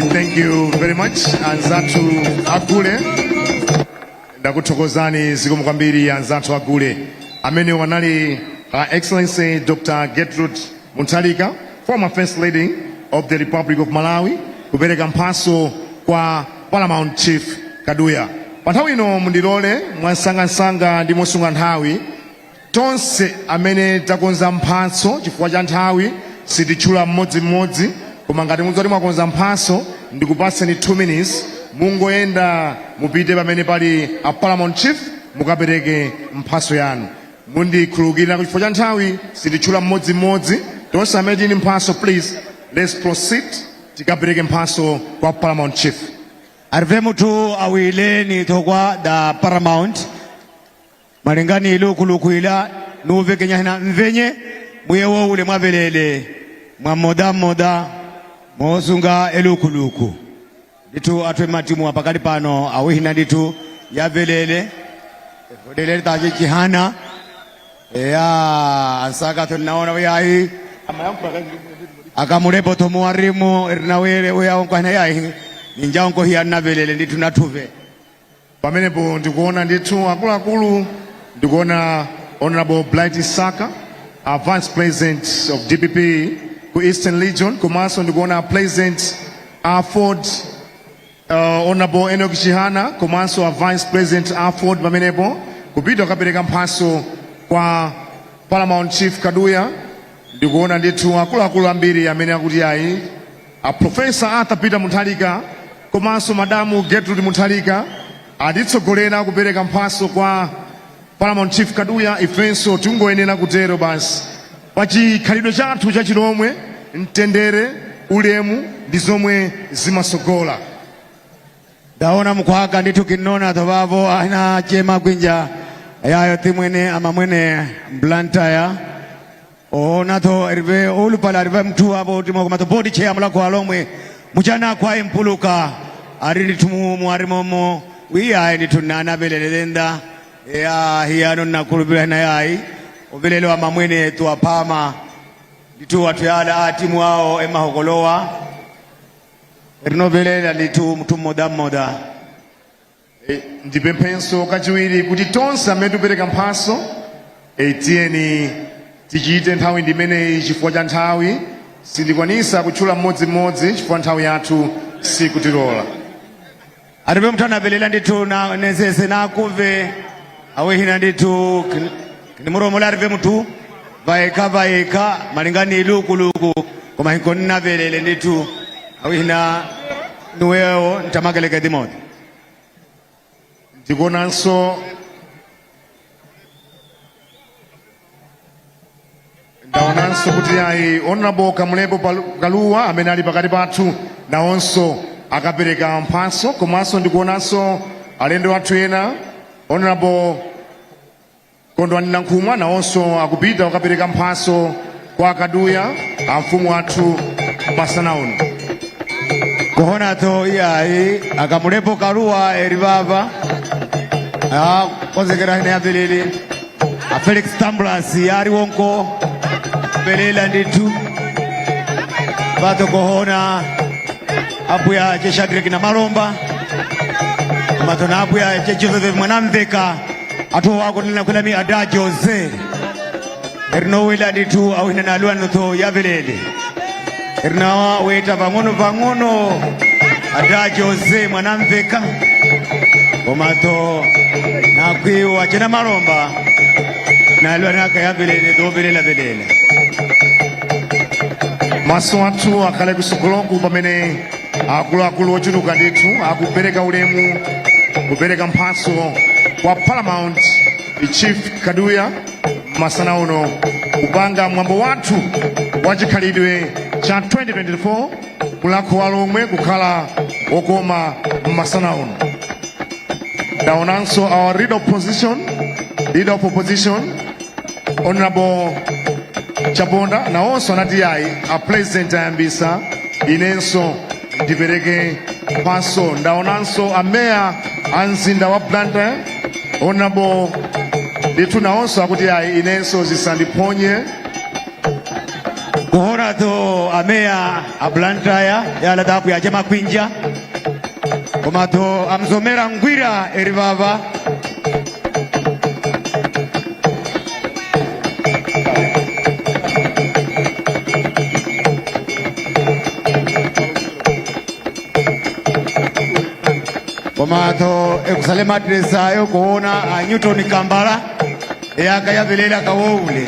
Thank you very much, anzathu agule. Ndakuthokozani, zikomo kwambiri, anzathu agule. Amene wanali Her Excellency Dr. Gertrude Mutharika, former First Lady of the Republic of Malawi, kupereka mphaso kwa Paramount Chief Kaduya. Pa nthawi ino mundilole mwansangansanga ndi mosunga nthawi, tonse amene takonza mphatso, chifukwa cha nthawi sititchula mmodzimmodzi, koma ngati mudzati mwakonza mphatso, ndikupatseni 2 minutes, mungoyenda mupite pamene pali a Paramount Chief mukapereke mphatso yanu. Mundikhululukira, chifukwa cha nthawi sititchula mmodzimmodzi. Tonse amene tili mphatso, please, let's proceed tikapereke mphatso kwa Paramount Chief. Arive muthu awile ni thokwa da Paramount malingani ilukulukuila nuvekenya hina mvenye muyewo ule mwavelele mwamodamoda mosunga elukuluku nditu atwe matimu apakali pano awihina nditu yavelele evodelele taje chihana ya ansaka tunaona uyai akamulepo tomuwarimu erinawere uyaonkwana yai ninjaonko hiya navelele nditu natuve. Pamenepo ndikuona ndithu akuluakulu, ndikuona Honorable Bright Saka, a Vice President of DPP ku Eastern Region, komanso ndikuona President AFORD, Honorable Enoch Chihana, komanso a Vice President AFORD pamenepo kupita kukapereka mphaso kwa Paramount Chief Kaduya. Ndikuona ndithu akuluakulu ambiri amene akuti ayi, a Professor Arthur Peter Mutharika komanso Madamu Gertrude Mutharika atitsogolera kupereka mphaso kwa Paramount Chief Kaduya. Ifenso tingoyenera kutero basi. Pachikhalidwe chathu chachilomwe, mtendere, ulemu ndi zomwe zimasogola. Ndaona mkhwaka ndithu kinona tovavo aina chema kwinja yayo timwene amamwene Blantyre onatho rive olupala rive mthu apo timo board chair mulako alomwe muchana kwaye mpuluka ari ndithu muarimomo wiyayi ndithu nanavelelelenda ya hiyano nakulupila na yayi uvelele wa mamwene tuwapama ndithu watu yala atimu awo emahokolowa rinovelela ndithu mthu mmoda mmoda. Ndipemphenso kachiwiri kuti tonse amene tikupereka mphaso, tiyeni tichite nthawi ndimeneyi. Chifukwa cha nthawi sindikwanisa kutchula mmodzimmodzi chifukwa nthawi yathu sikutilola. Aribe muthu anavelela ndithu na nesese nakuve awehina ndithu kinimuromola arive muthu vaeka vaeka malingani ilukuluku koma hinkoni navelele ndithu awehina nuwewo ntamakeleke dimodzi. Ndikuonanso, ndaonanso kuti ayi, Honorable Kamulepo Kaluwa amene ali pakati pathu nawonso akapereka mphaso. Komanso ndikuonanso alendo athu ena, Honorable Kondwani Nankhumwa, nawonso akupita kukapereka mphaso kwa Kaduya, amfumu athu, masana uno. Kuhonato iyayi akamulepo Kaluwa erivava konzekera hine yavelele a Felix Tamblas yari wonko velela ndithu vato kohona abuya cheshadreki na Malomba matona abuya chejoseph Mwanamveka atu wako nina kulami ada Jose erinowela ndithu awina nalwanotho yavelele erinawa weta pang'ono pang'ono ada Jose Mwanamveka komato nakwiwa chena Malomba nalwa naka yavelele dhovelela velele. Maso athu akhale kusogoloku pamene akuluakulu ochuluka ndithu akupereka ulemu, kupereka mphaso kwa Paramount Chief Kaduya masana uno, kupanga mwambo wathu wa chikhalidwe cha 2024 Mulakho wa Lomwe kukhala wokoma masana uno. Ndaonanso our leader of opposition, Honorable Chaponda, nawonso anati ayi, a President ayambisa, inenso ndipereke mphaso. Ndaonanso ameya a mzinda wa Blantyre, Honorable ndithu, nawonso akuti ayi, inenso zisandiphonye. Kuhonato ameya a Blantyre yala dapu ya chema kwinja komato amzomera ngwira erivava. Komato ekusalema adresa yokuona a Newton Kambala eyakayavelela kawoule.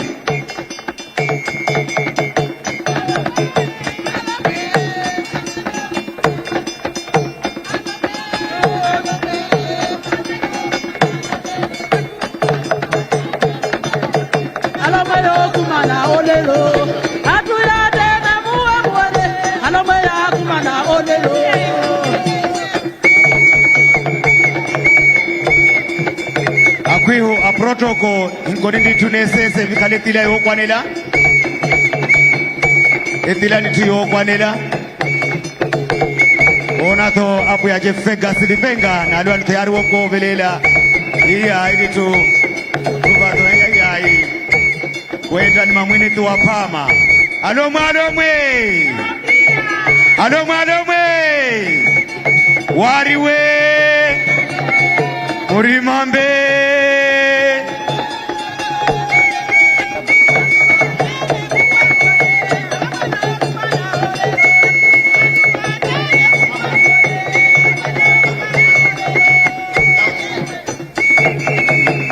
Akwihu a protocol inkoni ndithu nesese vikhale tila yokwanela etila ndithu yokwanela onatho apu yache fega silipenga nalwa tayari wokovelela iya ilitu kubato iya kwenda ni mamwene tu wapama alomwe alomwe alomwe alomwe wariwe murimambe.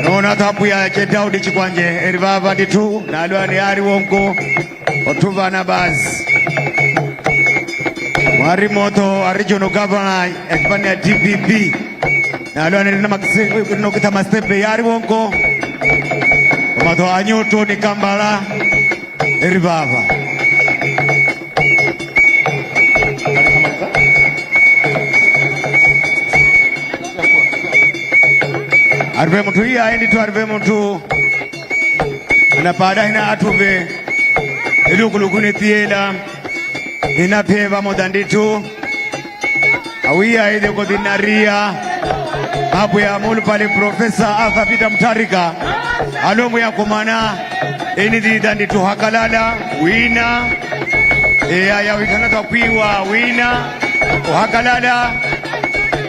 Nona tapu ya che Daudi Chikwanje erivava nditu nalwa ni ari wonko otuvana basi mwari moto a regional governor ya ya DPP nalwa ni nokita mastepe yari wonko omato anyoto ni Kambala erivava. Arve mtu hii aendi tu arve mtu na baada ina atuve ilukulukuni tiela ina peva modanditu awia ile kodinaria hapo ya mulu pale Professor Arthur Peter Mutharika alomu ya kumana ini didanditu hakalala wina ya ya wikana takwiwa wina hakalala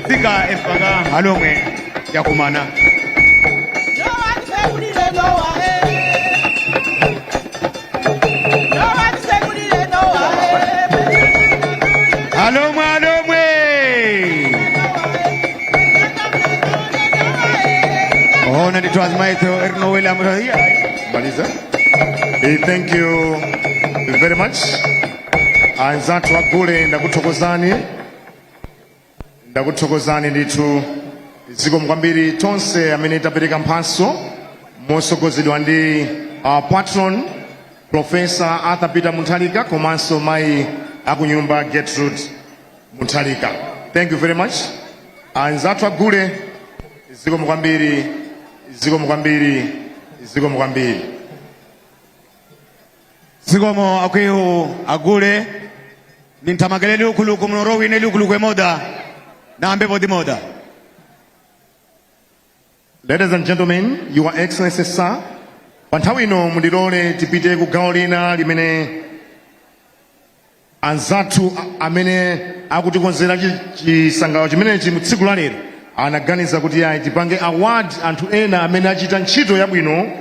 sika efaka alomu ya kumana. Alomwe alomwe. Ona ndithu azimaitho erinowela muthu. Maliza. Thank you very much. Anzathu agule ndakuthokozani. Ndakuthokozani ndithu zikomo kwambiri tonse amene tapereka mphatso mosogozedwa ndi our patron Professor Arthur Peter Mutharika komanso mayi akunyumba Gertrude Mutharika. Thank you very much. Anzathu agule zikomo kwambiri, zikomo kwambiri, zikomo kwambiri. Zikomo akwihu agule nintamakelele ukuluku mnorowine lukuluku emoda na ambepo dimoda. Ladies and gentlemen, Your Excellency sir, pa nthawi ino mundilole tipite ku gawo lina limene anzathu amene akutikonzera chisangalalo chimenechi mu tsiku la lero anaganiza kuti ayi tipange award anthu ena amene achita ntchito yabwino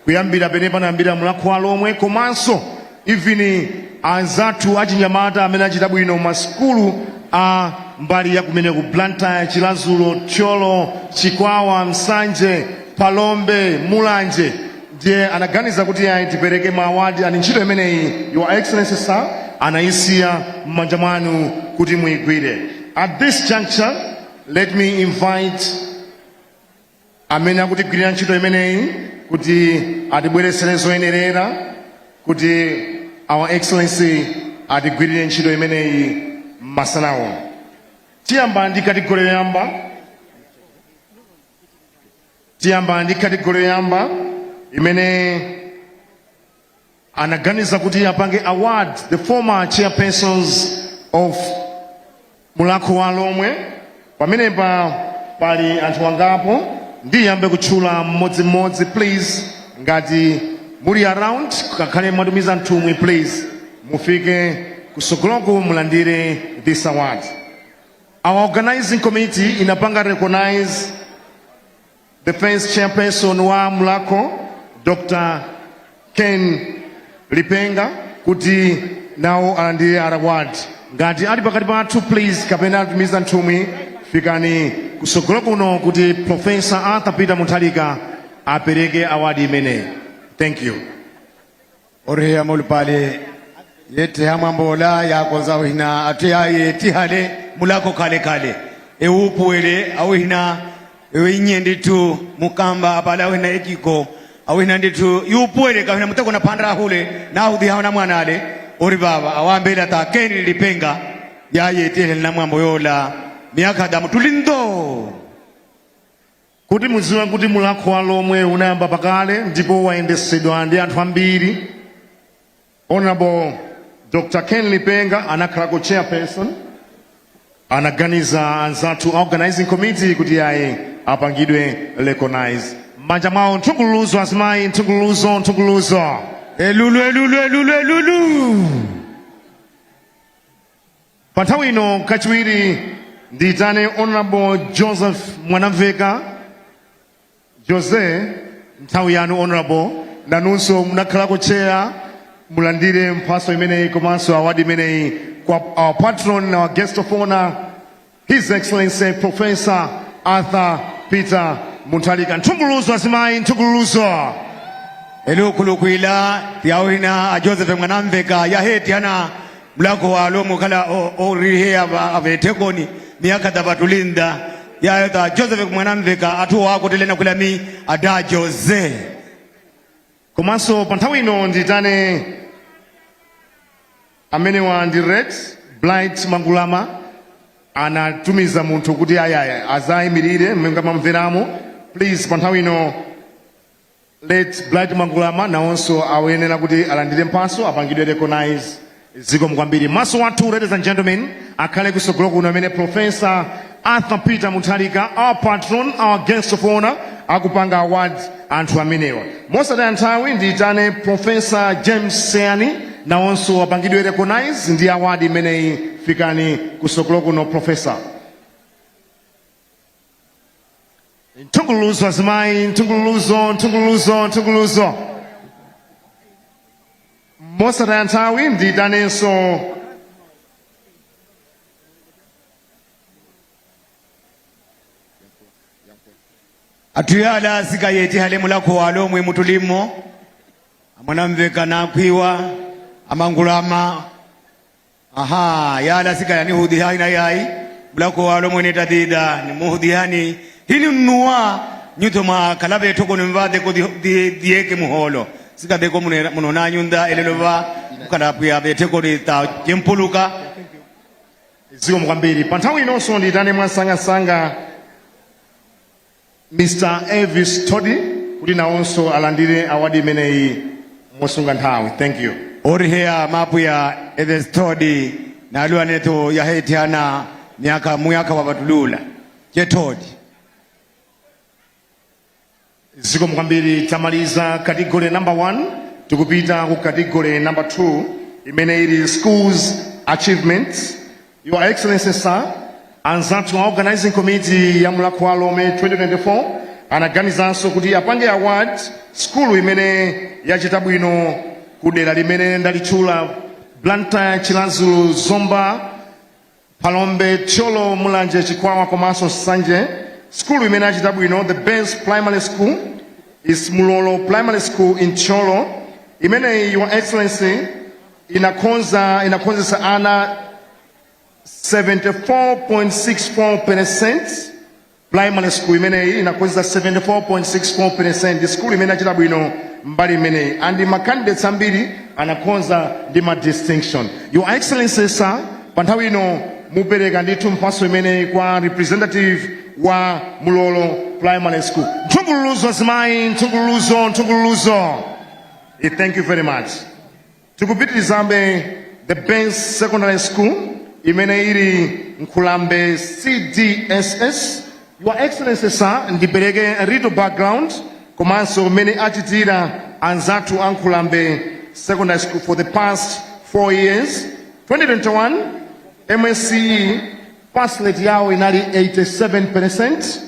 kuyambira pene panayambira Mulhako wa Alhomwe komanso even anzathu achinyamata amene achita bwino masukulu a mbali ya kumene ku Blantyre, Chiradzulu, Thyolo, Chikwawa, Nsanje, Phalombe, Mulanje. Ndiye anaganiza kuti ayi tipereke ma award ani ntchito imeneyi Your Excellency sir anayisiya m'manja mwanu kuti muyigwire. At this juncture let me invite amene akutigwirira ntchito imeneyi kuti atibweretsere zoyenerera kuti Our Excellency atigwirire ntchito imeneyi masanawo. Tiyamba ndi category yoyamba. Tiyamba ndi category yoyamba imene anaganiza kuti apange award the former chairpersons of Mulhako wa Alhomwe. Pamenepa pali anthu angapo, ndiyambe kutchula mmodzimmodzi please, ngati muli around kakhale mwatumiza nthumwi please. Mufike kusogoloku mulandire this award. Our organizing committee inapanga recognize the first chairperson wa Mulhako, Dr. Ken Lipenga, kuti nawo alandire award. Ngati ali pakati pathu, please, kapena atumiza nthumwi, fikani kusogolo kuno kuti Professor Arthur Peter Mutharika apereke award imeneyi. Thank you. Oriheya mulupale yete hamwambola yakonza wihina ate yetihale mulako kale kale ewupuwele awihina ewinye nditu mukamba apala awihina ekiko awihina nditu yupuwele kawihina mutako na pandra hule na hudhi haona mwanale ori baba awambela ta Keni Lipenga yayetihale na mwambo yola miaka damu tulindo. Kuti mudziwe kuti Mulhako wa Lomwe unayamba pakale ndipo wayendesedwa ndi anthu ambiri, Honorable Dr. Ken Lipenga anakhalako chairperson. Anaganiza anzathu organizing committee kuti ayi, apangidwe recognize. M'manja mwawo nthungululuzo, azimayi, nthungululuzo, nthungululuzo. Elulu, elulu, elulu, elulu. Pa nthawi ino kachiwiri ndiyitane Honorable Joseph Mwanamveka. Jose, nthawi yanu Honorable, nanunso munakhalako chair, mulandire mphaso imeneyi komanso award imeneyi kwa our patron, our guest of honor, His Excellency Professor Arthur Peter Mutharika. Nthungululuzo, azimayi, nthungululuzo. Elukulukwila yawina a Joseph Mwanamveka yaheti ana mulako wa Lomwe kala orihe avetekoni miaka tabatulinda yayota Joseph Mwanamveka atu wako telena kulami ada Jose. Komanso pa nthawi ino nditane amenewa ndi Red Blight Mangulama, anatumiza munthu kuti ayaya azayimirire mmene mamveramo. Please, pa nthawi ino late Blight Mangulama nawonso ayenera kuti alandire mphaso, apangidwe recognize. Zikomo kwambiri. Maso athu, ladies and gentlemen, akhale kusogolo kuno amene Professor Arthur Peter Mutharika, our patron, our guest of honor, akupanga award anthu amenewa. Mosataya nthawi ndiyitane Professor James Seyani, nawonso apangidwe recognize ndi award imeneyi. Fikani kusogolo kuno, Professor. Nthungululuzo, azimayi, nthungululuzo, nthungululuzo, nthungululuzo. Mosataya nthawi ndiyitanenso Atuyala sikayeti hale mulako wa Lomwe mutulimo Mwanamveka nakwiwa amangulama aha yala sikaya ni hudihani na yai mulako wa Lomwe netadida ni muhudihani hini nuwa nyuto ma kalabe toko nimvade ko dieke muholo sikadeko munona nyunda elelova mukalapu beteko ni ta jempuluka. Zikomo kwambiri. Pa nthawi inonso ndiyitane mwansangasanga Mr. Elvis Todi kuti nawonso alandire award imeneyi mosunga nthawi. Thank you. Orihea mapu ya Elvis Todi naluwa neto yahetiana miaka muyaka wabatulula chetodi. Zikomo kwambiri. Tamaliza category number 1, tikupita ku category number 2 imene ili schools achievements. Your Excellency sir, anzathu a organizing committee ya Mulhako wa Lomwe 2024 anaganizanso kuti apange award skulu imene yachita bwino ku dera limene ndalitchula: Blantyre, Chiradzulu, Zomba, Phalombe, Thyolo, Mulanje, Chikwawa komanso Nsanje. Skulu imene achita bwino, the best primary school is Mulolo Primary School in Thyolo. Imeneyi, Your Excellency, inakhonzesa ana 74.64%. Primary school imeneyi inakhonzesa 74.64%, ndi skulu imene achita bwino mbali imeneyi, and ma candidates ambiri anakhonza ndi ma distinction. Your Excellency sir, pa nthawi ino mupereka ndithu mphaso imeneyi kwa representative wa Mulolo Primary School. Nthungululuzo, azimayi, nthungululuzo, nthungululuzo. Thank you very much. Tikupitirizabe, the best secondary school imene ili Nkhulambe CDSS. Your Excellency sir, ndipereke a little background komanso mmene achitira anzathu a Nkhulambe Secondary School for the past 4 years. 2021 MSCE pass rate yawo inali 87%.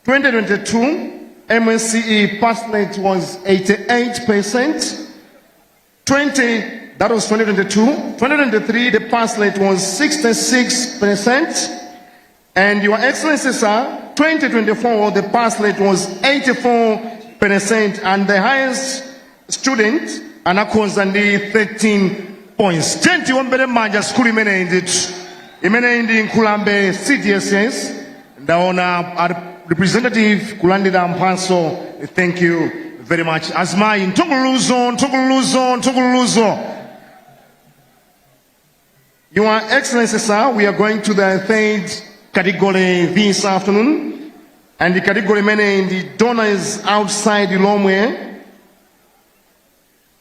2022 MSCE pass rate was 88%. 20 that was 2022. 2023 the pass rate was 66%. And Your Excellency, sir, 2024 the pass rate was 84% and the highest student anakhoza ndi 13 points. Tiyeni manja skulu imeneyi ndithu. Imeneyi ndi Nkhulambe CDSS. Ndaona a representative kulandira mphatso. Thank you very much. Azimayi, nthungululuzo, nthungululuzo, nthungululuzo. Your Excellency, sir, we are going to the third category this afternoon. And the category imene ndi donors outside Lomwe.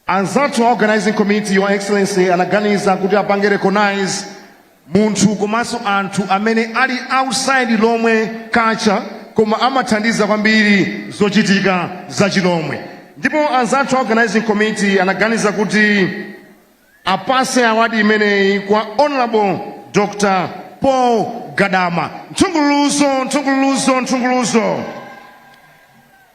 Anzathu organizing committee, Your Excellency, anaganiza kuti apange recognize munthu komanso anthu amene ali outside Lomwe culture koma amathandiza kwambiri zochitika za Chilomwe. Ndipo anzathu organizing committee anaganiza kuti apase award imeneyi kwa Honorable Dr. Paul Gadama. Nthungululuzo, nthungululuzo, nthungululuzo.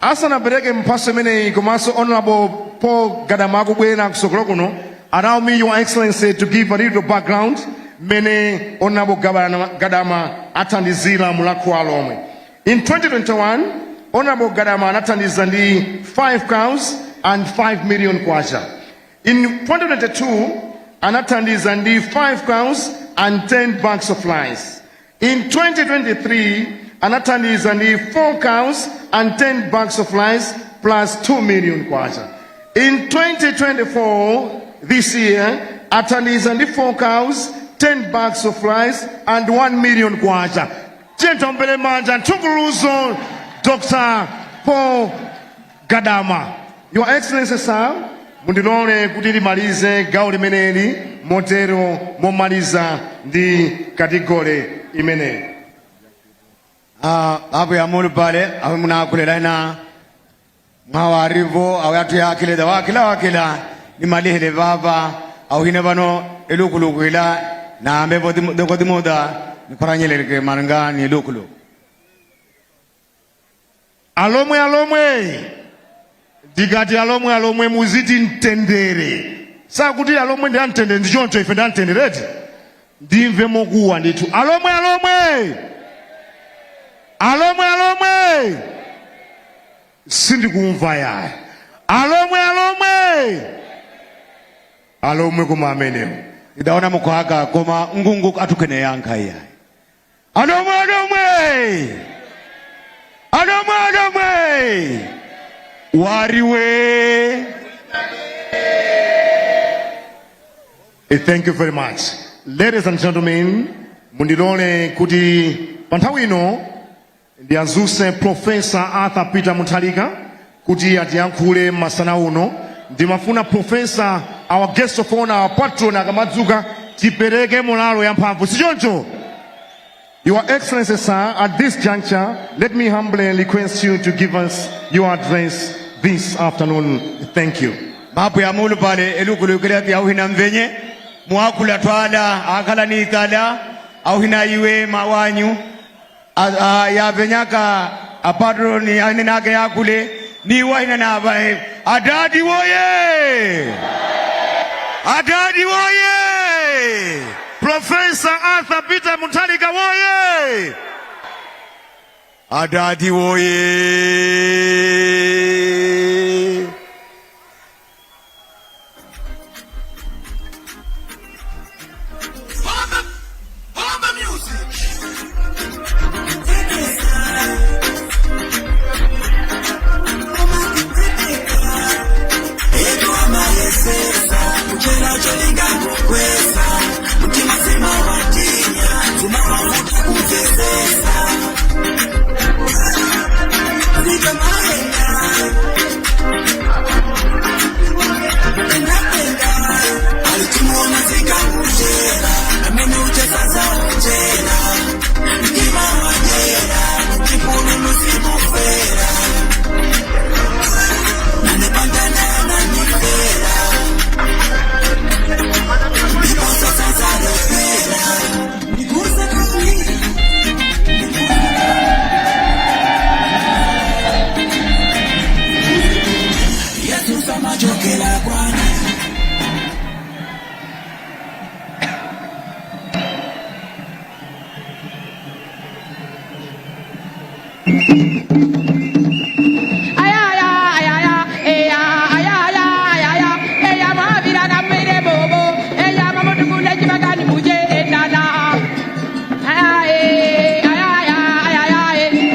Asanapereke mphatso imeneyi komanso Honorable Paul Gadama akubwera kusokolo kuno, allow me, Your Excellency, to give a little background mmene Honorable Gadama athandizira Mulhako wa Lomwe. In 2021 Honorable Gadama anathandiza ndi 5 cows and 5 million kwacha. In 2022 anathandiza ndi 5 cows and 10 bags of rice. In 2023 anathandiza ndi 4 cows and 10 bags of rice plus 2 million kwacha. In 2024, this year, athandiza ndi 4 cows, 10 bags of rice and 1 million kwacha. Tiyeni manja nthungululuzo Dr. Paul Gadama. Your Excellency, sir, mundilole kuti limalize gawo limeneli motero momaliza ndi category imeneyi. Ah, apo ya mulu pale apo munakulela na mwawarivo awo atu yakileda wakila wakila ni malihele baba awo hine bano elukulukuila na ambe bodimoda ni koranyeleleke maranga ni elukulu. Alomwe, alomwe, ndikati alomwe, alomwe muziti mtendere. Sakuti alomwe ndi amtendere, ndi choncho ife ndi amtendereti. Ndimve mokuwa ndithu. Alomwe, alomwe, alomwe, alomwe, sindikumva yaya. Alomwe, alomwe, alomwe koma amenewo. Idaona mukwaka koma ngungu atukene yankha iya. Alomwe, alomwe, alomwe, alomwe, wariwe. Thank you very much. Ladies and gentlemen, mundilole kuti pa nthawi ino ndiyazuse Professor Arthur Peter Mutharika kuti atiyankhule masana uno. Ndimafuna Professor, our guest of honor, our patron, akamadzuka tipereke morale ya mphamvu, sichoncho? Your Excellency, sir, at this juncture, let me humbly request you to give us your address this afternoon. Thank you. Mapu ya mulu pale elukulukira ya uhina mvenye mwakula twala akala ni itala auhina iwe mawanyu ya venyaka apatroni anenake yakule ni wahina na bae adadi woye, adadi woye, Professor Arthur Peter Mutharika woye, adadi woye. Ayaya, ayaya, eya, ayaya, ayaya, eya, mavira kamere bobo, eya, mamutukule chibagani muje endala. Ayaye, ayaya, ayaya,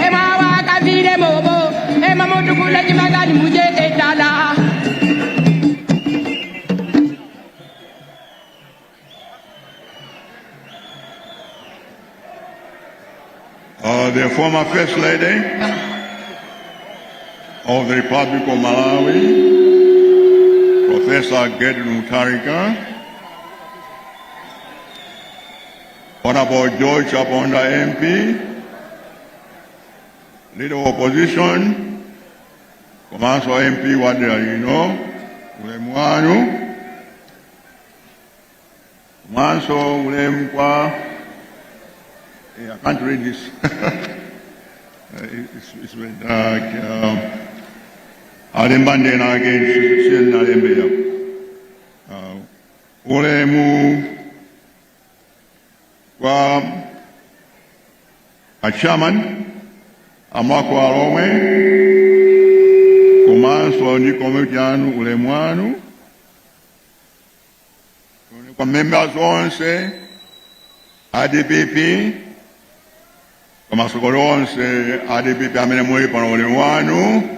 ema wakavire bobo, ema mutukule chibagani muje endala. The former First Lady of the Republic of Malawi, Professor Gertrude Mutharika, Honorable George Chaponda MP, Leader of Opposition, komanso MP wa dera lino, ulemu wanu, komanso ulemu kwa I can't read this. It's very dark. Alemba ndena ake sinalembe yapo. Ulemu kwa a chairman a Mulhako wa Alhomwe komanso ndi komiti yanu, ulemu wanu kwa members onse a DPP, kwa atsogoleri onse a DPP amene muli pano, ulemu wanu.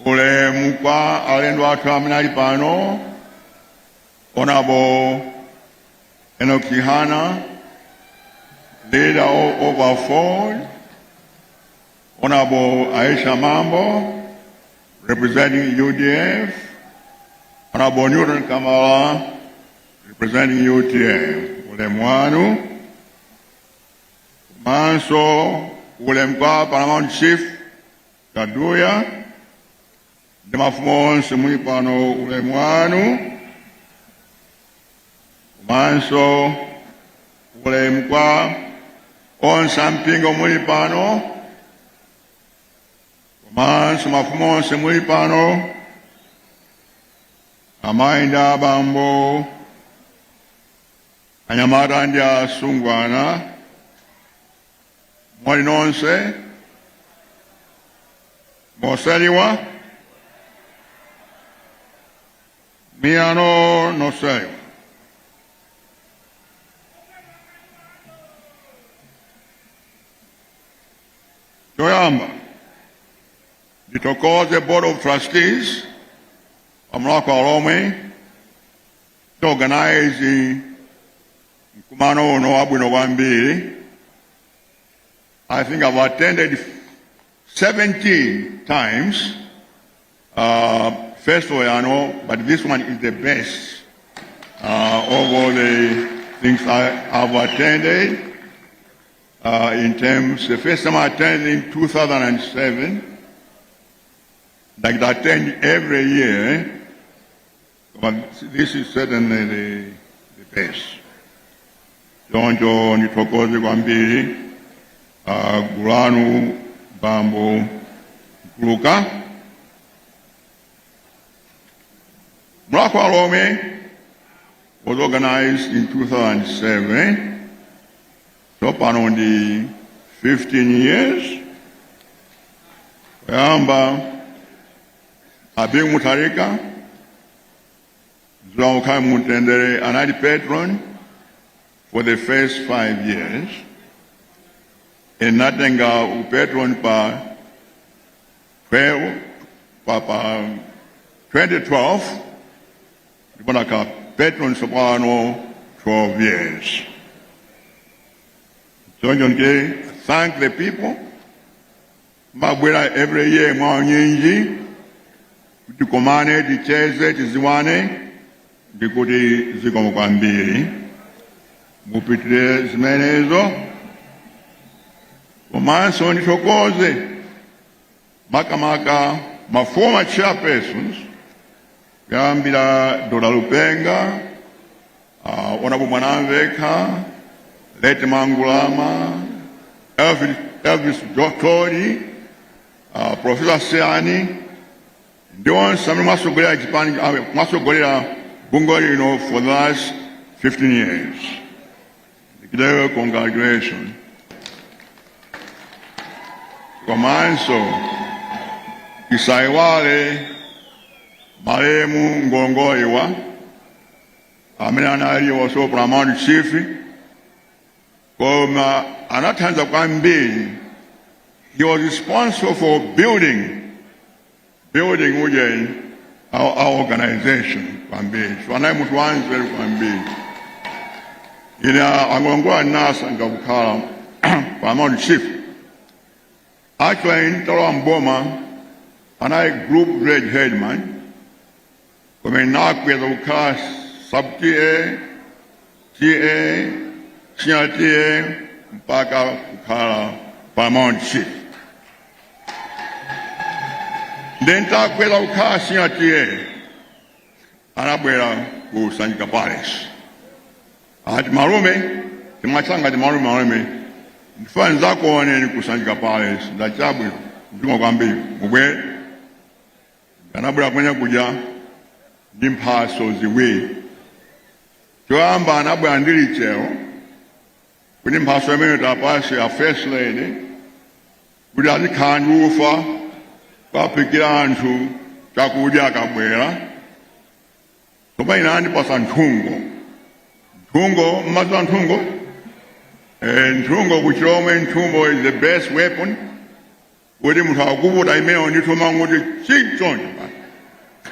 Ulemu kwa alendo athu amene ali pano, Honorable Enoch Chihana, leader of AFORD, Honorable Aisha Mambo, representing UDF, Honorable Newton Kamala, representing UTM. Ulemu wanu. Komanso ulemu kwa Paramount Chief Kaduya ndi mafumu onse muli pano, ulemu wanu. Komanso ulemu kwa onse ampingo muli pano, komanso mafumu onse muli pano, amayi ndi abambo, anyamata ndi asungwana, muli nonse moseliwa miyano noseliwa. Choyamba ndithokoze Board of Trustees a Mulhako wa Alhomwe to organize mkumano uno wabwino kwambiri. I think I've attended 17 times festival yano, but this one is the best of all the things I have attended. In terms, the first time I attended in 2007, like I attend every year, but this is certainly the best. Choncho ndithokoze kwambiri gulu lanu, bambo Mkuluka. Mulhako wa Alhomwe was organized in 2007, so pano ndi 15 years. Kuyamba a Bingu Mutharika, mzimu ukhale mumtendere, anali patron for the first 5 years. Inatenga upatron pa 12 pa 2012, ndipo ndakhala patron tsopano 12 years. Choncho ndike thank the people mabwera every year mwaunyinji kuti tikomane, ticheze, tiziwane, ndikuti zikomo kwambiri, mupitire zimenezo. Komanso ndithokoze makamaka ma former chairpersons, kuyambira Dr. Lupenga, Honorable Mwanamvekha, late Mangulama, Elvis Jotori, Professor Seani ndi onse amene mwasogolera chipani, mwasogolera bungwe lino for the last 15 years. Ndikidero congratulations. Komanso tisaiwale malemu Ngongoliwa amene anali also paramount chief, koma anathandiza kwambiri. He was responsible for building uje our organization kwambiri. So anali munthu wanzeru kwambiri. Ine angongoliwa nasankha kukhala paramount chief. Actually, ntalowa mboma anali group village headman, koma nakweza kukhala sub TA, TA, senior TA, mpaka kukhala paramount chief. Then takweza kukhala senior TA, anabwera ku Sanjika Palace, ati, "Malume," timachanga ti malume, "Malume, ndifuna ndidzakuoneni ku Sanjika Palace." Ndachabwino, mtima kwambiri, mubwere. Anabwera kumene kuja ndi mphaso ziwiri. Choyamba anabwera ndi lichero, kuti mphaso imene tapase ya First Lady kuti azikhala ndi ufa kwaphikira anthu chakudya akabwera. Koma ine andipasa nthungo. Nthungo, mmadziwa nthungo? Nthungo kuchilomwe, nthungo is the best weapon, kuti munthu akuputa imeneyo ndithu manguti chinchoncho.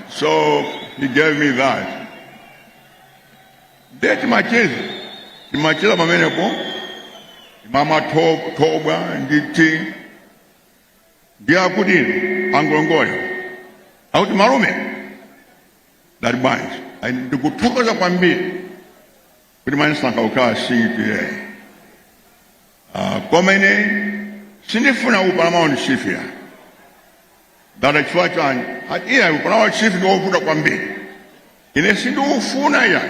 So he gave me that. Ndiye timacheza pamenepo, timamwa thobwa ndi tea. Ndiye akuti angolongoyo akuti, "Malume," ndati, "Bwanji?" "Ayi, ndikuthokoza kwambiri kuti mwandisankha kukhala CTA, koma ine sindifuna uparamount chief ya." Ndati, "Chifukwa chani?" Ati, "Iya, uparamount chief ndi wovuta kwambiri, ine sindiufuna iya,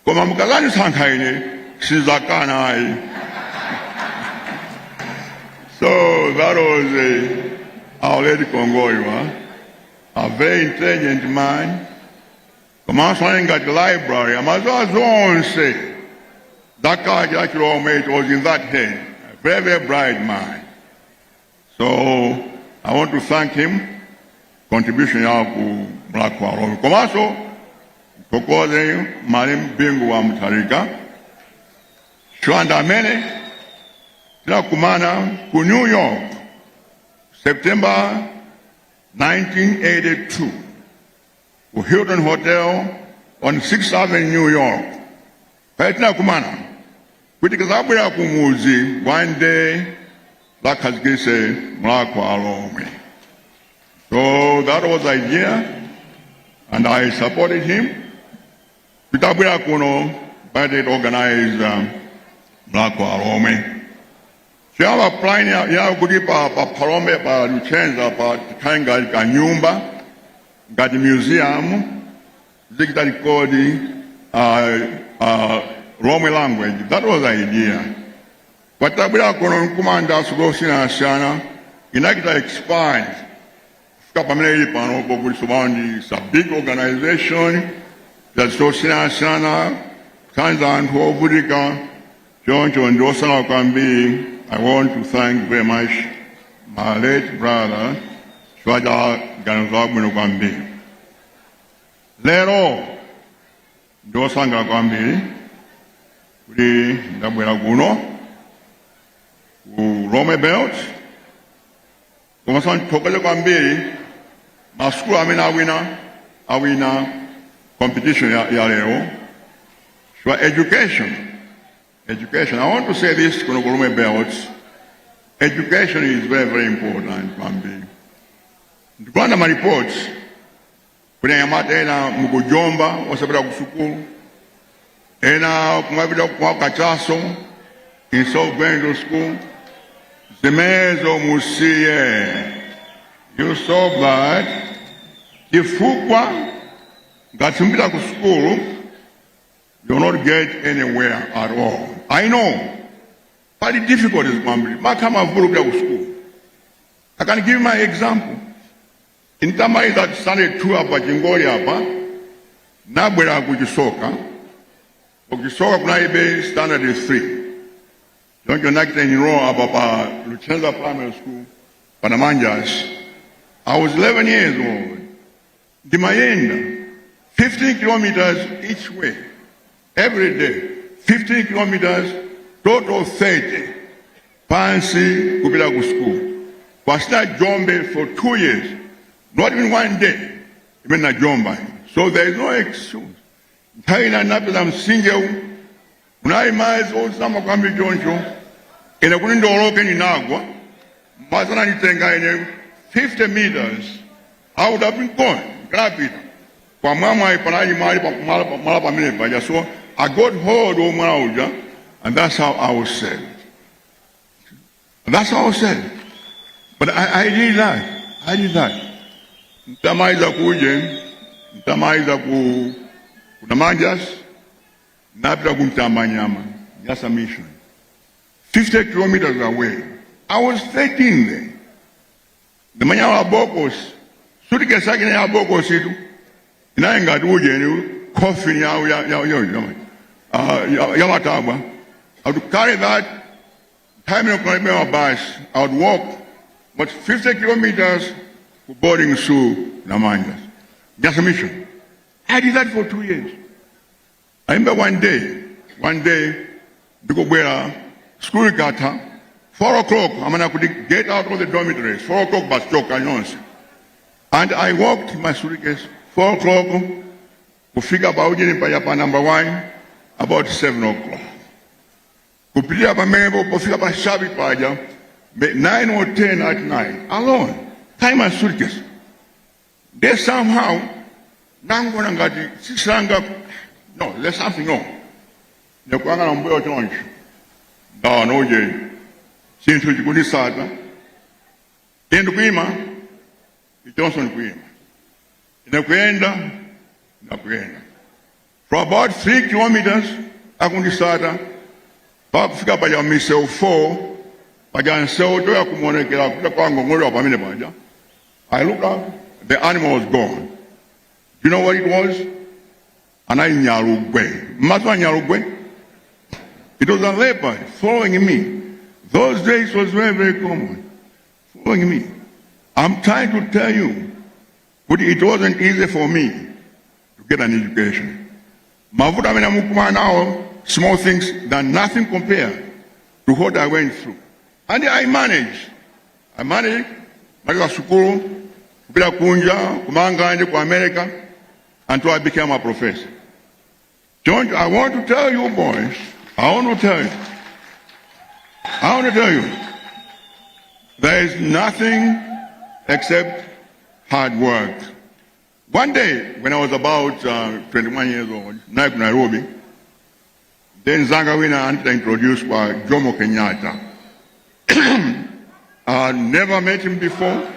koma mukazandisankha ine sizakana ayi." So that was our late Kongoiwa, a very intelligent man, komanso ali ngati library, amadziwa zonse zakachi la Chilomwe. It was in that head. A very, very bright man. So I want to thank him, contribution yawo ku Mulhako wa Alomwe. Komanso thokoze malemu Bingu wa Mutharika Chwanda amene tinakumana ku New York September 1982 ku Hilton Hotel on 6th Avenue, New York. Pale tinakumana kuti kazabwera kumuzi one day lakhazikise Mulhako wa Alomwe. So that was the idea and I supported him. Titabwera kuno budget organize Mulhako wa Alomwe. Chiyamba plan ya kuti pa Phalombe, pa Luchenza, pa tikhale ngati kanyumba, ngati museum, zichita record Lomwe language. That was the idea. But tabwera kuno nkumanda osiyanasiyana, inachita expand kufika pamene ili pano, pokuti tsopano ndi a big organization zosiyanasiyana kuthandiza anthu ovutika. Choncho ndi osangalala kwambiri. I want to thank very much my late brother chifukwa cha ganizo labwino kwambiri. Lero ndi osangalala kwambiri kuti ndabwera kuno ku Lomwe Belt, komanso ndithokoze kwambiri masukulu amene awina competition ya lero. Sure, education, I want to say this kuno ku Lomwe Belt, education is very, very important kwambiri. Ndikuona ma reports kuti anyamata ena mukujomba osapita ku sukulu, ena kumapita kwa kachaso instead of going to school. Zimenezo musiye, you stop that, chifukwa ngati simupita ku sukulu, you will not get anywhere at all. I know pali difficulties kwambiri, makha mavuto kupita ku sukulu. I can give my example. Ntamaliza standard 2 apa Chingoli apa, nabwera ku Chisoka. Ku Chisoka kunalibe standard 3. Choncho ndinachita enroll apa pa Luchenza Primary School pa Namanjas. I was 11 years old. Ndimayenda 15 kilometers each way every day, 15 kilometers, total 30 pansi kupita ku school. Sinajombe for 2 years, not even one day imene najomba. So there is no excuse. Nthawi ina ndinapeza msinjewu unali madzi ozama kwambiri, choncho ine kuti ndioloke ndinagwa, madzi ananditenga ine 50 meters. I would have been gone, ndikanapita pamwamwayi. Panali mwali mwala pamene paja, so I got hold of mwala uja and that's how I was saved. That's how I was saved. But I did that. I did that. Ntamaliza kuje, ntamaliza ku Namanjas, napita ku Mtambanyama, Nyasa Mission. 50 kilometers away. I was 13 then. Ndimanyamula bokosi, suitcase yake ya bokosi tu. Inaye ngati uje ni coffin ya ya ya ya ya matabwa. I would carry that time in my bus. I would walk but 50 kilometers to boarding school, Namanjas. Nyasa Mission. I did that for 2 years. I remember one day, ndikubwera school ikatha 4 o'clock, amana kuti get out of the dormitories, 4 o'clock basi choka nyonse. And I walked my suitcase 4 o'clock kufika paujeni paja pa number one about 7 o'clock. Kupitira pamenepo pofika pa Shabi paja 9 or 10 at night, alone, carry my suitcase. Then somehow nangona ngati sisanga, no, there's something wrong. Ndikuyang'ana mbuyo choncho, ndaona uje chinthu chikundisata. Ine ndikuyima, ichonso ndikuyima, ine kuyenda, ndakuyenda for about 3 kilometers akundisata, pakufika paja misewu 4 paja, nsewu toya kumuonekera kupita kwa ngongolera pamene paja. I looked up, the animal was gone. Do you know what it was? Anali nyalugwe. Maso nyalugwe. It was a leopard following me. Those days was very, very common. Following me. I'm trying to tell you, but it wasn't easy for me to get an education. Mavuto amene mukumana nawo, small things that nothing compared to what I went through. And I managed. I managed. Maliza sukulu, kupita kunja, kumanga ku America, until I became a professor. Don't, I want to tell you boys, I want to tell you, I want to tell you, there is nothing except hard work. One day, when I was about 21 years old, ndinali ku Nairobi, then mnzanga wina anita introduced by Jomo Kenyatta. I never met him before.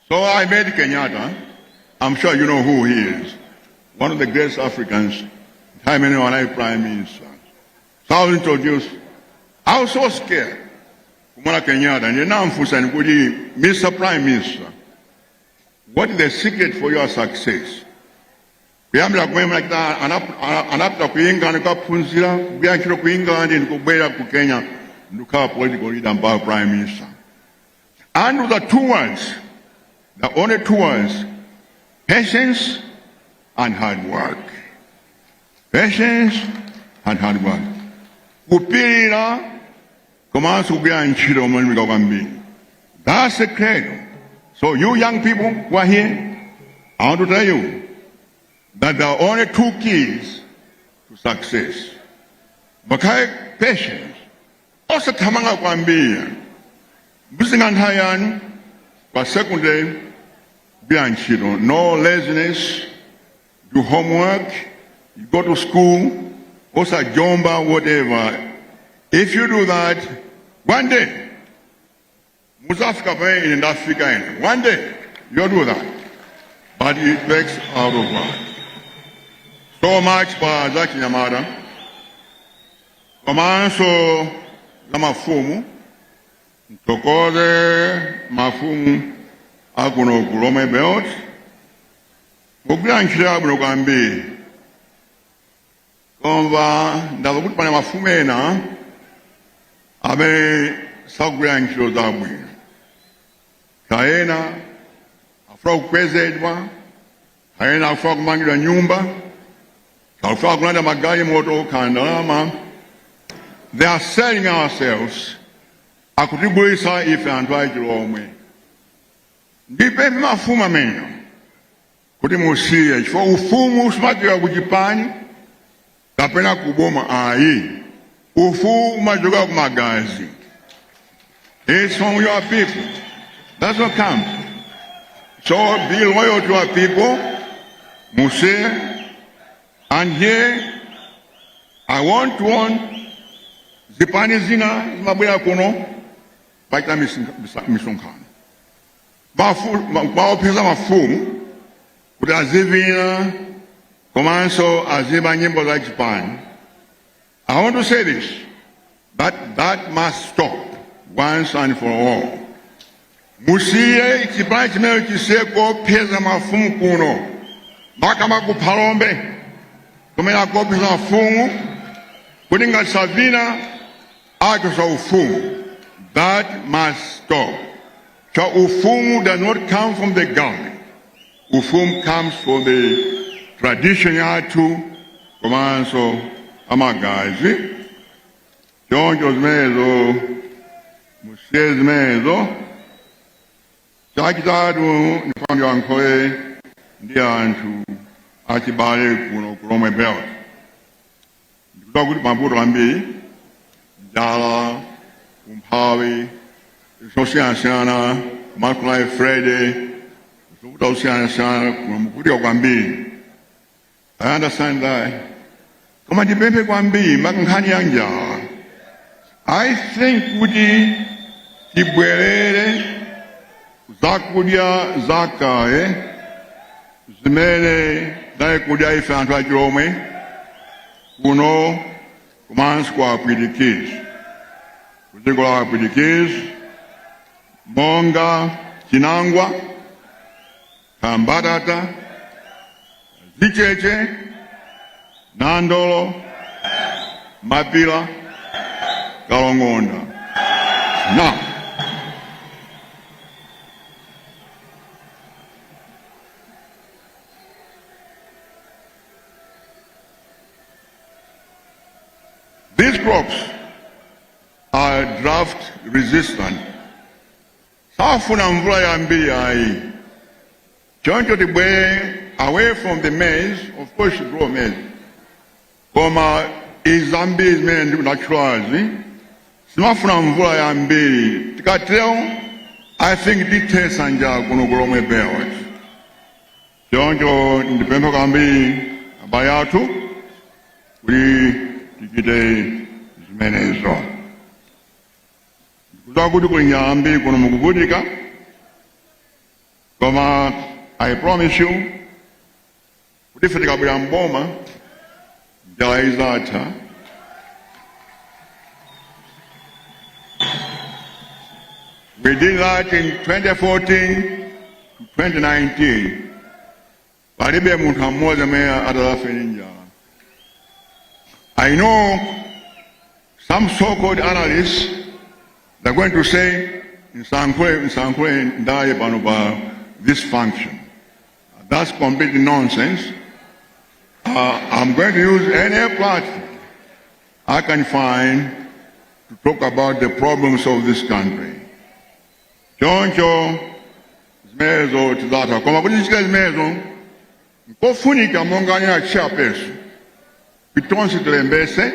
So I met Kenyatta. I'm sure you know who he is. One of the greatest Africans, time when prime minister. So I was introduced. I was so scared. Kumona Kenyatta, and now I'm kuti, "Mr. Prime Minister, what is the secret for your success?" Kuyambira kumene anapita ku England kukaphunzira, kugwira ntchito ku England, ndikubwera ku Kenya ndikukhala political leader mpaka prime minister. And the two words, the only two words, patience and hard work. Patience and hard work. Kupirira komanso kugwira ntchito molimbika kwambiri. That's the credo. So you young people who are here, I want to tell you that there are only two keys to success. Mukhale patience. Osathamanga kwambiri. Muzinga nthawi yanu pa secondary, kugwira ntchito. No laziness. Do homework. You go to school. Osajomba, whatever. If you do that, one day, Muzafika pamene ine ndafika ine. One day you'll do that, but it takes a lot of work. So much pa za chinyamata komanso za mafumu. Mthokoze mafumu akuno ku Lomwe Belt kugwira ntchito yabwino kwambiri. Koma ndamva kuti pane mafumu ena amene sakugwira ntchito zabwino, ena afuna kukwezedwa, ena afuna kumangidwa nyumba, akufuna kulanda magalimoto kaya ndalama. They are selling ourselves, akutigulitsa ife anthu achilomwe. Ndipemphe mafumu amenewo kuti musiye, chifukwa ufumu sumachokera ku chipani kapena kuboma ayi. Ufumu umachoka ku magazi. It's from your people. That's what comes. So be loyal to our people. Musiye. And here I want to warn zipani zina zimabwera kuno pachita misonkhano, maopseza mafumu kuti azivina komanso azimba nyimbo za chipani. I want to say this, but that must stop once and for all. Musiye chipani chimene chisiye kuopseza mafumu kuno, makamaka ku Phalombe kumene akuopseza mafumu kuti ngati savina achotsa ufumu. That must stop. So ufumu does not come from the government. Ufumu comes from the tradition yathu komanso amagazi. Choncho zimenezo musiye zimenezo. Chachitatu, ndifuna ndiyankhule ndi anthu achibale kuno ku Lomwe Belt. Ndikudziwa kuti mavuto ambiri, njala, umphawi, zosiyanasiyana, kumakula Friday, zovuta zosiyanasiyana kuno, mukuvutika kwambiri. I understand that. Koma ndipemphe kwambiri maka nkhani ya njala. I think kuti tibwerere zakudya zakale zimene tinali kudya ife anthu achilomwe kuno komanso kwa Apwitikizi, ku dziko la Apwitikizi, monga chinangwa, kambatata, zicheche, nandolo, mapila, kalongonda. Now, these crops are drought resistant. Safuna mvula yambiri ayi. Choncho tibwere away from the maize. Of course you grow maize, koma izambiri zimene ndikutchulazi zimafuna mvula yambiri. Tikatero, I think tithetsa njala kuno ku Lomwe Belt. Choncho ndipempha kwambiri abale athu kuti tichite zimenezo. Ndikudziwa kuti kuli njala ambiri kuno, mukuvutika, koma I promise you kuti ife tikabwera mboma njala izatha. We did that in 2014 to 2019. Palibe munthu amodzi amene atadzafe ndi njala. I know some so-called analysts, they're going to say nsankhule ndaye pano pa this function. That's complete nonsense. I'm going to use any platform I can find to talk about the problems of this country. Choncho zimenezo tizatha, koma kuti tichite zimenezo nkofunika monga anena chairperson kuti tonse tilembese,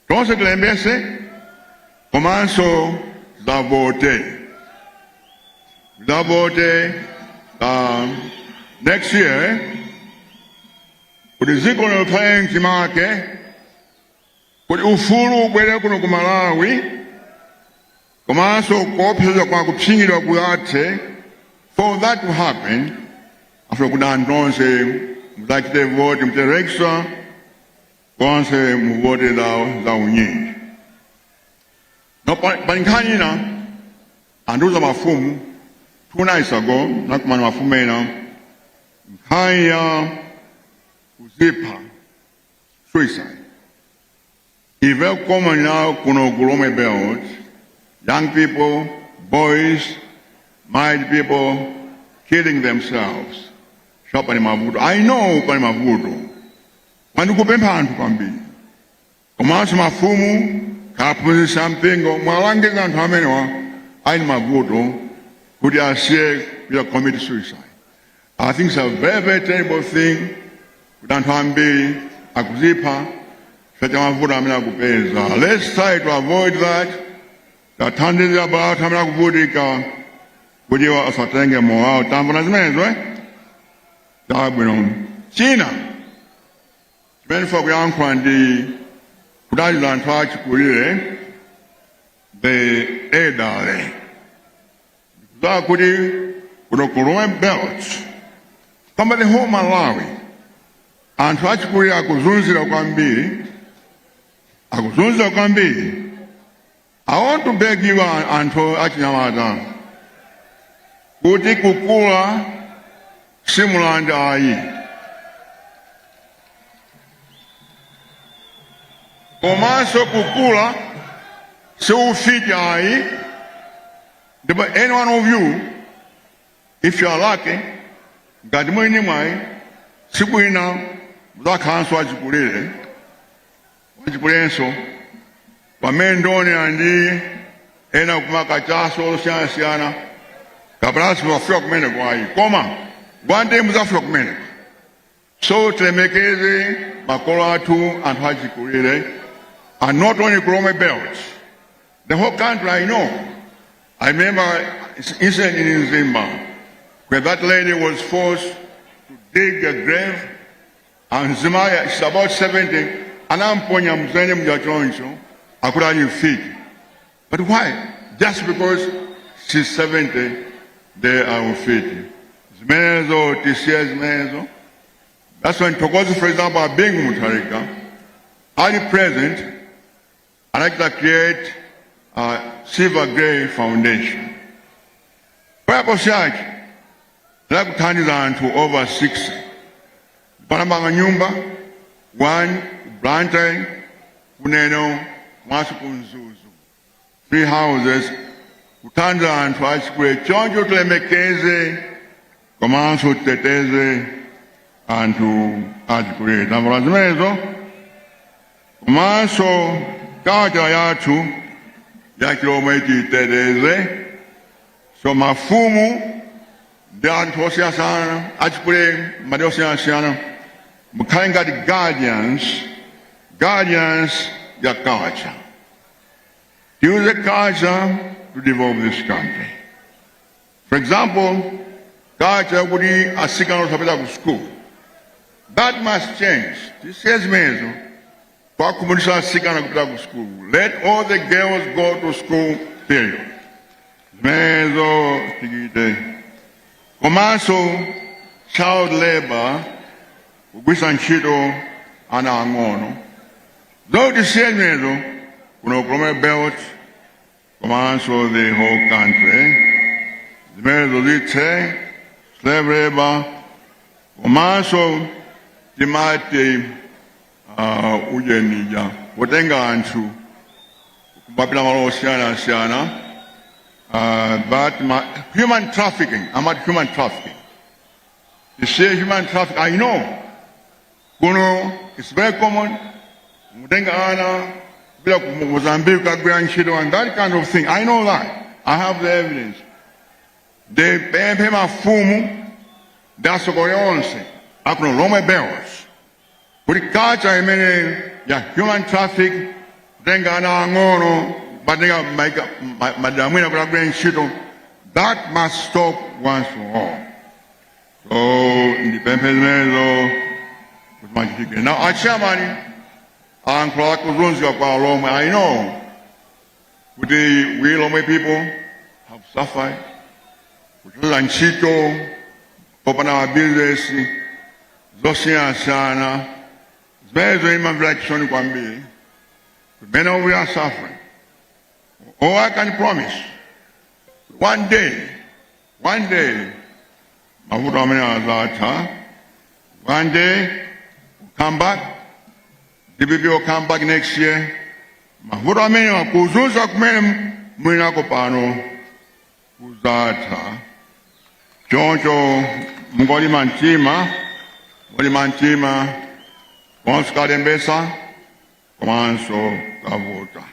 tonse tilembese komanso tidzavote, tidzavote next year kuti dziko lino likhale mchimake, kuti ufulu ubwere kuno ku Malawi. Komanso kuopsezedwa kwa kupsinjidwa kuyathe. For that to happen, afuna kuti anthu onse muzachite vote, muchite register konse, muvote za unyinji. No, pali nkhani ina andiuza mafumu 2 nights ago, nakumana mafumu ena, nkhani ya kuzipha, suicide, is very common now kuno ku Lomwe Belt. Young people, boys, married people killing themselves. So pali mavuto. I know pali mavuto. Pandikupempha anthu kwambiri, komanso mafumu, kaphunzitsa mpingo, mwalangiza anthu amenewa ali mavuto kuti asiye kuya commit suicide. I think it's a very, very terrible thing kuti anthu ambiri akuzipha chifukwa cha mavuto amene akupeza. Let's try to avoid that. Tathandiza anthu amene akuvutika kuti iwo asatenge moyo wawo. Tamvana zimenezo, eh? Chabwino. China chimene ndifuna kuyankhula ndi kudalira anthu achikulire, the elderly, zakuti kuno ku Lomwe Belt kamba the whole Malawi, anthu achikulire akuzunzira kwambiri, akuzunzira kwambiri. I want to beg you, anthu achinyamata, kuti kukula simulandu ayi, komanso kukula siufiti ayi. Ndipo any one of you, if you are lucky, ngati muli ndi mwayi, tsiku lina muzakhalanso achikulire, achikulirenso. Pamene ndionera ndi ena kumakachaso osiyanasiyana, kapena simuzafika kumeneko ayi, koma one day muzafika kumeneko. So tilemekeze makolo athu, anthu achikulire, and not only ku Lomwe Belt, the whole country. I know, I remember incident in Mzimba where that lady was forced to dig a grave, and mzimayi, she's about 70, anamponya mzene muja choncho, akuti ali mfiti. But why? Just because she's 70, they are mfiti. Zimenezo tisiye zimenezo. That's when Tokozi, for example, a Bingu Mutharika ali president, anachita create a Silver Grey Foundation. Purpose yake lakuthandiza anthu over 60. Panamanga nyumba one ku Blantyre, ku Neno, mwaso ku Mzuzu, three houses kuthandiza anthu achikulire. Choncho tilemekeze komanso titeteze anthu achikulire. Tamvera zimenezo? Komanso culture yathu yachilomwe titeteze. So mafumu ndi anthu osiyanasiyana achikulire madera osiyanasiyana, mukhale ngati guardians ya culture. Use the culture to develop this country. For example, culture yakuti asikana osapita ku school, that must change. Tisiye zimenezo, kwakhumudwitsa asikana kupita ku school. Let all the girls go to school, period. Zimenezo tichite. Komanso child labor, kugwisa ntchito ana ang'ono, zoti zimenezo kuno ku Lomwe Belt komanso the whole country, zimenezo zithe, slave labor. Komanso timati ujenija kutenga anthu kumapita malo osiyanasiyana, but human trafficking, amati human trafficking. You see, human trafficking, I know kuno it's very common, mutenga ana kupita ku Mozambique kagwira ntchito and that kind of thing. I know that, I have the evidence. Ndipemphe mafumu ndi atsogoleri onse akuno Lomwe Belt kuti culture imene ya human traffic, kutenga ana ang'ono batenga madera mwina kuti agwire ntchito, that must stop once for all. So ndipemphe zimenezo kuti machitike. Now, a chairman ayankhula kuzunzika kwa Lomwe. I know. Kuti we Lomwe people have suffered, kuchotsa ntchito, popanda mabizinesi zosiyanasiyana, zimenezo imamvera chisoni kwambiri. Many of we are suffering. All I can promise, one day, one day, mavuto amene azatha. One day, we'll come back. DPP will come back next year. Mavuto amene kuzunza kumene muli nako pano kuzatha. Choncho mungolimba mtima, mulimba mtima, konse kalembesa, komanso kavota.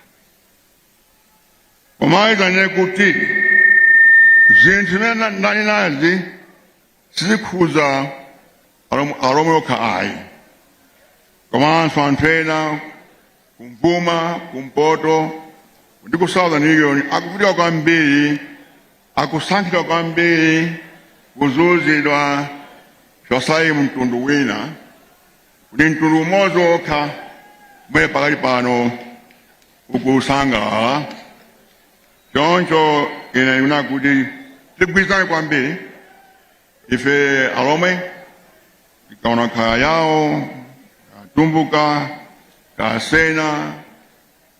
Pomaliza nene kuti zinthu zimene ndanenazi sizikhuza Alomwe okha ayi, komanso anthu ena kumvuma, kumpoto ndi ku Southern Region akuvutika kwambiri, akusankhidwa kwambiri, kuzunzidwa chosali mtundu wina, kuti mtundu umodzi wokha umene pakali pano ukusangalala. Choncho ine ndikuona kuti tigwirizane kwambiri ife Alomwe, tikaona kaya Yao, Tumbuka, Kasena,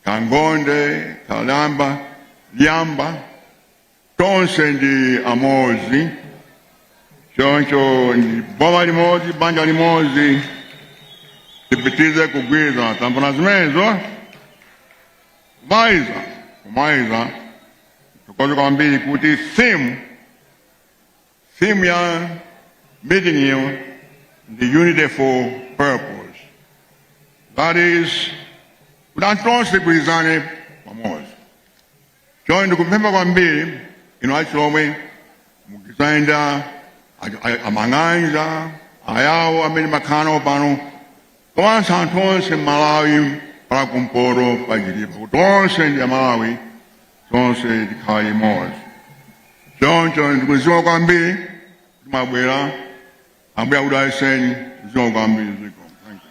Kangonde, Kalamba, Liamba, tonse ndi amodzi. Choncho ndi boma limodzi, banja limodzi, tipitirize kugwirizana. Tamvana zimenezo? Kumaliza, tithokoze kwambiri kuti theme ya meeting iyo ndi unity for purpose, that is kuti anthu tonse tigwirizane pamodzi. Choncho ndikupempha kwambiri inu Achilomwe mugwirizane ndi Amang'anja, Ayawo amene makhala nawo pano, komanso anthu onse Malawi pala kumpoto pachilipo, kuti tonse ndi Amalawi, tonse tikhala limodzi. Choncho ndikuziwa kwambiri kuti mwabwera. Ambuye akudalitseni. Zikomo kwambiri, zikomo. Thank you.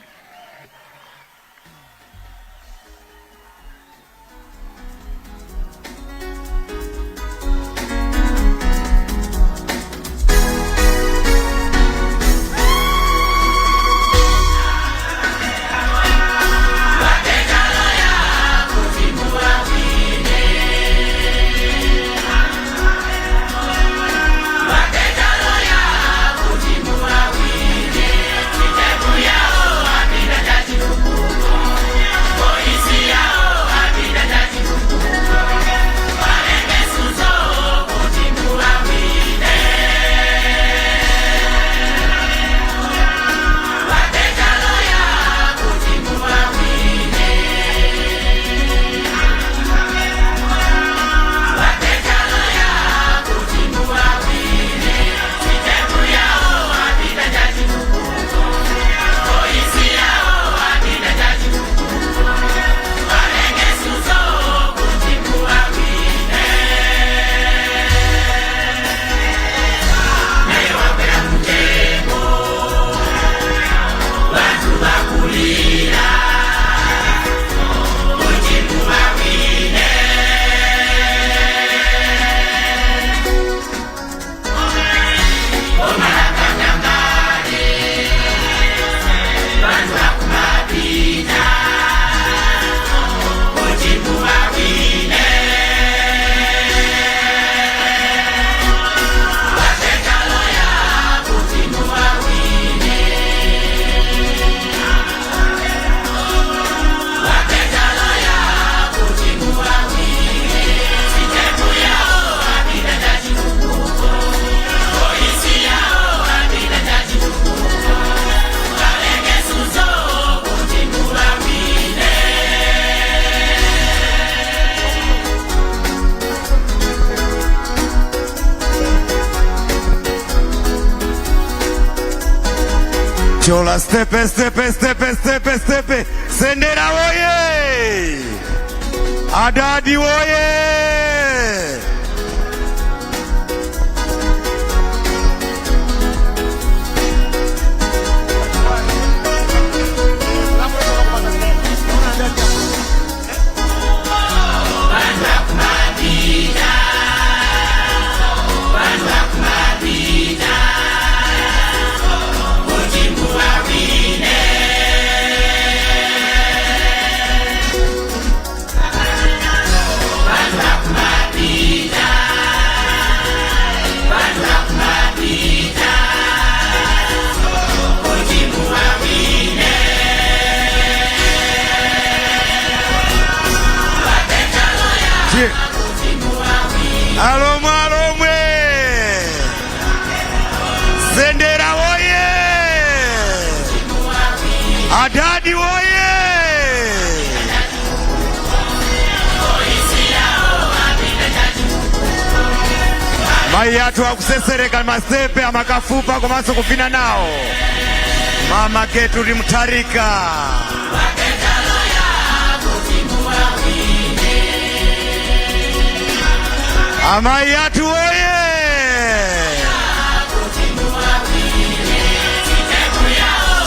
Chola stepe stepe stepe stepe stepe Sendera woye! Adadi woye! Mayi athu akusesereka masepe amakafupa komanso kuvina nawo. Mama Gertrude Mutharika. Amayi athu oye!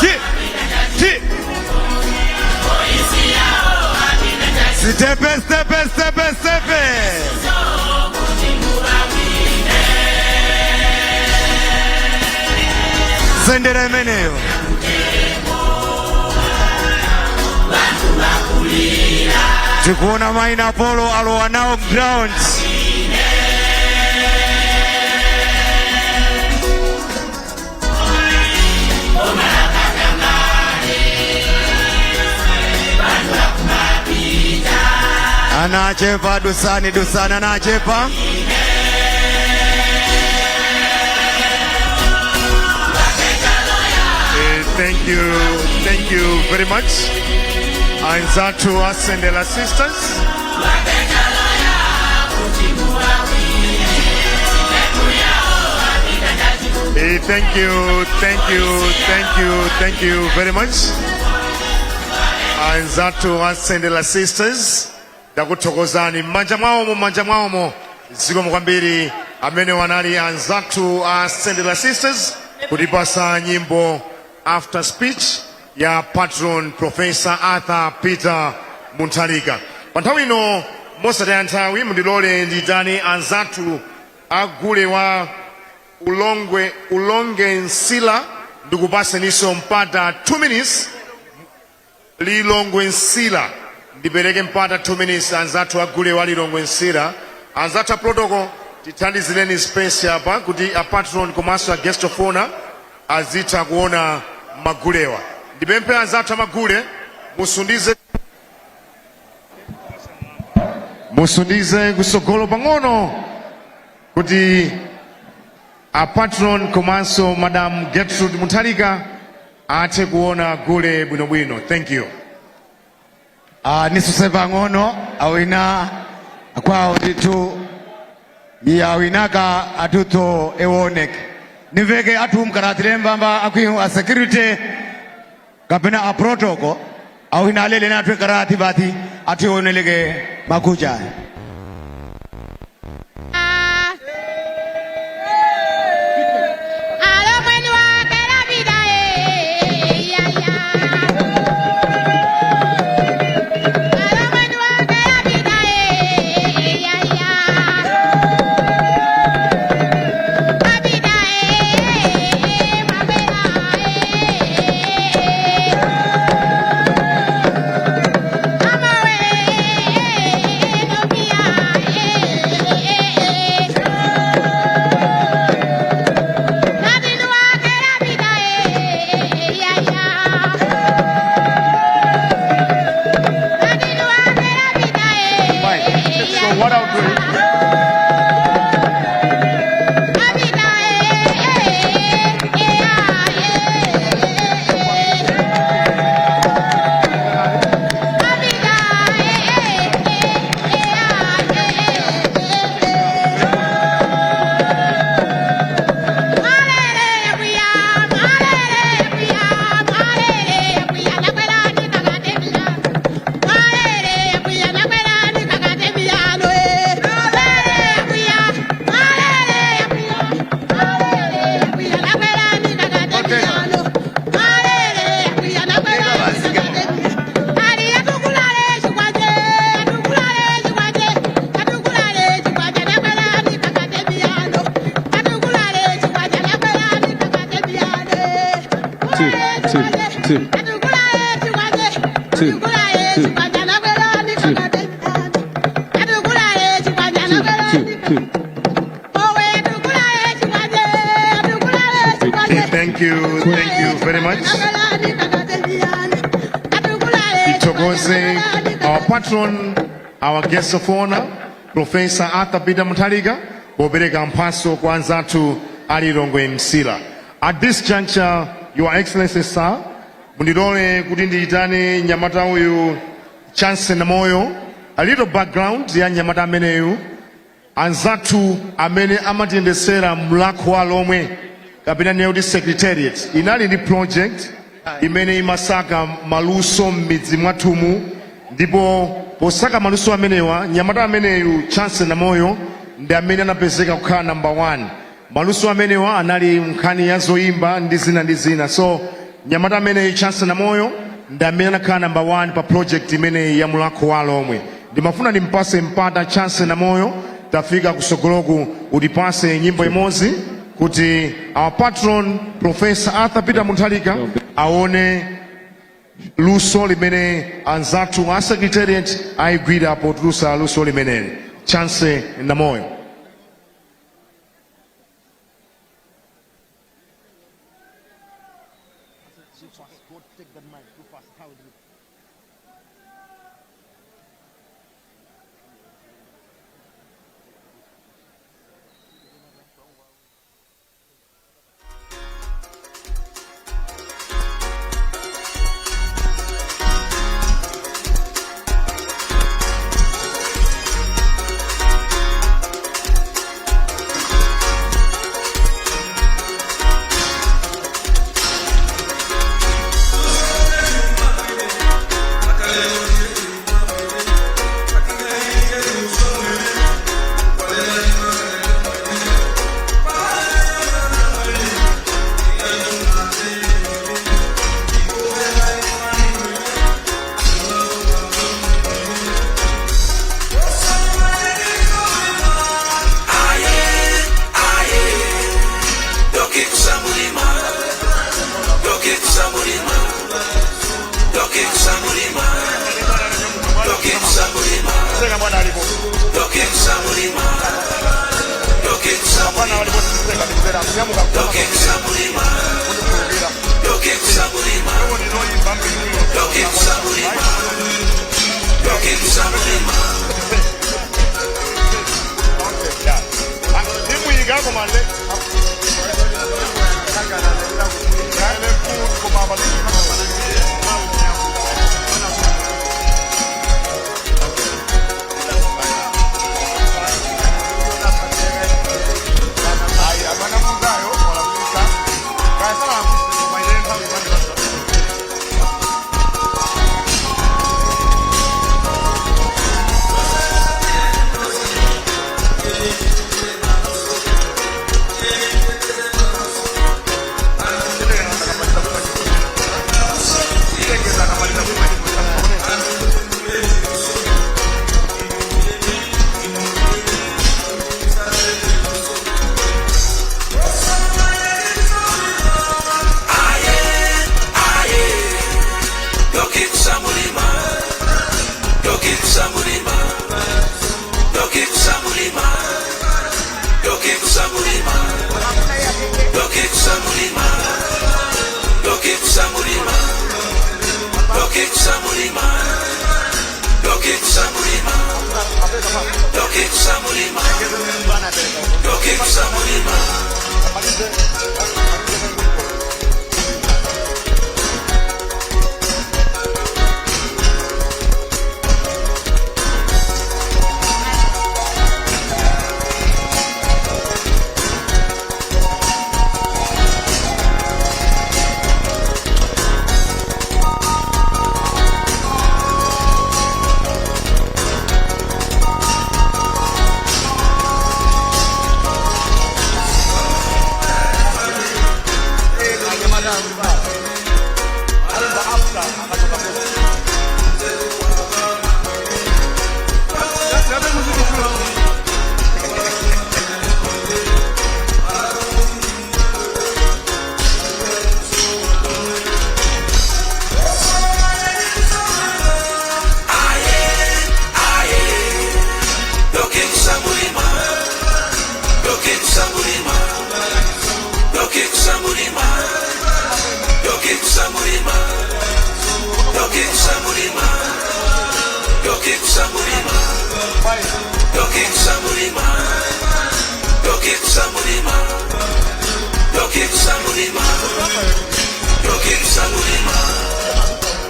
Ti, ti. Sitepe, stepe, stepe, stepe. Sendera imeneyo. Tikuona maina Apollo alowa nawo ground. Anachepa dusani dusani anachepa. Thank you, thank you very much. Anzathu Asendela Sisters. Thank you, thank you, thank you, thank you very much. Anzathu Asendela Sisters. Ndakuthokozani m'manja mwawomo, m'manja mwawomo. Zikomo kwambiri amene wanali anzathu a Sendela Sisters kutipasa nyimbo after speech ya patron Professor Arthur Peter Mutharika. Pa nthawi ino, mosataya nthawi, mundilole ndiyitane anzathu agule wa Ulongwe, Ulonge Nsila, ndikupaseninso mpata 2 minutes. Lilongwe Nsila, ndipereke mpata 2 minutes anzathu agule wa Lilongwe Nsila. Anzathu a protocol, tithandizireni space apa kuti a patron komanso a guest of honor azitha kuona magulewa. Ndipemphe anzathu amagule musundize kusogolo pang'ono kuti a patron komanso Madam Gertrude Mutharika athe kuona gule bwinobwino. Thank you. Nisuse pang'ono awina kwawo ndithu awinaka atutho ewoneke niveke athu mkaratile mbamba akwihu a security kapena a protocol awina alele na athu karathi bathi athu ewoneleke makuja. So what I'll do Two, two, two. Two, two. Two. Two, two. Thank you, thank you very much. Tithokoze our patron, our guest of honor, Professor Arthur Peter Mutharika, popereka mphaso kwa anzathu a Lilongwe Msila. At this juncture, Your Excellency sir, mundilole kuti ndiyitane mnyamata uyu Chance Namoyo. A little background ya mnyamata ameneyu. Anzathu amene amatiyendesera Mulhako wa Alhomwe, kapena ndiye kuti secretariat, inali ndi project imene imasaka maluso m'midzi mwathumu, ndipo posaka maluso amenewa, mnyamata ameneyu Chance Namoyo ndi amene anapezeka kukhala number 1. Maluso amenewa anali nkhani ya zoyimba ndi zina ndi zina. So mnyamata ameneyu Chance Namoyo ndi amene anakhala number 1 pa project imeneyi ya Mulhako wa Alhomwe. Ndimafuna ndimpase mpata Chance Namoyo, tafika kusogoloku, utipase nyimbo imodzi kuti our patron Professor Arthur Peter Mutharika aone luso limene anzathu a secretariat ayigwira potulusa luso limeneli. Chance Namoyo.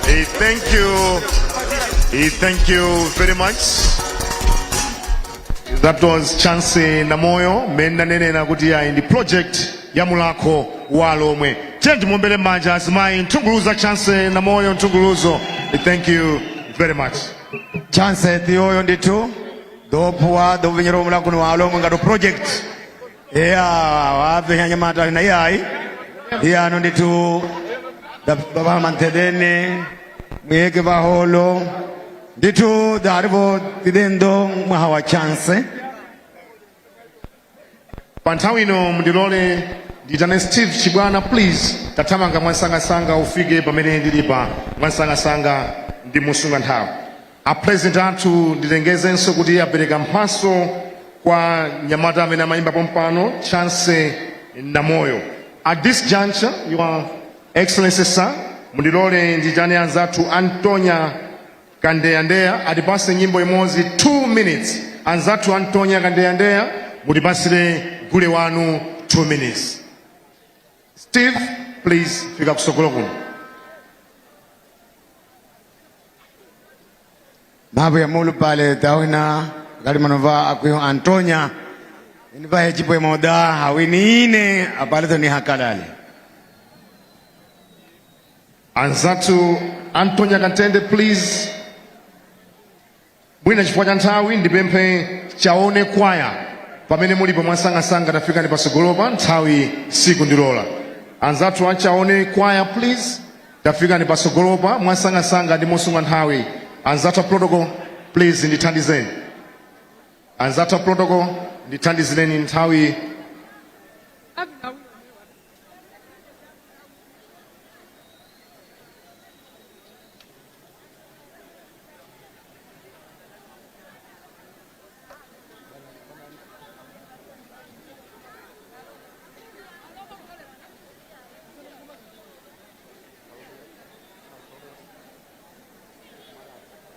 Hey, thank you. Hey, thank you very much. That was Chance Namoyo mmene ndanenera kuti ayi ndi project ya Mulhako wa Lomwe. Tiye timuombere m'manja azimayi nthunguluza Chance Namoyo nthunguluzo. Thank you very much. Chance tiyoyo ndithu dophuwa dovinyera omulakuno wa Lomwe ngati project eya wavenya nyamata na iyayi iyano ndithu baba mantedene mwiyeke vaholo ndithu darivo tidendo mwaha wa Chance. Pa nthawi ino mundilole nditane Steve Chibwana, please tathamanga mwansangasanga ufike pamene ndilipa mwansangasanga ndi musunga nthawi. A president athu ndilengezenso kuti apereka mphaso kwa nyamata amene amayimba pompano, Chance Namoyo. At this juncture, Your Excellency sir, mundilole nditane anzathu Antonia Kandeyandeya atipase nyimbo imodzi, 2 minutes. Anzathu Antonia Kandeyandeya, mutipasire gule wanu, 2 minutes. Steve, please fika kusogolo kuno. Mapu ya mulu pale tawina kali manova akuyo Antonia inipahe chipo moda hawini ine apale ni hakalale. Anzathu Antonia Kantende, please. Mwina chifukwa cha nthawi ndipemphe Chaone Kwaya, pamene mulipo mwansangasanga tafikani pasogolopa, nthawi sikundilola. Anzathu a Chaone Kwaya, please tafikani pasogolopa mwansangasanga ndi mosunga nthawi. Anzathu a protocol, please ndithandizeni. Anzathu a protocol, ndithandizireni nthawi.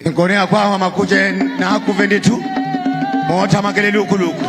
Nkonea kwawa makuche nakuve ndithu motha makelele ukuluku.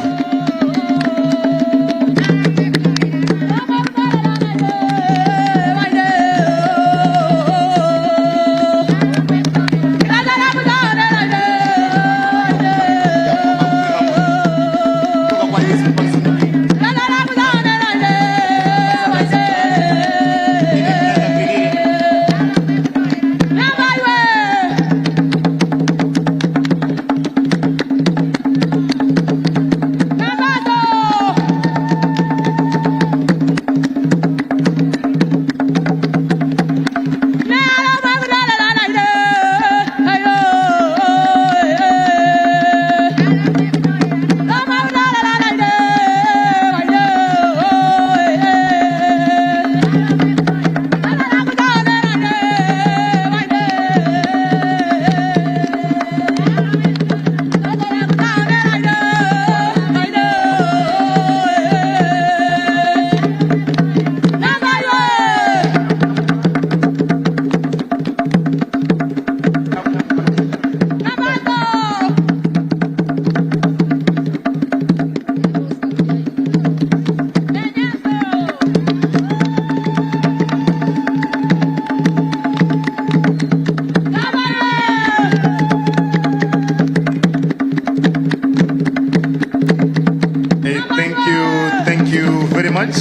Thank you, thank you very much.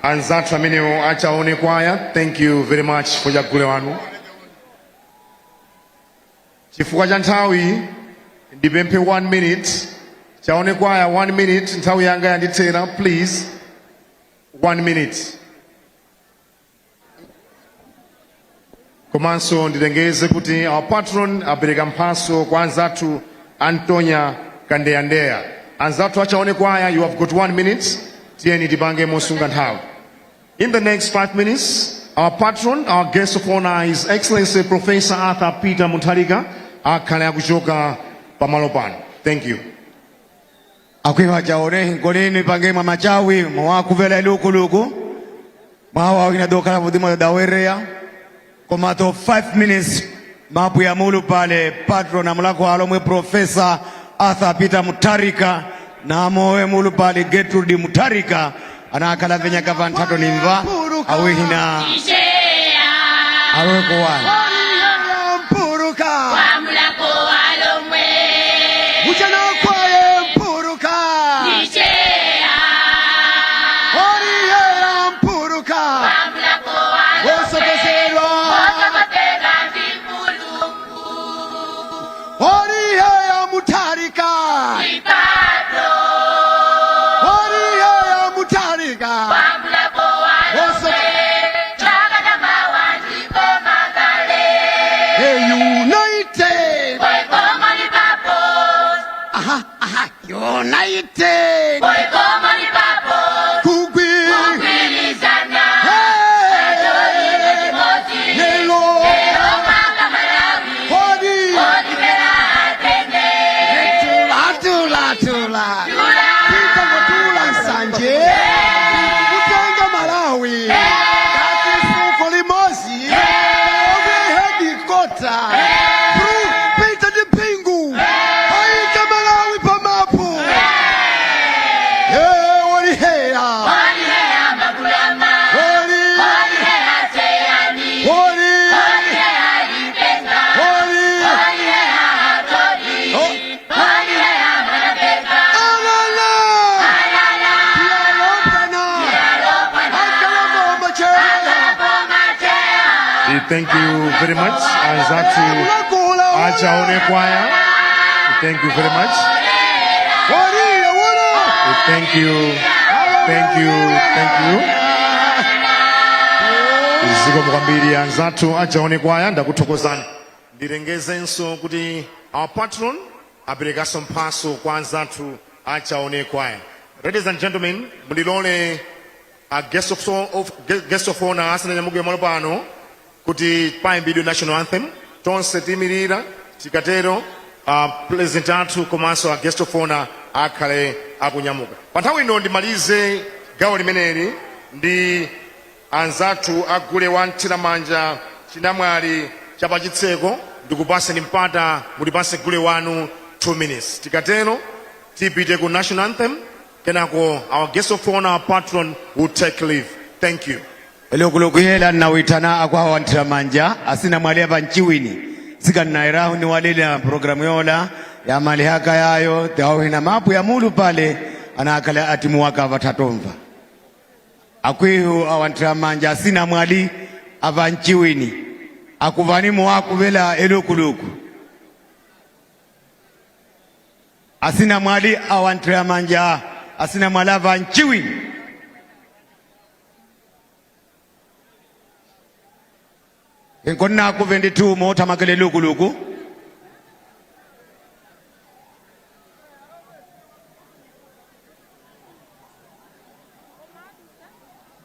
Anzathu amenewo achaone kwaya, thank you very much for chagule wanu. Chifukwa cha nthawi ndipemphe 1 minute, Chaone kwaya, 1 minute, nthawi yanga yandithera, please, 1 minute. Komanso ndilengeze kuti our patron apereka mphaso kwa anzathu Antonia Kandeyandeya. Anzathu achaone kwaya, you have got 1 minute. Tiyeni tipange mosunga nthawi. In the next 5 minutes, our patron, our guest of honor, His Excellency Professor Arthur Peter Mutharika, akhale akuchoka pamalo pano. Thank you. Akwiva chaone nkolini pange mwa machawi mwakuvela ilukuluku mwawa wina dokala vudimo dawereya komato 5 minutes mapu ya mulu pale patron amulako alomwe Professor Arthur Peter Mutharika na mowe mulu pale Gertrude Mutharika anakhala venyaka vanthato nimva awihina. Alowe kowani. Mpuruka Muchana kwaye mpuruka Oriyera mpuruka Osokoserwa Oriyeya Mutharika Oriyeya Mutharika Hey, United Aha, aha, United Kugwi Hey, Hello Hodi Tula, tula, tula Tula nsanje Kutenga Malawi Kati fuko limozi Omwe headquarter Peter ndi Bingu Aika Malawi pamapu Hey, Woliheya Woli Woli Woli Oh. Alala Tialopana Akalaboma Eh, Thank you very much anzathu achaone kwaya. Thank you very much. Eh, Thank you. Thank you. Thank you. Zikomo kwambiri anzathu achaone kwaya ndakuthokozani. Ndilengezenso kuti our patron aperekanso mphaso kwa anzathu achaone kwaya. Ladies and gentlemen, mundilole a guest of honor asananyamuke malo pano kuti payimbidwe national anthem tonse tiyimirira tikatero president athu komanso a guest of honor akhale akunyamuka pa nthawi ino ndimalize gawo limeneli ndi anzathu agule wa mthiramanja chinamwali chapachitseko ndikupaseni mpata mutipase gule wanu 2 minutes tikatero tipite ku national anthem kenako our guest of honor our patron will take leave thank you Elokulokuyela nawitana akwawa manja asina mwali apa nchiwini sikanairahu ni walile programu yola ya mali haka yayo tawina mapu ya mulu pale anakala atimu waka vatatomva akwihu awanthira manja asina mwali ava nchiwini akuvanimu wakuvela elokuluku asina mwali awanthira manja asina mwali ava nchiwini nkonna kuve ndithu mothamakele lukuluku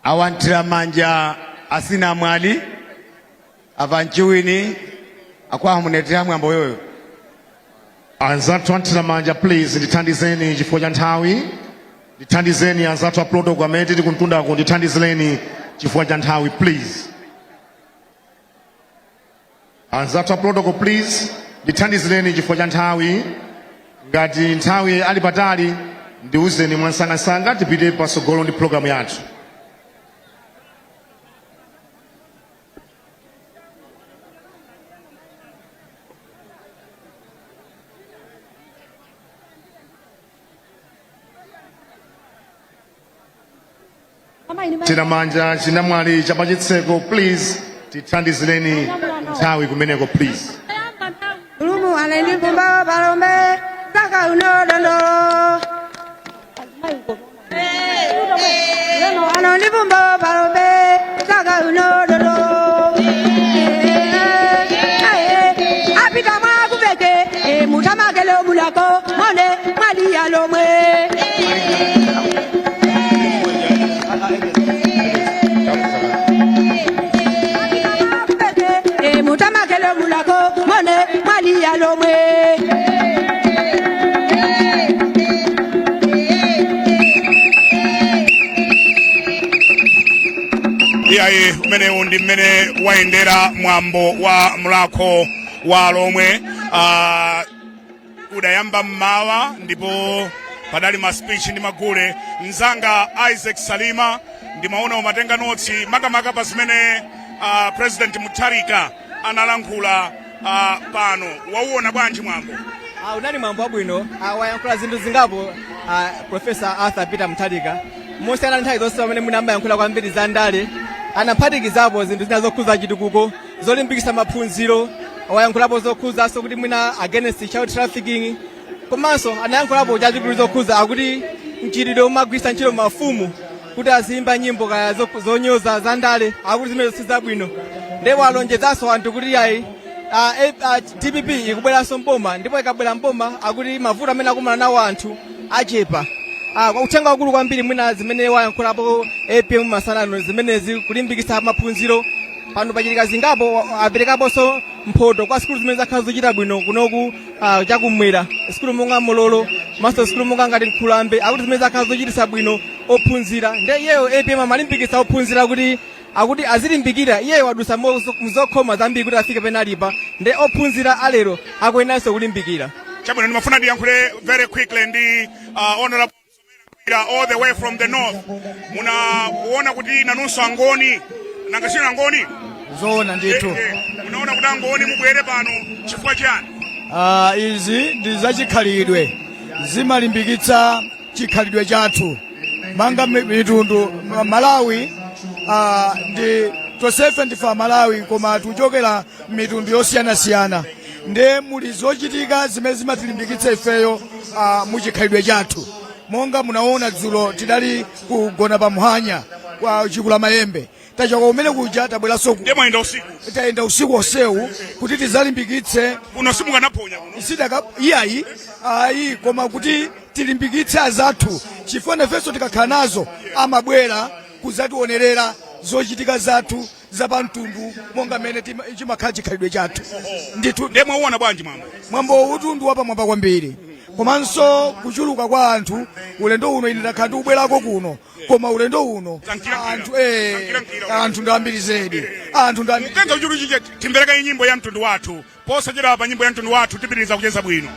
awanthira manja asina mwali ava nchiwini akwahamunetera mwambo yoyo anzathu anthira manja please ndithandizeni chifukwa cha nthawi ndithandizeni anzathu a protocol amene tili kumtundako ndithandizeni chifukwa cha nthawi please anzathu a protocol please ndithandizeni chifukwa cha nthawi ngati nthawi ali patali ndiuzeni mwansangasanga tipite patsogolo ndi programu yathu Tiramanja chinamwali chapachitseko please tithandizireni nthawi kumeneko please Lumu alendi kumba palombe saka uno dondolo. Alendi kumba palombe saka uno dondolo. Apita mwakuveke mutamakele omulako mone mwaliya lomwe. Mutamakele omulako mone mwaliya lomwe. Iyayi, umenewu ndi mmene wayendera mwambo wa mulakho wa Lomwe. Udayamba mmawa ndipo padali ma speech ndi magule. Mzanga Isaac Salima, ndimaona umatenga notsi makamaka pa zimene President Mutharika analankhula pano. Wauona bwanji mwambo? Unali mwambo wabwino. Wayankhula zinthu zingapo Professor Arthur Peter Mutharika, mosiyana nthawi zonse pamene mwina amayankhula kwambiri za ndale. Anaphatikizapo zinthu zina zokhuza chitukuko, zolimbikitsa maphunziro. Wayankhulapo zokhuzanso kuti mwina against child trafficking, komanso anayankhulapo chachikulu zokhuza akuti mchitidwe umagwiritsa ntchito mafumu kuti aziyimba nyimbo kaya zonyoza za ndale, akuti zimene si zabwino. Ndipo alonjezanso anthu kuti ayi, DPP ikubweranso mboma, ndipo ikabwera mboma akuti mavuto amene akumana nawo anthu achepa. Uthenga wakulu kwambiri mwina zimene wayankhulapo APM masanano zimenezi, kulimbikitsa maphunziro. Pano pachitika zingapo, aperekaponso mphoto kwa sukulu zimene zakhala zochita bwino kunoku chakumwera, sukulu monga Mololo, maso sukulu monga ngati Nkhulambe, akuti zimene zakhala zochititsa bwino ophunzira. Ndiye iyeyo APM amalimbikitsa ophunzira kuti akuti azilimbikira. Iyeyo wadusa muzokhoma zambiri kuti afike penalipa, ndiye ophunzira alero akuyeneranso kulimbikira. Chabwino, ndimafuna ndiyankhule very quickly ndi Honorable Msomera, all the way from the north. Munaona kuti nanunso Angoni, nanga sino Angoni? Zoona ndithu. Munaona kuti Angoni mubwere pano chifukwa chani? Izi ndi zachikhalidwe, zimalimbikitsa chikhalidwe chathu manga mitundu. Malawi ndi tonsefe ndife Amalawi, koma tikuchokera mitundu yosiyanasiyana, nde muli zochitika zimene zimatilimbikitsa ifeyo muchikhalidwe chathu. Monga munaona dzulo tidali kugona pa Mhanya kwa Chikula Mayembe, tachoka kumene kuja tabweranso Ndiye mwayenda usiku? Tayenda usiku onsewu kuti tizalimbikitse. Kuno simukanaponya kuno? Sidaka iyayi, ayi, koma kuti tilimbikitse azathu, chifukwa nafenso tikakhala nazo amabwera kuzationerera zochitika zathu zapamtundu, monga mmene chimakhala chikhalidwe chathu ndithu. Ndiye mwauona bwanji mwambo? Mwambo utu ndi wapamwamba kwambiri, komanso kuchuluka kwa anthu ulendo uno. Ine ndakhala ndikubwerako kuno, koma ulendo uno anthu ndi ambiri zedi, anthu ndi ambiri. Mtenga uchulu chiche, timvereka nyimbo ya mtundu wathu. Posachedwa pa nyimbo ya mtundu wathu tipitiriza kucheza bwino.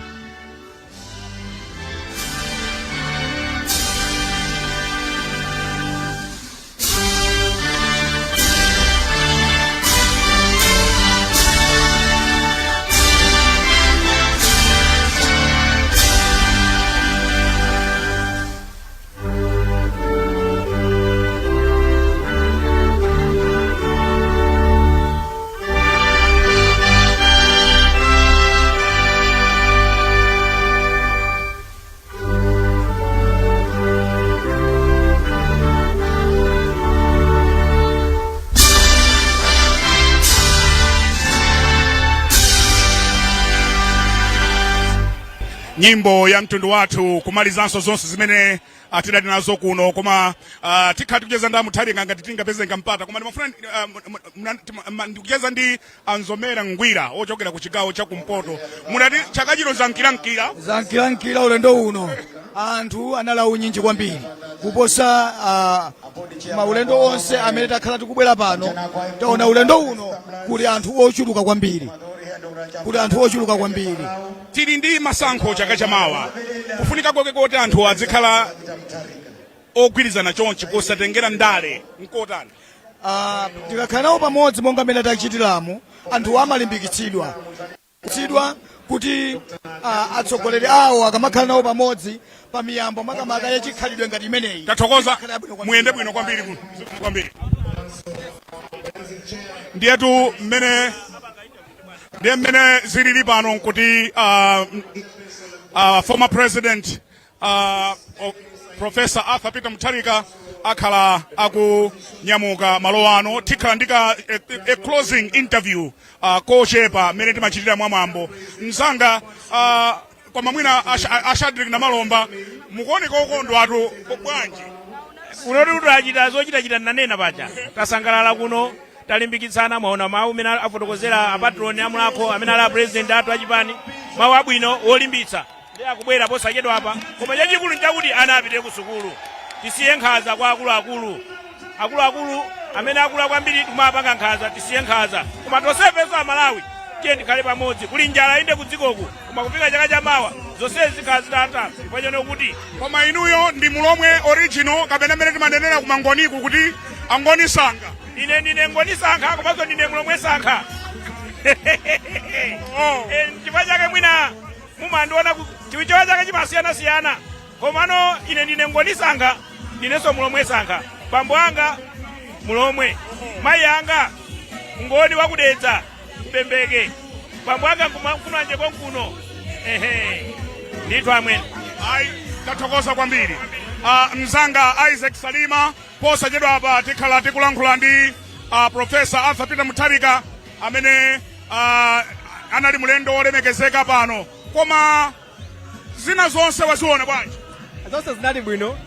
Nyimbo ya mtundu wathu, kumalizanso zonse zimene tidali nazo kuno. Koma tikhala tikucheza ndi Amutharika ngati tingapeze mpata, koma ndimafuna ndikucheza ndi Anzomera Ngwira ochokera ku chigawo cha kumpoto. Munati chaka chino zankilankila? Zankilankila ulendo uno, anthu anali aunyinji kwambiri kuposa maulendo onse amene takhala tikubwera pano. Taona ulendo uno kuli anthu ochuluka kwambiri, kuli anthu ochuluka kwambiri. Tili ndi masankho chaka chamawa. Kufunika kwake koti anthu azikhala ogwirizana chonchi posatengera ndale nkotani? Tikakhala nawo pamodzi monga mmene tachitiramu, anthu amalimbikitsidwa tsidwa kuti atsogoleri awo akamakhala nawo pamodzi pa miyambo makamaka yachikhalidwe ngati imeneyi. Tathokoza. Imakhala yabwino kwambiri. Muyende bwino kwambiri kuno kwambiri. Ndiyetu mmene ndiye mmene zilili pano nkuti former president Professor Arthur Peter Mutharika akhala akunyamuka malo ano. Tikhala ndi ka a closing interview kochepa mmene timachitira mwamwambo mzanga. Koma mwina Ashadrik Namalomba, mukuoneka okondwa atu, bwanji? Kunoti kuti achita zochitachita, nanena paja, tasangalala kuno, talimbikitsana. Mwaona mawu amene afotokozera apatroni amulakho amene ali apresident athu achipani, mawu abwino wolimbitsa, ndi akubwera posachedwa apa. Koma chachikulu nchakuti ana apite ku sukulu, tisiye nkhaza kwa akuluakulu. Akuluakulu amene akula kwambiri timapanga nkhaza, tisiye nkhaza. Koma tonsefenso Amalawi tiye tikhale pamodzi. Kuli njala inde kudzikoku, koma kufika chaka chamawa zonsezi zikhala zitatha, chifukwa chone kuti Koma inuyo ndi Mulomwe original kapena mmene timanenera kumangoniku kuti Angoni Sankha. Ine ndine Ngoni Sankha, komanso ndine Mlomwe Sankha. Oh. Chifukwa chake mwina mumandiona chichewa chake chimasiyanasiyana, komano ine ndine Ngoni Sankha, ndinenso Mlomwe Sankha. Bambo anga Mlomwe, mayi anga Ngoni wakudedza Bembeke, bambo anga kumulanje konkuno. Ehe, ndithu amwene. Ayi, tathokoza kwambiri. Mzanga Isaac Salima, posachedwa apa tikhala tikulankhula ndi Professor Arthur Peter Mutharika amene anali mlendo wolemekezeka pano. Koma zina zonse waziona bwanji? Zonse zinali bwino.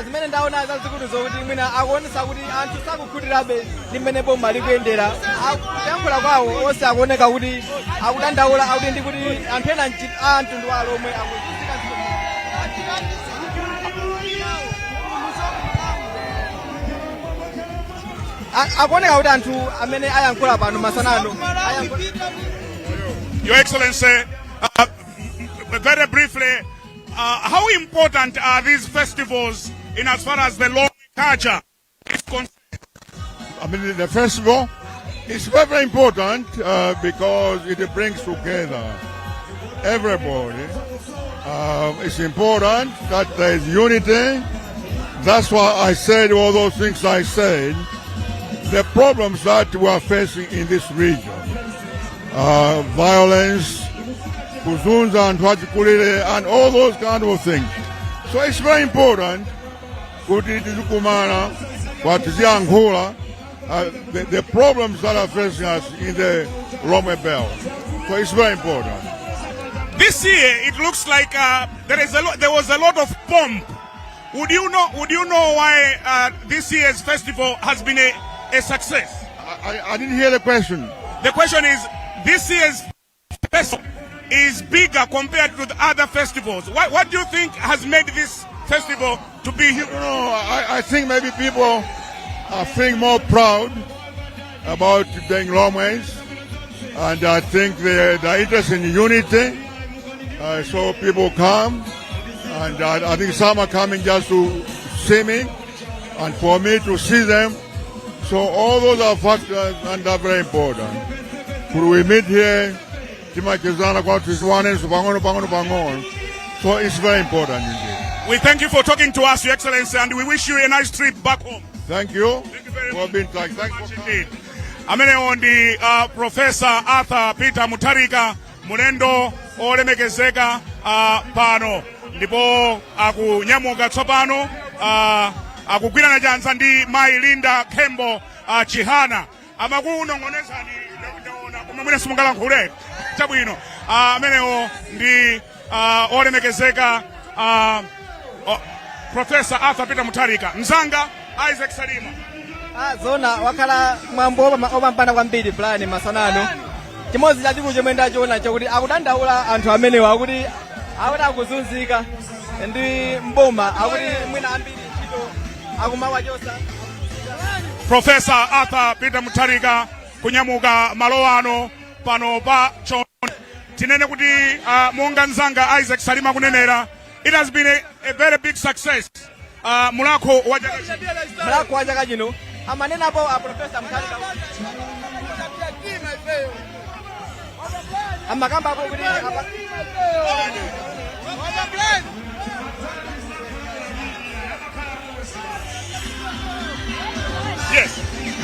Zimene ndaona zazikulu zokuti mwina akuonesa kuti anthu sakukhutirabe ndi mmene boma likuyendera. Kuyankhula kwawo onse akuoneka kuti akudandaula, akuti ndi kuti anthu ena a mtundu wa Alomwe akuzunzika. Akuoneka kuti anthu amene ayankhula pano masana ano Your Excellency, very briefly, how important are these festivals in as far as the Lomwe culture is concerned? I mean, the festival is very, very important because it brings together everybody. It's important that there is unity. That's why I said all those things I said. The problems that we are facing in this region, violence, kuzunza anthu achikulire, and all those kind of things. So it's very important kuti tizikumana kwa tiziyankhula the problems that are facing us in the Lomwe Belt. So it's very important. This year, it looks like there was a lot of pomp. Would you know why this year's festival has been a success? I didn't hear the question. The question is, this year's festival is bigger compared to the other festivals. What do you think has made this festival to be huge? No, I think maybe people are feeling more proud about being Lomwes, and I think they're interested in unity. So people come, and I think some are coming just to see me, and for me to see them. So all those are factors, and they're very important. Could we meet here, timachezana kwa tiziwanenso pang'ono pang'ono pang'ono. So it's very important indeed. We thank you for talking to us, Your Excellency, and we wish you a nice trip back home. Thank you. Thank you very for being like. Thank you. Indeed. Amenewo ndi Professor Arthur Peter Mutharika, mulendo olemekezeka pano, ndipo akunyamuka tsopano, akugwirana chanza ndi mayi Linda Khembo Chihana. Amakunong'onezani, ndaona, koma mwina simungalankhule chabwino. Amenewo ndi olemekezeka Professor Arthur Peter Mutharika. Mzanga Isaac Salima. Zona wakhala mwambo opambana kwambiri, Brian, masanano. Chimodzi chachikulu chomwe ndachiona chakuti akudandaula anthu amenewa, akuti akuzunzika ndi mboma, akuti mwina ambiri ntchito akumawachosa. Professor Arthur Peter Mutharika kunyamuka malo ano pano pa Chonde. Tinene kuti monga mzanga Isaac Salima kunenera, it has been a very big success, Mulhako wa chaka chino. Mulhako wa chaka chino, amanenapo a Professor Mutharika, amakambapo kuti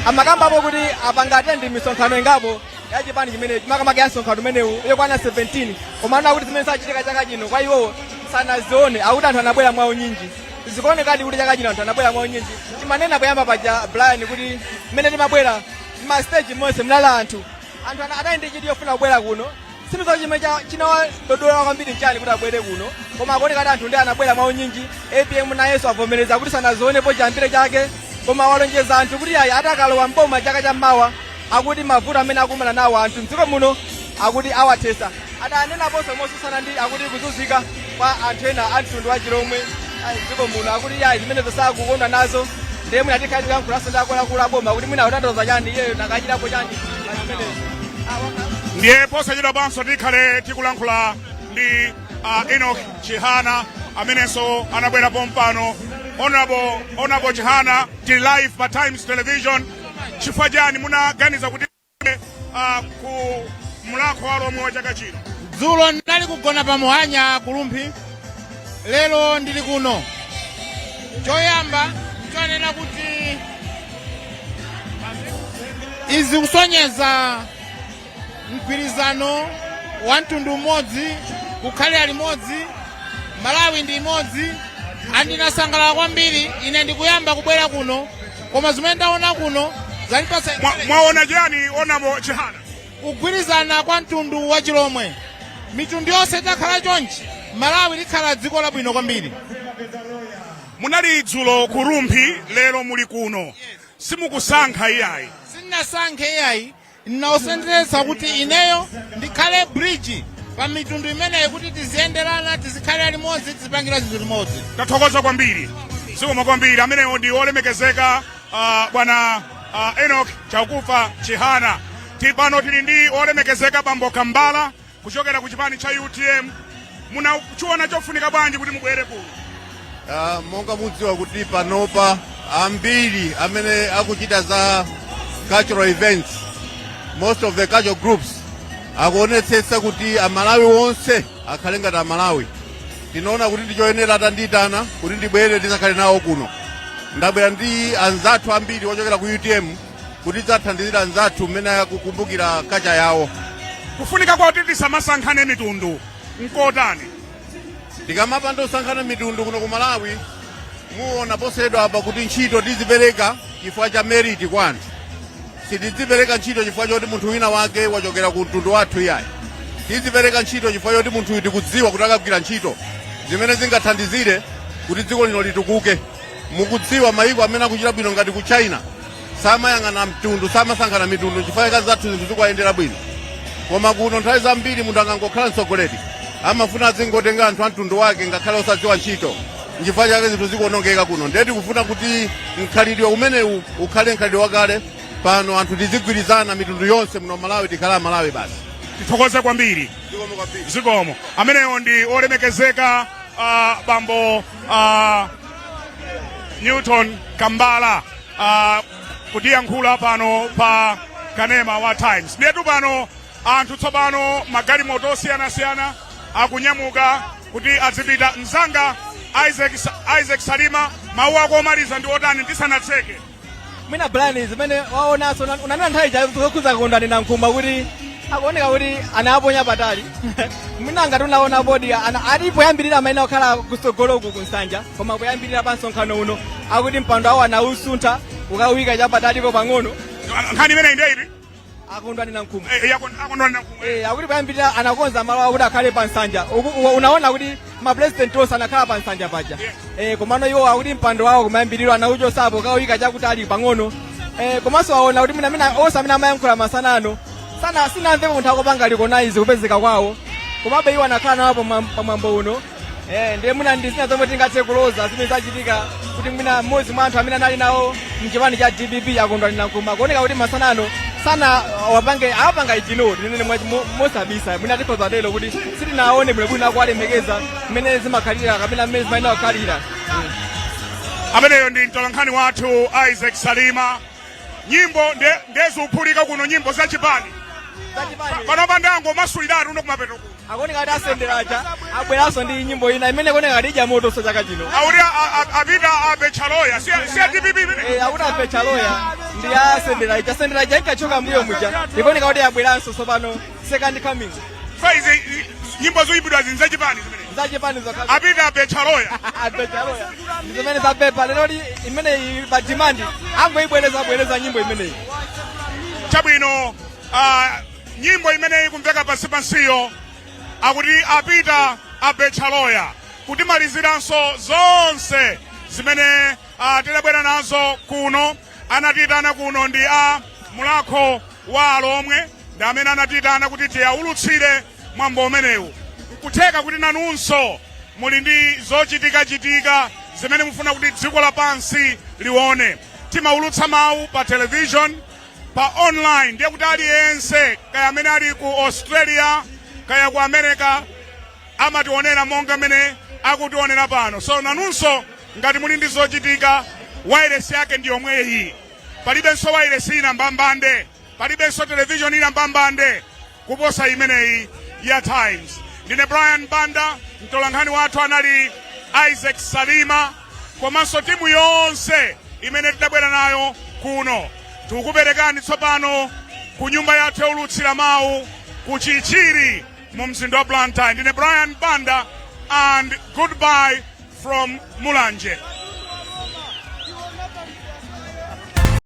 amakambapo kuti apanga attend misonkhano ingapo ya chipani chimenechi, makamaka ya msonkhano umenewu, yokwana 17, koma ana kuti zimene zachitika chaka chino kwa iwowo sanazione. Akuti anthu anabwera mwawo nyinji. Zikuonekadi kuti chaka chino anthu anabwera mwawo nyinji. Timanena poyamba paja, Brian, kuti mmene timabwera ma stage monse mnali anthu. Anthu anali ndi chidwi yofuna kubwera kuno. Simizo chimene chinawadodola kwambiri nchani kuti abwere kuno, koma akuoneka kuti anthu ndi anabwera mwawo nyinji. APM nayenso avomereza kuti sanazionepo chiyambire chake, koma walonjeza anthu kuti ayi, atakalowa mboma chaka chammawa, akuti mavuto amene akumana nawo anthu mdziko muno akuti awathesa. Adanenaponso mosusana ndi akuti kuzunzika kwa anthu ena a mtundu wa Chilomwe mdziko muno, akuti ayi, zimenezo sakukondwa nazo. Ndiye mwina tikhale tikuyankhulanso ndi akuluakulu aboma kuti mwina akutanthauza chani, iyeyo nakachitapo chani pa zimenezo. Ndiye posachedwa panso tikhale tikulankhula ndi Enoch Chihana amenenso anabwera pompano. Honorable Chihana, tili live pa Times Television. Chifukwa chani munaganiza kuti ku Mulhako wa Alhomwe wa chaka chino? Dzulo ndinali kugona pa Muhanya ku Rumphi, lero ndili kuno. Choyamba chonena kuti izi kusonyeza mgwirizano wa mtundu umodzi, kukhalira limodzi. Malawi ndi imodzi. Andinasangalala kwambiri. Ine ndikuyamba kubwera kuno, koma zimene ndaona kuno zandipatsa Mwaona chani, Honorable Chihana? Kugwirizana kwa mtundu wa Chilomwe. Mitundu yonse itakhala chonchi, Malawi likhala dziko labwino kwambiri. Munali dzulo ku Rumphi, lero muli kuno. Simukusankha iyayi? Sindinasankhe iyayi. Ndinaosenderetsa kuti ineyo ndikhale bridge pa mitundu imeneyi kuti tiziyenderana, tizikhalira limodzi, tizipangira zinthu limodzi. Tathokoza kwambiri, zikomo kwambiri. Amenewo ndi olemekezeka bwana Enoch Chakufa Chihana. Pano tili ndi olemekezeka bambo Kambala kuchokera ku chipani cha UTM. Munachiona chofunika bwanji kuti mubwere kuno? Monga mudziwa kuti panopa ambiri amene akuchita za cultural events, most of the cultural groups akuonetsetsa kuti Amalawi onse akhale ngati Amalawi. Tinaona kuti ndichoyenera atandiyitana kuti ndibwere tizakhale nawo kuno. Ndabwera ndi anzathu ambiri ochokera ku UTM kuti tidzathandizira anzathu mmene akukumbukira culture yawo. Kufunika kwati tisamasankhane mitundu nkotani? Tikamapanda kusankhana mitundu kuno ku Malawi, muona posachedwa apa kuti ntchito tizipereka chifukwa cha merit kwa anthu. Sitidzipereka ntchito chifukwa choti munthu wina wake wachokera ku mtundu wathu iyayi. Tizipereka ntchito chifukwa choti munthuyu tikudziwa kuti akagwira ntchito zimene zingathandizire kuti dziko lino litukuke. Mukudziwa mayiko amene akuchita bwino ngati ku China samayang'ana mtundu, samasankhana mitundu, chifukwa chake zathu zinthu zikuwayendera bwino. Koma kuno nthawi zambiri munthu akangokhala mtsogoleri amafuna azingotenga anthu a mtundu wake ngakhale osadziwa ntchito. Nchifukwa chake zinthu zikuonongeka kuno. Ndiye tikufuna kuti mkhalidwe umenewu ukhale mkhalidwe wakale. Pano anthu tizigwirizana, mitundu yonse muno Malawi, tikhale Amalawi basi. Tithokoze kwambiri, zikomo. Amenewo ndi olemekezeka bambo Newton Kambala kutiyankhula pano pa kanema wa Times. Ndiyetu pano anthu tsopano magalimoto osiyanasiyana akunyamuka kuti azipita. Mzanga Isaac Salima, mawu ako omaliza ndi otani ndisanatseke? Mwina Brian, zimene waonanso unanena nthawi ija zokhuza Kondwani Nankhumwa kuti akuoneka kuti anaponya patali. Mwina ngati unaona bodi ali poyambirira amayenera kukhala kutsogolo uku kunsanja, koma poyambirira pa msonkhano uno akuti mpando awo anausuntha ukawika chapataliko pang'ono. Nkhani imeneyi ndiye iti? A Kondwani Nankhumwa. A Kondwani Nankhumwa. Akuti poyambirira anakonza malo akuti akhale pa nsanja. Unaona kuti ma president onse anakhala pa nsanja paja. Komano iwo akuti mpando wawo kumayambiriro anauchosapo kawika chakutali pang'ono. Komanso aona kuti mwina amene onse amene amayankhula masana ano sana sinamvepo munthu akupanga recognize kupezeka kwawo, komabe iwo anakhala nawo pamwambo uno. Ndiye mwina ndi zina zomwe tingathe kuloza zimene zachitika kuti mwina mmodzi mwa anthu amene anali nawo mchipani cha DPP, a Kondwani Nankhumwa, kuoneka kuti masana ano sana wapange awapanga ignore. Tinene mosabisa, mwina tikhoza tero kuti sitinaone bwinobwino akuwalemekeza mmene zimakhalira kapena mmene zimayenera kukhalira. Ameneyo ndi mtolankhani wathu Isaac Salima. Nyimbo ndezuphulika kuno, nyimbo zachipani panopa ndangomasuliratu uno kumapeto kuno. Akuoneka kuti asenderacha abweranso ndi nyimbo ina imene kuoneka kuti idya motoso chaka chino. Akuti apita abecha loya, siya DPP imene. Akuti abecha loya ndi asendera ija. Sendera ija inkachoka mbuyo muja, ikuoneka kuti abweranso tsopano, second coming. So izi nyimbo zoyimbidwa zini zachipani zimene zachipani zokha. Apita abecha loya. Abecha loya ndi zimene zapepa lero imene ili pa demand, angoibwereza bwereza nyimbo imeneyi. Chabwino, nyimbo imene ikumveka pansi pansiyo akuti apita abecha loya, kutimaliziranso zonse zimene tidabwera nazo kuno. Anatiyitana kuno ndi a Mulhako wa Alhomwe, ndi amene anatiyitana kuti tiyawulutsire mwambo umenewu. Nkutheka kuti nanunso muli ndi zochitikachitika zimene mufuna kuti dziko lapansi lione. Timawulutsa mawu pa television, pa online, ndiye kuti aliyense kaya amene ali ku Australia kaya ku America amationera monga mmene akutionera pano. So nanunso Ngati muli ndi zochitika, wireless yake ndi yomweyi. Palibenso wireless ina mbambande, palibenso television ina mbambande kuposa imeneyi ya Times. Ndine Brian Banda, mtolankhani wathu anali Isaac Salima, komanso timu yonse imene tidabwera nayo kuno. Tikukuperekani tsopano ku nyumba yathu youlutsira mawu ku Chichiri mu mzinda wa Blantyre. Ndine Brian Banda and goodbye from Mulanje.